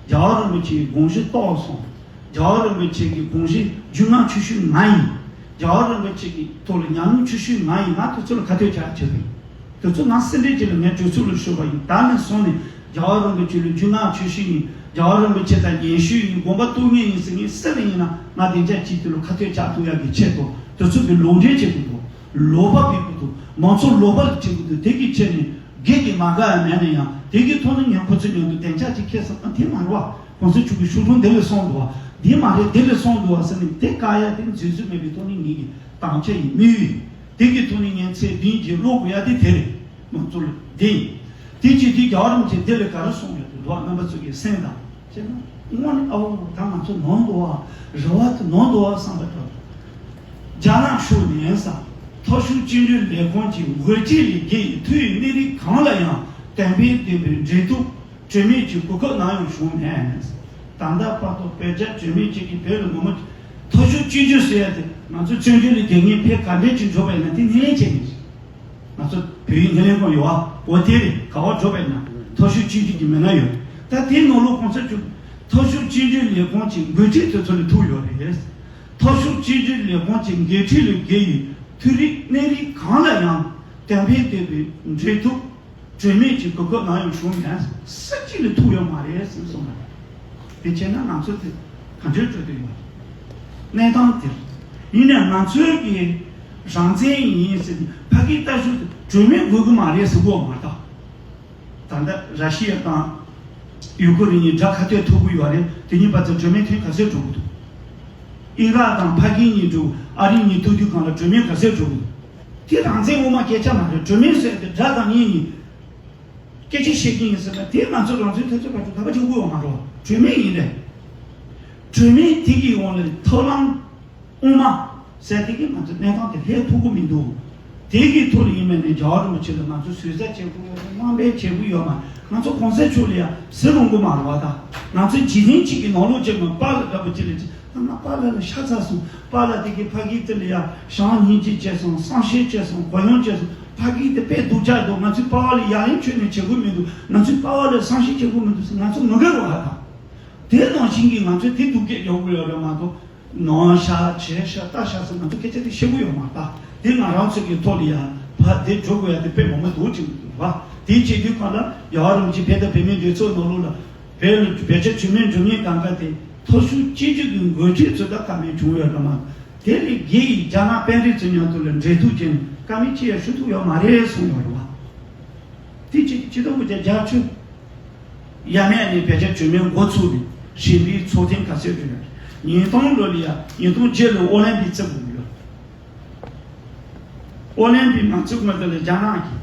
རྒྱལ་བ་རིན་པོ་ཆེའི་དགོངས་གཞི་རྟོགས་སོང་། རྒྱལ་བ་རིན་པོ་ཆེ་གི་དགོངས་གཞི་རྒྱུད་མངའ་ཆོས་ཞུ་ང་ཡིན། རྒྱལ་བ་རིན་པོ་ཆེ་གི་ཐོག་ལ་ཉམས་མྱོང་ཆོས་ཞུ་ང་ཡིན། ང་དུས་ཚོད་ལ་ཁ་གཏད་བཅག་བྱེད་པ་ཡིན། དུས་ཚོད་ང་སེ་འབྲས་ཅན་ལ་ངས་གྲོས་ཚུལ་ལ་ཞུགས་པ་ཡིན། ད་ནས་བཟུང་ནས་རྒྱལ་བ་རིན་པོ་ཆེ་ལ་རྒྱུད་མངའ་ཆོས་ཞུ་ཡིན། རྒྱལ་བ་རིན་པོ་ཆེ་དང་ཉན་ཞུ་ཡིན། དགོངས་པ་རྟོགས་ངེས་ཡིན་ཟེར་ངས་སུ་ལ་ཡིན་ན་ང་བདེ་འཇགས་ཅིག་དུས་ལ་ཁ་གཏད་བཅག་ཐུབ་ཡག་གི་ཆེད་དུ་དུས་ཚོད་ཀྱི་ལུང་འདྲེན་བྱེད་དགོས་འདུག་ལོག་པ་བེད་དགོས་འདུག་མང་ཚོགས་ལོག་པ་ལ་བྱེད་དགོས་འདུག་དེ་གི་ཆེད་ནས་སྒེར་གྱི་མ་དགའ་ཡང་མེད་ན་ཡང་དེ་གི་ཐོག་ནས་ངས་ཁོ་ཚོ་མཉམ་དུ་བདེ་འཇགས་ཅིག་ཁེལ་སོང་། ཨ་དེ་མ་རེད་བ། གོང་ས་མཆོག་གིས་ཤོག་གྲངས་འདི་ལས་སོང་འདུག་བ། འདི་མ་རེད་འདི་ལས་སོང་འདུག་བ་ཟེར་ནས་དེ་བཀག་ཡ་དེ་འཛིན་བཟོད་མེད་པའི་ཐོག་ནས་ངེད་ཀྱི་དམ་བཅའ་ཡིན། དམིགས་ཡུལ་ཡིན། དེ་གི་ཐོག་ནས་ངས་ཚེ་བདུན་གྱི་ཀློག་དགོས་ཡ་དེ་དེ་རེད། མང་ཚོགས་ལ་བདེ་ཡིན། དེ་བྱེད་དུས་རྒྱལ་བ་རིན་པོ་ཆེ་འདི་ལས་ག་རེ་གསུངས་ཡོད་འདུག་རྣམ་པ་ཚོ་གིས་གསན་དང་། བྱས་ན་དངོས་གནས་ཨའོ་ད་ང་ཚོ་ནོར་འདུག་བ། རེ་བ་དེ་ནོར་འདུག་བ་བསམ་པ་འདྲ། རྒྱ་ནག་ཕྱོགས་ནས་ས་མཐོ་ཤོས་སྤྱི་འཐུས་ལས་ཁུངས་ཀྱི་འགོ་ཁྲིད་ལས་བརྒལ་ཡི་འཐུས་ཡི་གནས་རིགས་གང་ལ་ཡང་གཏན་འབེབས་ལྡན་པའི་འབྲེལ་གཏུག་གྲོས་མོལ་གྱི་གོ་སྐབས་ནམ་ཡང་བྱུང་མེད། ད་ལྟ་བར་དུ་བོད་རྒྱ་གྲོས་མོལ་བཅས་ཀྱི་བོད་ལ་ངོ་མ་མཐོ་ཤོས་སྤྱི་འཐུས་ཟེར་ཡ་དེ་ང་ཚོ་བཙན་བྱོལ་ལ་རྒྱལ་ངེས་ཕེབས་ག་འདྲས་ཅིག་འགྲོ་བ་ཡིན་ན་དེ་སྣེ་ལེན་བྱས་ནས་ང་ཚོ་བོད་ཡིག་སྣེ་ལེན་ཁང་ཡོད་བ། འོ་དེ་རེད། ག་བ་འགྲོ་བ་ཡིན་ན་མཐོ་ཤོས་སྤྱི་འཐུས་ཀྱི་མི་སྣ་ཡོད། ད་དེའི་ནང་ལོགས་གོང་ས་མཆོག་མཐོ་ཤོས་སྤྱི་འཐུས་ལས་ཁུངས་ཀྱི་འགོ་ཁྲིད་དེ་ཚོ་ལ་ཐུག་ཡོད་རེད། མཐོ་ཤོས་སྤྱི་འཐུས་ལས་ཁུངས་ཀྱི་འགོ་ཁྲིད་ལས་བརྒལ་ཡི་འཐུས་རིགས་གནས་རིགས་གང་ལ་ཡང་གཏན་འབེབས་ལྡན་པའི་འབྲེལ་གཏུག་གྲོས་མོལ་གྱི་གོ་སྐབས་ནམ་ཡང་བྱུང་མེད། སུ་གཅིག་ལ་ཐུག་ཡོད་མ་རེད་ཟེར་གསུངས་པ་རེད། དེ་བྱས་ན་ང་ཚོ་དེ་ག་འདྲས་འགྲོ་འདོད་ཡོད། གནས་སྟངས་དེར་ཡིན་ནའང་ང་ཚོའི་གི་རང་བཙན་ཡིན་ཟེར་ནས་ཕ་གིའི་ལྟ་ཞིབ་དེ་གྲོས་མོལ་དགོས་ཀྱི་མ་རེད་ཟེར་གོ་མ་གཏོགས། ད་ལྟ་ར་ཤི་ཡ་དང་ཡུ་ཀེ་རེན་གཉིས་དགྲ་ཁ་གཏད་ཐུག་གི་ཡོད་རེད། དེ་གཉིས་བར་དུ་གྲོས་མོལ་ཐེངས་ག་ཚོད་འགྲོ་གི་འདུག་ཨི་རག་དང་ཕ་གི་གཉིས་འགྲོ། ཨ་རི་གཉིས་ཐུག་དུས་སྒང་ལ་གྲོས་མོལ་ག་ཚོད་འགྲོ་གི་འདུག་དེ་རང་བཙན་དབུ་མ་སྐད་ཆ་མ་རེད། གྲོས་མོལ་ཟེར་དེ་དགྲ་དང་གཉེན་ཡིན། སྐད་ཆ་བཤད་ཀྱི་ཡིན་ཟེར་ན་དེ་ང་ཚོ་རང་བཙན་ཐོབ་ཚད་བར་དུ་ད་བ་ཆུང་ཀུ་ཡོད་མ་རེད། གྲོས་མོལ་ཡིན་རེད། གྲོས་མོལ་དེ་གི་དབང་ལ་ཐབས་ལམ་དབུ་མ་ཟེར་དེ་གི་ང་ཚོ་གནས་སྟངས་དེ་ལྷད་ཐུབ་ཀྱི་མི་འདུག་དེ་གི་ཐོག་ལ་ཡིན་མིན་ནས་རྒྱལ་བ་རིན་པོ་ཆེ་ལ་ང་ཚོ་ཟུར་ཟ་བྱེད་དགོས་ཡོད་དམ་དམའ་འབེབས་བྱེད་དགོས་ཡོད་མ། ང་ཚོ་གོང་ས་མཆོག་ལ་ཡང་ཟེར་རུང་གི་མ་རེད་བ། ད་ང་ཚོ་འཇིག་རྟེན་གཅིག་གི་ནང་ལོགས་ཅིག་ནང་པཱ་ལགས་འདྲ་པོ་ཅིག་ལ་ཅིག་ད་ང་པཱ་ལགས་ལ་ཤ་ཚ་སོང་། པཱ་ལགས་དེ་གི་ཕ་གི་དེ་ལ་ཡང་བྱམས་སྙིང་རྗེ་སྐྱེས་སོང་། བསམ་ཤེས་སྐྱེས་སོང་། གུ་ཡངས་སྐྱེས་སོང་། ཕ་གི་དེ་དཔེ་སྡུག་ཅག་འདུག་ང་ཚོའི་པཱ་ལགས་ལ་ཡ་ལན་ཁྱོན་ནས་བྱེད་དགོས་མི་འདུག་ང་ཚོའི་པཱ་ལགས་ལ་བསམ་ཤེས་བྱེད་དགོས་མི་འདུག་ཟེར་ང་ཚོ་མི་དགའ་རུང་ཧ་ད། དེ་ནང་བཞིན་གྱི་ང་ཚོས་དེ་སྡུག་སྐད་རྒྱག་དགོས་ཡོད་རེད་མ་གཏོགས། ནང་ཤ་བྱེ་ཤ་ལྟ་ཤ་ཟེར་ང་ཚོ་སྐད་ཆ་དེ་བཤད་དགོས་ཡོད་མ་རེད། ད་དེ་ང་རང་ཚོ་གི་ཐོག་ལ་ཡ་ཕ་དེ་འགྲོ་དགོས་ཡ་དེ་དཔེ་མང་པོ་འདུག་ཅིག་འདུག་བ། དེ་བྱེད་དུས་སྒང་ལ་རྒྱལ་བ་རིན་པོ་ཆེ་བོད་དང་བོད་མིའི་འབྲེལ་ཚོགས་ནང་ལོགས་ལ་བོད་ལ་བོད་རྒྱ་གྲོས་མོལ་འགྲོ་མཁན་གང་ག་དེ་མཐོ་ཤོས་སྤྱི་འཐུས་ཀྱི་འགོ་ཁྲིད་ཚོ་ད་བཀའ་མོལ་བྱུང་ཡོད་རེད་མ། དེ་ལས་བརྒལ་ཡི་རྒྱ་ནག་དཔོན་རིགས་ཚོ་མཉམ་དུ་ལ་འབྲེལ་གཏུག་བྱས་ནས་བཀའ་མོལ་ཅི་ཡང་ཞུ་ཐུབ་ཡོད་མ་རེད་གསུངས་ཡོད་རེད་བ། དེ་ཅི་ཅི་ལྟ་བུ་བྱས་རྒྱ་ཆོས། ཡ་མེད་ནས་བོད་རྒྱ་གྲོས་མོལ་འགོ་ཚུགས་ནས་གཞན་པའི་ཚོགས་ཐེངས་ག་ཚོད་བསྒྲུབས་ཡོད། ཉིས་སྟོང་ལོ་ལ་ཡ་ཉིས་སྟོང་བརྒྱད་ལོ་ཨོ་ལིམ་པིག་བརྩི་དགོས་ཡོད། ཨོ་ལིམ་པིག་མ་བརྩི་གོང་དེ་ལ་རྒྱ་ནག་གིས་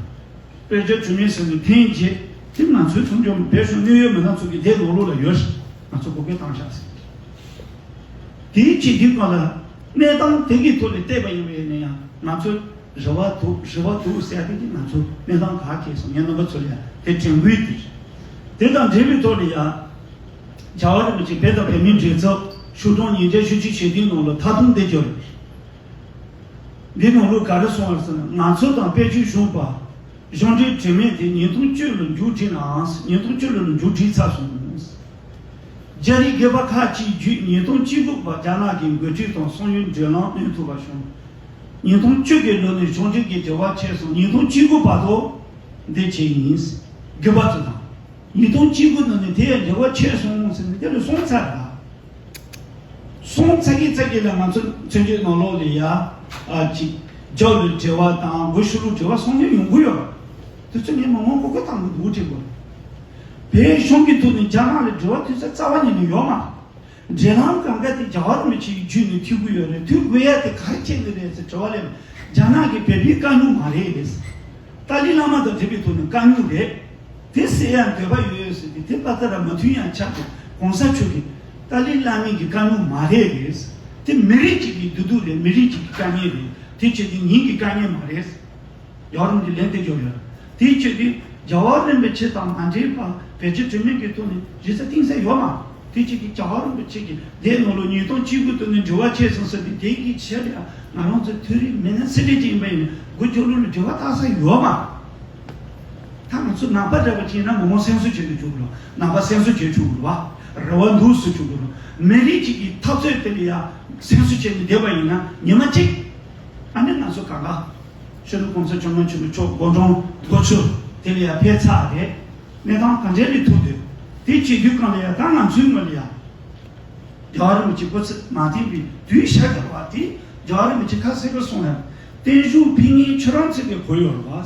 བོད་རྒྱ་གྲོས་མོལ་ཟེར་ནས་ཐེངས་བརྒྱད་དེ་ང་ཚོའི་མཚམས་སྦྱོར་བོད་གཞུང་གནད་ཡོད་མི་སྣ་ཚོ་གི་དེ་ལོ་ལོ་ལ་ཡོད་ཟེར་ང་ཚོ་གོ་སྐབས་བཏང་བཞག་ཟེར། དེའི་ཆེད་དུ་ག་ལ་ གནས་སྟངས་དེ་གི་ཐོག་ནས་བལྟས་པ་ཡིན་པས་ན་ཡང་ང་ཚོ་རེ་བ་འདུག་རེ་བ་འདུག་ཟེར་ཡ་དེ་གི་ང་ཚོ་གནས་སྟངས་ག་གེ་སོང་ངས་རྣམ་པ་ཚོ་ལ་ཡང་དེ་དྲན་སྐུལ་དེ་རེད། དེ་དང་འབྲེལ་བའི་ཐོག་ནས་ཡང་རྒྱལ་བ་རིན་པོ་ཆེ་བོད་དང་བོད་མིའི་འབྲེལ་ཚབ་ཤོག་གྲངས་ཉིས་བརྒྱ་བཞི་བཅུ་ཞེ་བདུན་ནང་ལ་མཐའ་སྡོམ་དེ་བརྗོད་རེད། འདི་ནང་ལོགས་ག་རེ་གསུངས་པ་ཟེར་ན། ང་ཚོ་དང་དཔལ་འབྱོར་གཞུང་པ་གཞུང་འབྲེལ་གྲོས་མོལ་དེ་ཉིས་སྟོང་བཅུ་ལ་མཇུག་སྒྲིལ་ནའང་ཉིས་སྟོང་བཅུ་ལ་མཇུག་སྒྲིལ་ཚར་སོང་། རྒྱ་རིགས་སྒེར་པ་ཁག་ཅིག་བརྒྱུད་ཉིས་སྟོང་བཅུ་དགུ་བར་རྒྱ་ནག་གི་འགོ་ཁྲིད་དང་གསང་བའི་བགྲོ་གླེང་གནང་ཐུབ་པ་བྱུང་། ཉིས་སྟོང་བཅུ་དགུ་ལོ་ནས་གཞུང་འབྲེལ་གྱི་འབྲེལ་བ་ཆད་སོང་། ཉིས་སྟོང་བཅུ་དགུ་བར་དུ་འདི་བྱས་ཡིན། སྒེར་པ་ཚོ་དང་། ཉིས་སྟོང་བཅུ་དགུ་ནང་ནས་དེ་ཡང་འབྲེལ་བ་ཆད་སོང་ཟེར་ནས་དེ་ལ་སོང་ཚར་ལ། སོང་ཚར་གི་ཚར་གི་ལ་ང་ཚོ་བཙན་བྱོལ་ནང་ལོགས་ལ་ཡ། ཨ་ཅིག་རྒྱབ་ལ་འབྲེལ་བ་དང་སྒོ་ཕྱི་ལོགས་འབྲེལ་བ་སོང་ནས་ཡོང་གི་ཡོད། དེ་ཚོ་ངས་མང་མང་གོ་གོ་བཏང་གི་འདུག་དྲན་གོ། བོད་གཞུང་གི་ཐོག་ནས་རྒྱ་ནག་ལ་འབྲེལ་བ་དུས་ཚོད་རྩ་བ་ཉིད་ནས་ཡོད་མ། འབྲེལ་ལམ་གང་ག་དེ་རྒྱལ་བ་རིན་པོ་ཆེའི་བརྒྱུད་ནས་མཐུད་དགོས་ཡོད་རེད། མཐུད་དགོས་ཡ་དེ་ག་རེ་བྱས་ནས་རེད་ཟེར་དྲི་བ་ལས། རྒྱ་ནག་གིས་བོད་པའི་དཀའ་རྙོག་མ་རེད་ཟེར། ཏཱ་ལའི་བླ་མ་དང་འབྲེལ་བའི་ཐོག་ནས་དཀའ་རྙོག་རེད། དེ་སེལ་ཡ་འདོད་པ་ཡོད་ཟེར་ཏེ་དེ་པ་ཏ་ར་མ་མཐུན་ཡང་ཆགས་ཏེ་གོང་ས་མཆོག་གིས་ཏཱ་ལའི་བླ་མའི་གི་དཀའ་རྙོག་མ་རེད་ཟེར། དེ་མི་རིགས་གཅིག་གི་བདེ་སྡུག་རེད། མི་རིགས་གཅིག་གི་དཀའ་ངལ་རེད། དེ་བྱས་ཏེ་ཉིད་ཀྱི་དཀའ་ངལ་མ་རེད་ཟེར། ཡོ་རོབ་ཀྱི་ལན་དེ་བརྒྱབ་ཡོད། དེའི་ཆེད་དུ་རྒྱལ་བ་རིན་པོ་ཆེ་དང་མ་འབྲེལ་བར་བེད་སྤྱོད་དྲི་མེད་ཀྱི་ཐོག་ནས་རེ་ས་གཏིང་ཟབ་ཡོད་མ། དེའི་ཆེད་དུ་རྒྱལ་བ་རིན་པོ་ཆེ་གིས་དེའི་ནང་ལོགས་ཉིས་སྟོང་བཅུ་དགུ་དུ་ནས་འབྲེལ་བ་ཆད་སོང་ཟེར་ཏེ་དེའི་གི་ཆེད་དུ་ང་རང་ཚོ་མཐོ་རིམ་མི་སྣ་སེ་འབྲས་ཅན་ཡིན་པ་ཡིན་ན་སྒོ་ཕྱོགས་ལུགས་ལ་འབྲེལ་བ་བཏགས་ས་ཡོད་མ། ད་ང་ཚོ་ནང་པ་འདྲ་པོ་ཅིག་ཡིན་ན་མང་མང་སེམས་གསོ་བྱེད་དུ་འཇུག་གི་རེད། ནང་པ་སེམས་གསོ་བྱེད་ཆོག་གི་རེད་བ། རེ་བ་འདུག་ཟེར་ཆོག་གི་རེད། མི་རིགས་གཅིག་གི་འཐབ་རྩོད་དེ་ལ་ཡ་སེམས་གསོ་བྱེད་ནས་བསྡད་པ་ཡིན་ན་ཉི་མ་གཅིག་ཨ་ནི་ང་ཚོ་གང་ག་སྤྱི་ནོར་གོང་ས་སྐྱབས་མགོན་ཆེན་པོ་མཆོག་དགུང་གྲངས་དགུ་བཅུ་དེ་ལ་ཡ་ཕེབས་ཚར་རེད། གནས་སྟངས་ག་འདྲ་རེད་ཐུག་འདུག་དེ་བྱེད་དུས་གང་ལ་ཡ་ད་ང་ཚོའི་ངོས་ལ་ཡ། རྒྱལ་བ་རིན་པོ་ཆེ་སྐུ་ཚེ་མ་བརྟན་པའི་དུས་ཤར་གྱི་རེད་བ། དེ་རྒྱལ་བ་རིན་པོ་ཆེ་ཁ་གསལ་པོ་གསུངས་ཡ། བརྟན་བཞུགས་ཕུལ་མཁན་ཁྱེད་རང་ཚོ་གིས་གོ་ཡོད་རེད་བ།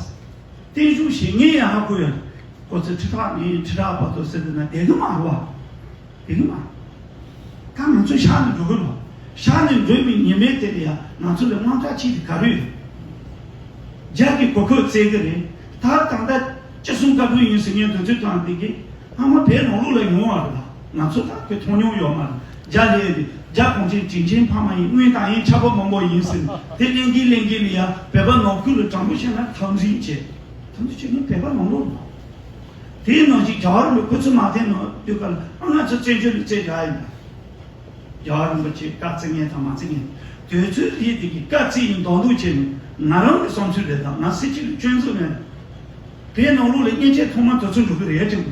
བརྟན་བཞུགས་བཞེས་མཁན་ཡང་ཧ་གོ་ཡོད་རེད། སྐུ་ཚེ་ཁྲི་ཕྲག་ནས་ཁྲི་ཕྲག་བར་དུ་ཟེར་དུས་ན་བསྡད་གི་མ་རེད་བ། བསྡད་གི་མ་རེད། ད་ང་ཚོ་ཤར་ནས་འགྲོ་གི་རེད་བ། ཤར་ནས་འགྲོ་བའི་ཉི་མའི་དེ་ལ་ཡང་ང་ཚོ་ལ་དངངས་སྐྲག་ཆེ་གི་ག་རེ་ཡོད། རྒྱ་གི་གོ་སྐབས་བཙལ་གི་རེད། ད་ད་ལྟ་ཅི་གསུང་བཀའ་འཁྲོལ་ཡིན་ཟེར་མཁན་དུས་ཚོད་བཏང་དེ་གི་སྔ་མ་བོད་ནང་ལོགས་ལ་ཡོང་བ་རེད་ལ། ང་ཚོ་ད་དེ་མཐོང་མྱོང་ཡོད་མ་རེད། རྒྱ་ལས་རེད། རྒྱ་གོང་ཆེན་དྲིན་ཆེན་ཕ་མ་ཡིན། སྔོན་ད་ཡིན་ཆགས་པ་མང་པོ་ཡིན་ཟེར་ནས་དེ་གླེང་གི་གླེང་གི་ལ་ཡ་བོད་པ་ནང་ཁུལ་ལ་དྲང་པོ་བཤད་ན་དམ་འཛིན་བྱེད། དམ་འཛིན་བྱེད་མཁན་བོད་པ་ནང་ལོགས་ལ། དེའི་ནང་བཞིན་རྒྱལ་བ་རིན་པོ་ཆེ་སྐུ་ཚེ་མ་བརྟན་ནང་དུས་སྐབས་ལ་ང་ཚོ་བཙན་བྱོལ་ལ་བཙལ་བཞག་ཡིན་པ། རྒྱལ་བ་རིན་པོ་ཆེ་བཀའ་བརྩི་མཁན་དང་མ་བརྩི་མཁན། དུས་ཚོད་རིལ་དེ་གི་བཀའ་བརྩི་ཡིན་མདོག་མདོག་བྱས་ནས་ང་རང་གི་བསམ་ཚུལ་རེད། ད་ང་སྲིད་སྤྱི་ལ་སྐྱོན་འཛུགས་མེད། བོད་ནང་ལོགས་ལ་མཉེན་ཆས་ཐོག་མ་དུས་ཚོད་འགྲོ་གི་རེད་ཅེས།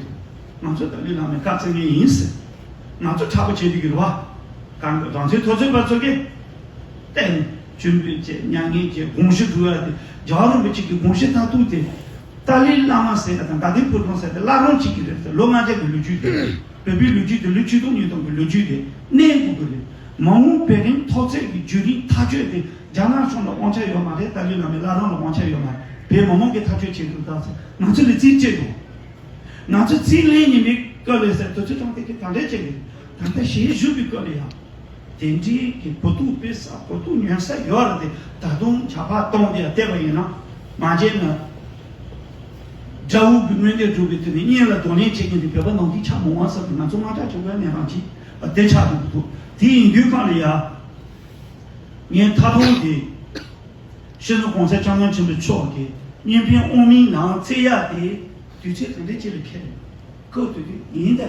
ང་ཚོ་ཏཱ་ལའི་བླ་མའི་བཀའ་བརྩི་མཁན་ཡིན་ཟེར། ང་ཚོ་དྲག་པོ་བྱེད་དུས་ཀྱི་རེད་བ། གང་གི་རང་བཙན་མཐོ་ཚད་པ་ཚོ་གིས། བསྟན། ཆོས་འབུལ་བཅས་མྱ་ངན་བཅས་དགོངས་ཞུ་སྒྲུབ་ཡ་དེ་རྒྱལ་བ་རིན་པོ་ཆེ་གི་དགོངས་ཞུ་མཐར་ཐུག་དེ། ཏཱ་ལའི་བླ་མ་ཟེར་ཡ་དང་དགའ་ལྡན་ཕོ་བྲང་ཟེར་ཡ་དེ་བླ་བྲང་གཅིག་གི་རེད་ཟེར། ལོ་ལྔ་བརྒྱ་གི་ལོ་རྒྱུས་དེ། བོད་པའི་ལོ་རྒྱུས་དེ་ལོ་ཆིག་སྟོང་ཉིས་སྟོང་གི་ལོ་རྒྱུས་དེ་གནས་དགོས་ཀྱི་རེད། མ་འོངས་བོད་རིགས་འཐབ་རྩོད་ཀྱི་བརྒྱུད་རིམ་ཐག་གཅོད་དེ་རྒྱ་ནག་གཞུང་ལ་དབང་ཆ་ཡོད་མ་རེད། ཏཱ་ལའི་བླ་མའི་བླ་བྲང་ལ་དབང་ཆ་ཡོད་མ་རེད། བོད་མི་མང་གིས་ཐག་གཅོད་བྱེད་དགོས་ད་ཟེར་ང་ཚོ་ལ་རྩིས་སྤྲད་འདུག་ང་ཚོ་རྩིས་ལེན་ཉིན་མོའི་སྐབས་ལ་ཟེར་དུས་ཚོད་གྲངས་དེ་གི་ད་ལྟ་བྱེད་ཀྱི་ད་ལྟ་ཞལ་བཞུགས་པའི་སྐབས་ལ་ཡང་། དེ་འདྲའི་གི་གོ་རྟོགས་སྤེལ་ས་གོ་རྟོགས་ཉན་ས་ཡོད་རེད་དེ། ད་དུང་ཇག་པ་སྟོང་དེ་ཡང་བལྟས་པ་ཡིན་ན། མ་བྱས་ན། དགྲ་བོ་གི་དངོས་གནས་སྒྲུབ་པའི་དུས་ནས་གཉེན་ལ་གདོང་ལེན་བྱེད་མཁན་དེ་བོད་པ་ནང་ཁུལ་ཆགས་མི་འོང་ས་དེ་ང་ཚོ་དངངས་སྐྲག་བྱེད་དགོས་ཡ་གནས་སྟངས་ཅིག་དེ་ཆགས་འདུག་འདུག་དེ་ཡིན་དུས་གང་ལ་ཡ། ངས་མཐའ་དོན་དེ། སྤྱི་ནོར་གོང་ས་སྐྱབས་མགོན་ཆེན་པོ་མཆོག་གིས་བསྙེན་ཕན་དབུ་མའི་ལམ་བཙལ་ཡག་དེ་དུས་ཚོད་ག་འདྲ་ཅིག་ལ་འཁེལ་རེད། སྐབས་དེ་དུས་ཡིན་ད།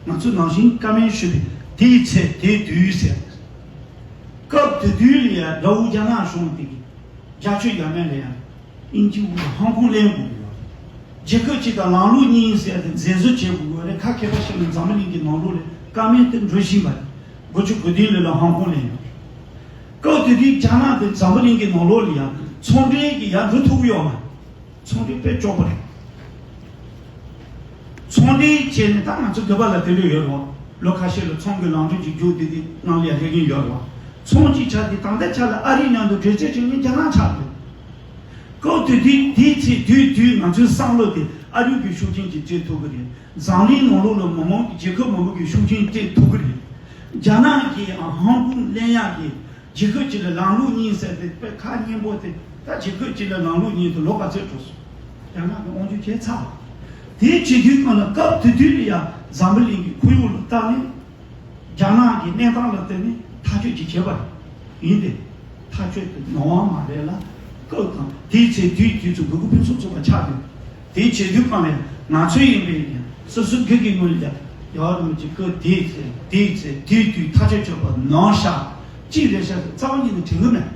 ང་ཚོ་ནང་བཞིན་བཀའ་མོལ་ཞུས་པའི་དེའི་ཚེ་དེའི་དུས་ཟེར། སྐབས་དེ་དུས་ལ་ཡང་དགྲ་བོ་རྒྱ་ནག་གཞུང་དེ་གིས་རྒྱ་ཆོས་ཡ་མེད་ལ་ཡང་དབྱིན་ཇི་འུ་ཧོང་ཀོང་ལེན་དགོས་ཡོད། རྒྱལ་ཁབ་གཅིག་དང་ལམ་ལུགས་གཉིས་ཟེར་ཏེ་འཛིན་བཟུང་བྱེད་དགོས་ཡོད་རེད། ཁ་མཁས་པ་ཞིག་ནས་འཛམ་བུ་གླིང་གི་ནང་ལོགས་ལ་བཀའ་མོལ་དེ་འགྲོ་བཞིན་པ་རེད། དགུ་བཅུ་གོ་བདུན་ལོ་ལ་ཧོང་ཀོང་ལེན་ཡོད། སྐབས་དེ་དུས་རྒྱ་ནག་དེ་འཛམ་བུ་གླིང་གི་ནང་ལོགས་ལ་ཡང་ཚོང་འབྲེལ་གྱི་ཡར་འགྲོ་ཐུབ་ཀྱི་ཡོད་མ་རེད། ཚོང་འབྲེལ་དཔེ་སྐྱོ་པོ་རེད། ཚོང་འབྲེལ་བྱས་ནས་ད་ང་ཚོ་བོད་པ་ལ་དེ་འདྲ་ཡོད་རེད་བ། ལོ་ཁ་ཤས་ལ་ཚོང་གི་ལམ་སྟོན་གྱི་རྒྱུགས་དེ་དེ་ནང་ལ་ཡ་རེ་གིན་ཡོད་རེད་བ། ཚོང་གི་ཆ་དེ་ད་ལྟ་ཆ་ལ་ཨ་རི་མཉམ་དུ་འབྲེལ་མཐུད་བྱེད་མཁན་རྒྱ་ནག་ཆགས་འདུག་སྐབས་དེ་དུས་དེའི་ཚེ་དུས་དུས་ང་ཚོའི་བསམ་བློ་དེ་ཨ་རི་གི་ཤུགས་རྐྱེན་གྱིས་སྤྲད་ཐུབ་ཀྱི་རེད། འཛམ་གླིང་ནང་ལོགས་ལ་མི་མང་གི་རྒྱལ་ཁབ་མང་པོ་གི་ཤུགས་རྐྱེན་སྤྲད་ཐུབ་ཀྱི་རེད། རྒྱ་ནག་གིས་ཧོང་ཀོང་ལེན་ཡག་གི་རྒྱལ་ཁབ་གཅིག་ལ་ལམ་ལུགས་གཉིས་ཟེར་ཏེ་དཔེ་ཁ་སྙན་པོ་དེ་ད་རྒྱལ་ཁབ་གཅིག་ལ་ལམ་ལུགས་གཉིས་དེ་ལོ་ག་ཚོད་འགྲོ་སོང་། རྒྱ་ནག་གིས་དབང་སྒྱུར་བྱས་ཚར་བ། དེའི་བྱེད་དུས་སྒང་ལ་སྐབས་དེ་དུས་ལ་ཡང་འཛམ་བུ་གླིང་གི་ཁོར་ཡུག་ལ་བལྟས་ནས་རྒྱ་ནག་གི་གནས་སྟངས་ལ་བལྟས་ནས་ཐག་གཅོད་ཅིག་བྱས་པ་རེད། ཡིན་ཏེ། ཐག་གཅོད་དེ་ནོར་བ་མ་རེད་ལ། སྐབས་དང་དེའི་ཚེ་དུས་དུས་སུ་གུ་གུ་ཕུན་སུམ་ཚོགས་པ་ཆགས་ཏེ། དེའི་བྱེད་དུས་གང་ལས་ང་ཚོའི་ཡིན་པས་ཀྱང་སོ་སོའི་སྒེར་གྱི་ངོས་ལ་ཀྱང་རྒྱལ་བ་རིན་པོ་ཆེ་སྐབས་དེའི་ཚེ་དེའི་ཚེ་དུས་དུས་ཐག་གཅོད་གཅོད་པ་ནོར་ཤག་ཅིག་རེད་ཤག་རྩ་བ་ཉིད་ནས་དྲན་གི་མེད།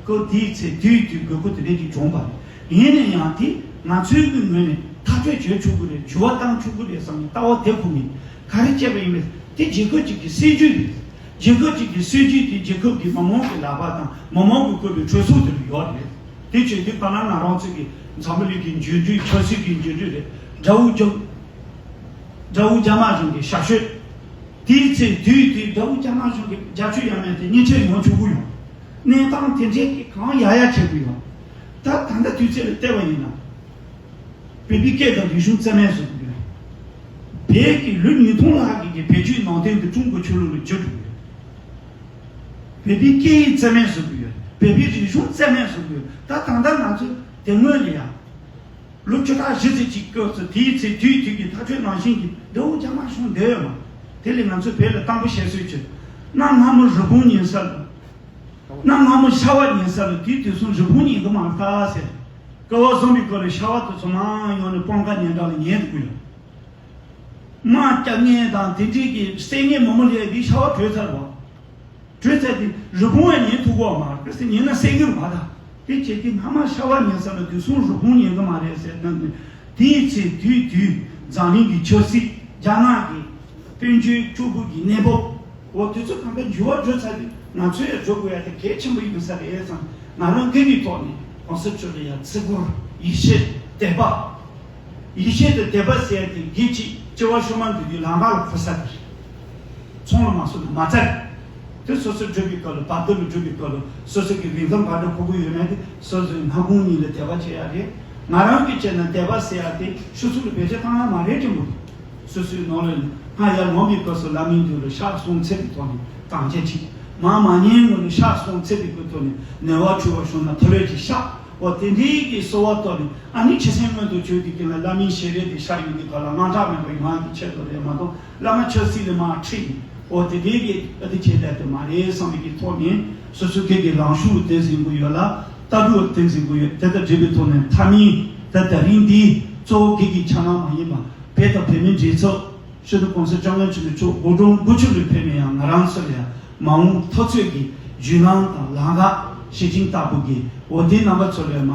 སྐབས་དེའི་ཚེ་དུས་དུས་དགོས་མཁོ་དེ་འདྲ་ཅིག་བྱུང་བ་རེད། ཡིན་ན་ཡང་དེ་ང་ཚོའི་གི་ངོས་ནས་ཐག་གཅོད་བྱེད་ཆོག་གི་རེད། འགྱུར་བ་བཏང་ཆོག་གི་རེད་བསམ་ནས་ལྟ་བ་དེ་ཁོ་ངས་ག་རེ་བྱས་པ་ཡིན་མིན་དེ་རྒྱལ་ཁབ་ཅིག་གི་སྲིད་ཇུས་རེད། རྒྱལ་ཁབ་ཅིག་གི་སྲིད་ཇུས་དེ་རྒྱལ་ཁབ་ཀྱི་མི་མང་གི་ལག་པ་དང་མི་མང་གིས་བཀོད་པའི་གྲོས་ཚོགས་དེ་ལ་ཡོད་རེད། དེ་བྱས་དུས་ཐ་ན་ང་རང་ཚོ་གི་འཛམ་བུ་གླིང་གི་འགྱུར་འགྲོས་ཆབ་སྲིད་ཀྱི་འགྱུར་འགྲོས་རེད། དགྲ་བོ་རྒྱ་དགྲ་བོ་རྒྱ་དམར་གཞུང་གི་ཞབས་ཞུ། དེའི་ཚེ་དུས་དེའི་དགྲ་བོ་རྒྱ་དམར་གཞུང་གི་རྒྱབ་སྐྱོར་ཡང་མེད་དེ་ཉེས་ཆད་ཡོང་ཆོག་གི་ཡོད། གནས་སྟངས་དེ་འདྲའི་གི་གང་ཡག་ཡག་བྱེད་གི་ཡོད། ད་ད་ལྟ་དུས་ཚོད་ལ་བལྟས་པ་ཡིན་ན། བོད་པའི་སྐད་དང་རིག་གཞུང་རྩ་མེད་བཟོ་གི་ཡོད། བོད་ཀྱི་ལོ་ཉིས་སྟོང་ལྷག་གི་གི་བོད་བརྒྱུད་ནང་བསྟན་དེ་ཀྲུང་གོ་ཆོས་ལུགས་ལ་བསྒྱུར་འགྲོ་གི་ཡོད། བོད་པའི་སྐད་ཡིག་རྩ་མེད་བཟོ་གི་ཡོད། བོད་པའི་རིག་གཞུང་རྩ་མེད་བཟོ་གི་ཡོད། ད་ད་ལྟ་ང་ཚོ་དེ་སྔོན་ལ་ཡང་ལོ་བཅུ་ཕྲག་བཞི་ཙམ་ཅིག་སྐབས་སུ་དེའི་ཚེ་དུས་དུས་ཀྱི་ཐག་གཅོད་ནང་བཞིན་གྱི་དགྲ་བོ་རྒྱ་དམར་གཞུང་བསྡད་ཡོད་མ། དེ་ལས་ང་ཚོ་བོད་ལ་དང་པོ་བཤད་སྲོལ་གྱི་གནའ་སྔ་མོ་རི་བོང་ཉན་ས་ལ། གནའ་སྔ་མོ་ཤ་བ་ཉན་ས་ལ་དུས་དུས་སུ་རི་བོང་ཉན་གི་མ་རེད་ད་ཟེར། ཀ་བ་བཟང་པོའི་སྐོར་ལ་ཤ་བ་དེ་ཚོ་མང་ཡོང་ནས་སྤང་ཁ་ཉན་གྲངས་ལ་ཉན་འདུག་གི་ཡོད། དམག་རྒྱག་མཁན་དང་དེ་འདྲའི་གི་བསད་མཁན་མང་པོ་སླེབས་དུས་ཤ་བ་བྲོས་ཚར་བ། བྲོས་ཚར་དུས་རི་བོང་ཡང་ཉན་ཐུབ་ཀྱི་མ་རེད། གལ་སྲིད་ཉན་ན་བསད་ཀྱི་རེད་མ་ད། དེ་བྱས་དུས་སྔ་མ་ཤ་བ་ཉན་ས་ལ་དུས་སུ་རི་བོང་ཉན་གི་མ་རེད་ཟེར་གནང་དུས། དེའི་ཚེ་དུས་དུས་འཛམ་གླིང་གི་ཆབ་སྲིད་རྒྱ་ནག་གི་དཔལ་འབྱོར་སྐྱོ་པོ་གི་གནས་བབ། འོ་དེ་ཚོ་གང་ག་འགྱུར་བ་འགྲོ་ཚར་དུས་ང་ཚོས་ཡང་འགྲོ་དགོས་ཡ་དེ་གལ་ཆེན་པོ་ཡིན་ས་རེད་བསམ། ང་རང་སྒེར་གྱི་ཐོག་ནས་གོང་ས་མཆོག་ལ་ཡང་བརྩི་བཀུར་ཡིད་ཆེས་དད་པ། ཡིད་ཆེས་དང་དད་པ་ཟེར་ཡ་དེ་སྒེར་གཅིག་སྐྱེ་བ་ཤུལ་མ་འདི་དུས་ལམ་ཁ་ལ་འཁོར་ས་རེད། ཚོང་ལ་མ་སོང་ན་མ་རྩ་རེད། དེ་སོ་སོ་འགྲོ་བའི་སྐབས་ལ་བར་དོ་ལ་འགྲོ་བའི་སྐབས་ལ་སོ་སོ་གི་རིན་ཐང་བར་དོ་ཁོ་ཁོ་ཡོད་མེད་དེ་སོ་སོའི་སྔ་དགོང་གཉིས་ལ་དད་པ་བྱེད་ཡ་རེད། ང་རང་གིས་བྱས་ན་དད་པ་ཟེར་ཡ་དེ་ཆུ་ཚོད་ལ་བེད་སྤྱོད་བཏང་ཡ་མ་རེད་དྲན་པོ་རེད། སོ་སོའི་ནང་ལ་སྔར་ཡར་ལོངས་པའི་སྐབས་སུ་བླ་མའི་མདུན་ལ་ཕྱག་སོང་ཚད་ཀྱི་ཐོག་ནས་གཏམ་འཆལ་ཅིག་མ་མ་ཉན་ངོ་ལ་ཕྱག་སོང་ཚད་ཀྱི་ཐོག་ནས་ནད་པ་བྱུང་བ་བྱུང་ན་ཐོ་ལེ་ཅིག་བཞག་འོ་དེ་འདྲའི་གི་གསོལ་བ་བཏབ་ནས་ཨ་ནི་ཆེ་སེམས་མངོན་དུ་གྱུར་ཏེ་ཀྱི་ལ་བླ་མའི་ཞལ་རས་དེ་ཤར་ཡོང་གི་ག་ལ་དངངས་སྐྲག་མེད་པའི་ངང་གི་ཆེད་དུ་རེད་མ་གཏོགས་བླ་མ་ཆབ་སྲིད་ལས་མ་ཁྲིད་ནས་འོ་དེ་འདྲའི་གི་ཨ་དེ་བྱེད་བསྡད་དུ་མ་རེད་བསམ་པའི་གི་ཐོག་ནས་སོ་སོའི་སྒེར་གྱི་ལངས་ཕྱོགས་དེ་ཟིན་གྱི་ཡོད་ལ་ལྟ་གྲུབ་དེ་ཟིན་གྱི་ཡོད། དེ་དང་འབྲེལ་བའི་ཐོག་ནས་མཐའ་མའི་ད་ད་རིང་འདིའི་གཙོ་བོ་སྒེར་གྱི་འཆར་སྣང་མ་ཡིན་པ་བོད་དང་བོད་མིའི་འབྲེལ་ཚོགས། སྤྱི་ནོར་གོང་ས་སྐྱབས་མགོན་ཆེན་པོ་མཆོག་དགུང་གྲངས་དགུ་བཅུ་ལ་ཕེབས་ནས་ཡང་ང་རང་ཚོ་ལ་ཡང་མ་འོངས་འཐབ་རྩོད་ཀྱི་བརྒྱུད་ལམ་དང་ལམ་ཁ་ཤེར་ཕྱིན་ལྟ་བུ་གི་འོ་དེ་རྣམ་པ་ཚོ་ལ་མ་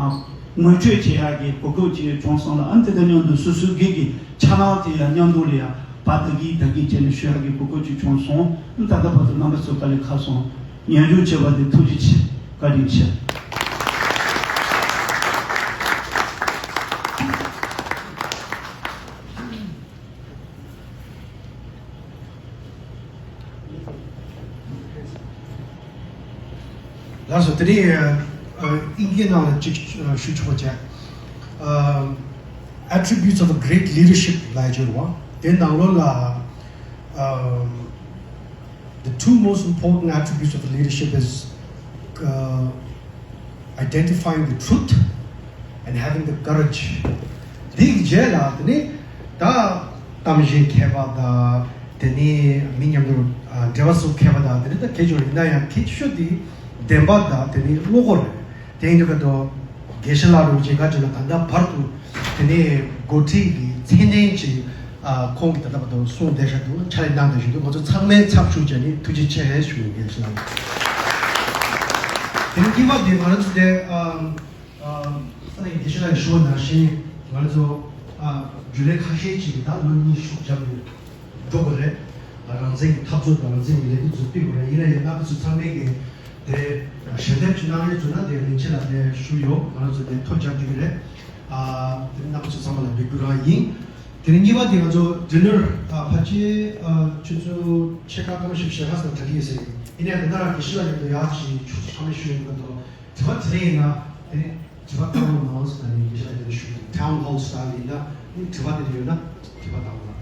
ངོ་སྤྲོད་བྱེད་ཡག་གི་གོ་སྐབས་ཅིག་བྱུང་སོང་ལ་ཨ་ནི་དེ་དང་མཉམ་དུ་སོ་སོའི་སྒེར་གྱི་འཆར་སྣང་དེ་ཡང་མཉམ་དུ་ལ་ཡང་བར་བདག་གིས་བདག་གིས་བྱས་ནས་ཞུ་ཡག་གི་གོ་སྐབས་ཅིག་བྱུང་སོང་། ཨ་ནི་ད་ལྟ་བར་དུ་རྣམ་པ་ཚོ་དཀའ་ལས་ཁག་སོང་། ཉམས་མྱོང་བྱས་པ་དེ་ཐུགས་རྗེ་ཆེ། བཀའ་དྲིན་ཆེ། ལགས་སོ། དེ་ནས་ཨ་ཨིན་སྐད་ནང་ལ་གཅིག་ཨ་ཞུ་ཆོག་པ་བྱས། ཨ་Attributes of a great leadership ལབ་ཡོད་རེད་བ། དེ་ནང་ལོགས་ལ་ཨ་The two most important attributes of the leadership is uh, identifying the truth and having the courage. དེའི་རྗེས་ལ་དེ་ནི་ད་གཏམ་བཤད་མཁས་པ་དང་དེ་ནི་མི་མཉམ་དུ་ཨ་འབྲེལ་བ་བཟོ་མཁས་པ་དང་དེ་ནི་ད་གལ་ཆེ་བ་ཡིན་ན་ཡང་གལ་ཆེ་ཤོས་དེ་བདེན་པ་དང་དེ་ནི་བློ་ཁོག་རེད། དེ་ཡིན་དུས་ཀ་ཏོ་དགེ་བཤེས་ལགས་རུ་ཅིག་ག་ཅིག་ལ་ད་ལྟ་བར་དུ་དེ་ནས་འགོ་ཁྲིད་ཀྱི་མཚན་གནས་ཀྱི་ཨ་ཁོང་གི་ད་ལྟ་བར་དུ་གསུང་བདེ་ཤ་འདུག་ཕྱག་ལས་གནང་བསྡད་བཞིན་འདུག་ང་ཚོ་ཚང་མའི་ཚབ་ཞུས་བྱས་ནས་ཐུགས་རྗེ་ཆེ་ཞུ་ཡིན་དགེ་བཤེས་ལགས། དེ་རིང་དཀྱིལ་མ་འདི་ང་རང་ཚོ་དེ་ཨ་ཨ་ས་གནས་ཀྱི་དགེ་བཤེས་ལགས་ཞུ་བ་ནང་བཞིན་ང་རང་ཚོ་ཨ་རྒྱུན་ལས་ཁ་ཤས་ཅིག་གིས་ད་ལོ་གཉིས་ཤུགས་བརྒྱབ་ནས་འགྲོ་དགོས་རེད། རང་བཙན་གྱི་འཐབ་རྩོད་དང་རང་བཙན་གྱི་ལས་འགུལ་ཚོ་སྤེལ་དགོས་རེད། ཡིན་ན་ཡང་ང་ཚོ་ཚང་མས་ཀྱི་དེ་ཞལ་འདེབས་ཅིག་གནང་ཡས་བཟོས་ན་དེ་རིན་ཆེན་ལགས་དེ་ཞུ་ཡོད། ང་རང་ཚོ་དེ་ཐོ་རྒྱག་རྒྱུ་རེད། ཨ་དེ་རྣམ་པ་ཚོ་ཚང་མ་ལ་འབོད་སྐུལ་རང་ཡིན། དེ་ནས་གཉིས་པ་དེ་ང་ཚོ་ཌི་ནར་ཨ་ཕལ་ཆེར་ཨ་ཆུ་ཚོད་ཕྱེད་ཀ་སྐར་མ་བཞི་བཅུ་ཞེ་ལྔ་ཙམ་གྲ་སྒྲིག་ཡིན་ཟེར། ཡིན་ནའི་ད་ལྟ་རང་དགེ་བཤེས་ལགས་མཉམ་དུ་ཡག་ཅིག་ཆུ་ཚོད་ཚང་མས་ཞུ་ཡོད་མཁན་འདུག་དྲི་བ་དྲིས་ལན་ཡིན་ན་དེ་ནས་དྲི་བ་བཏང་རོགས་གནང་ཟེར་ནས་དགེ་བཤེས་ལགས་དེ་ནས་ཞུ་གི་འདུག་ཊའུན་ཧོལ་སི་ཊལ་ཡིན་ན་ནི་དྲི་བ་དེ་འདྲ་ཡོད་ན་དྲི་བ་བཏང་རོགས།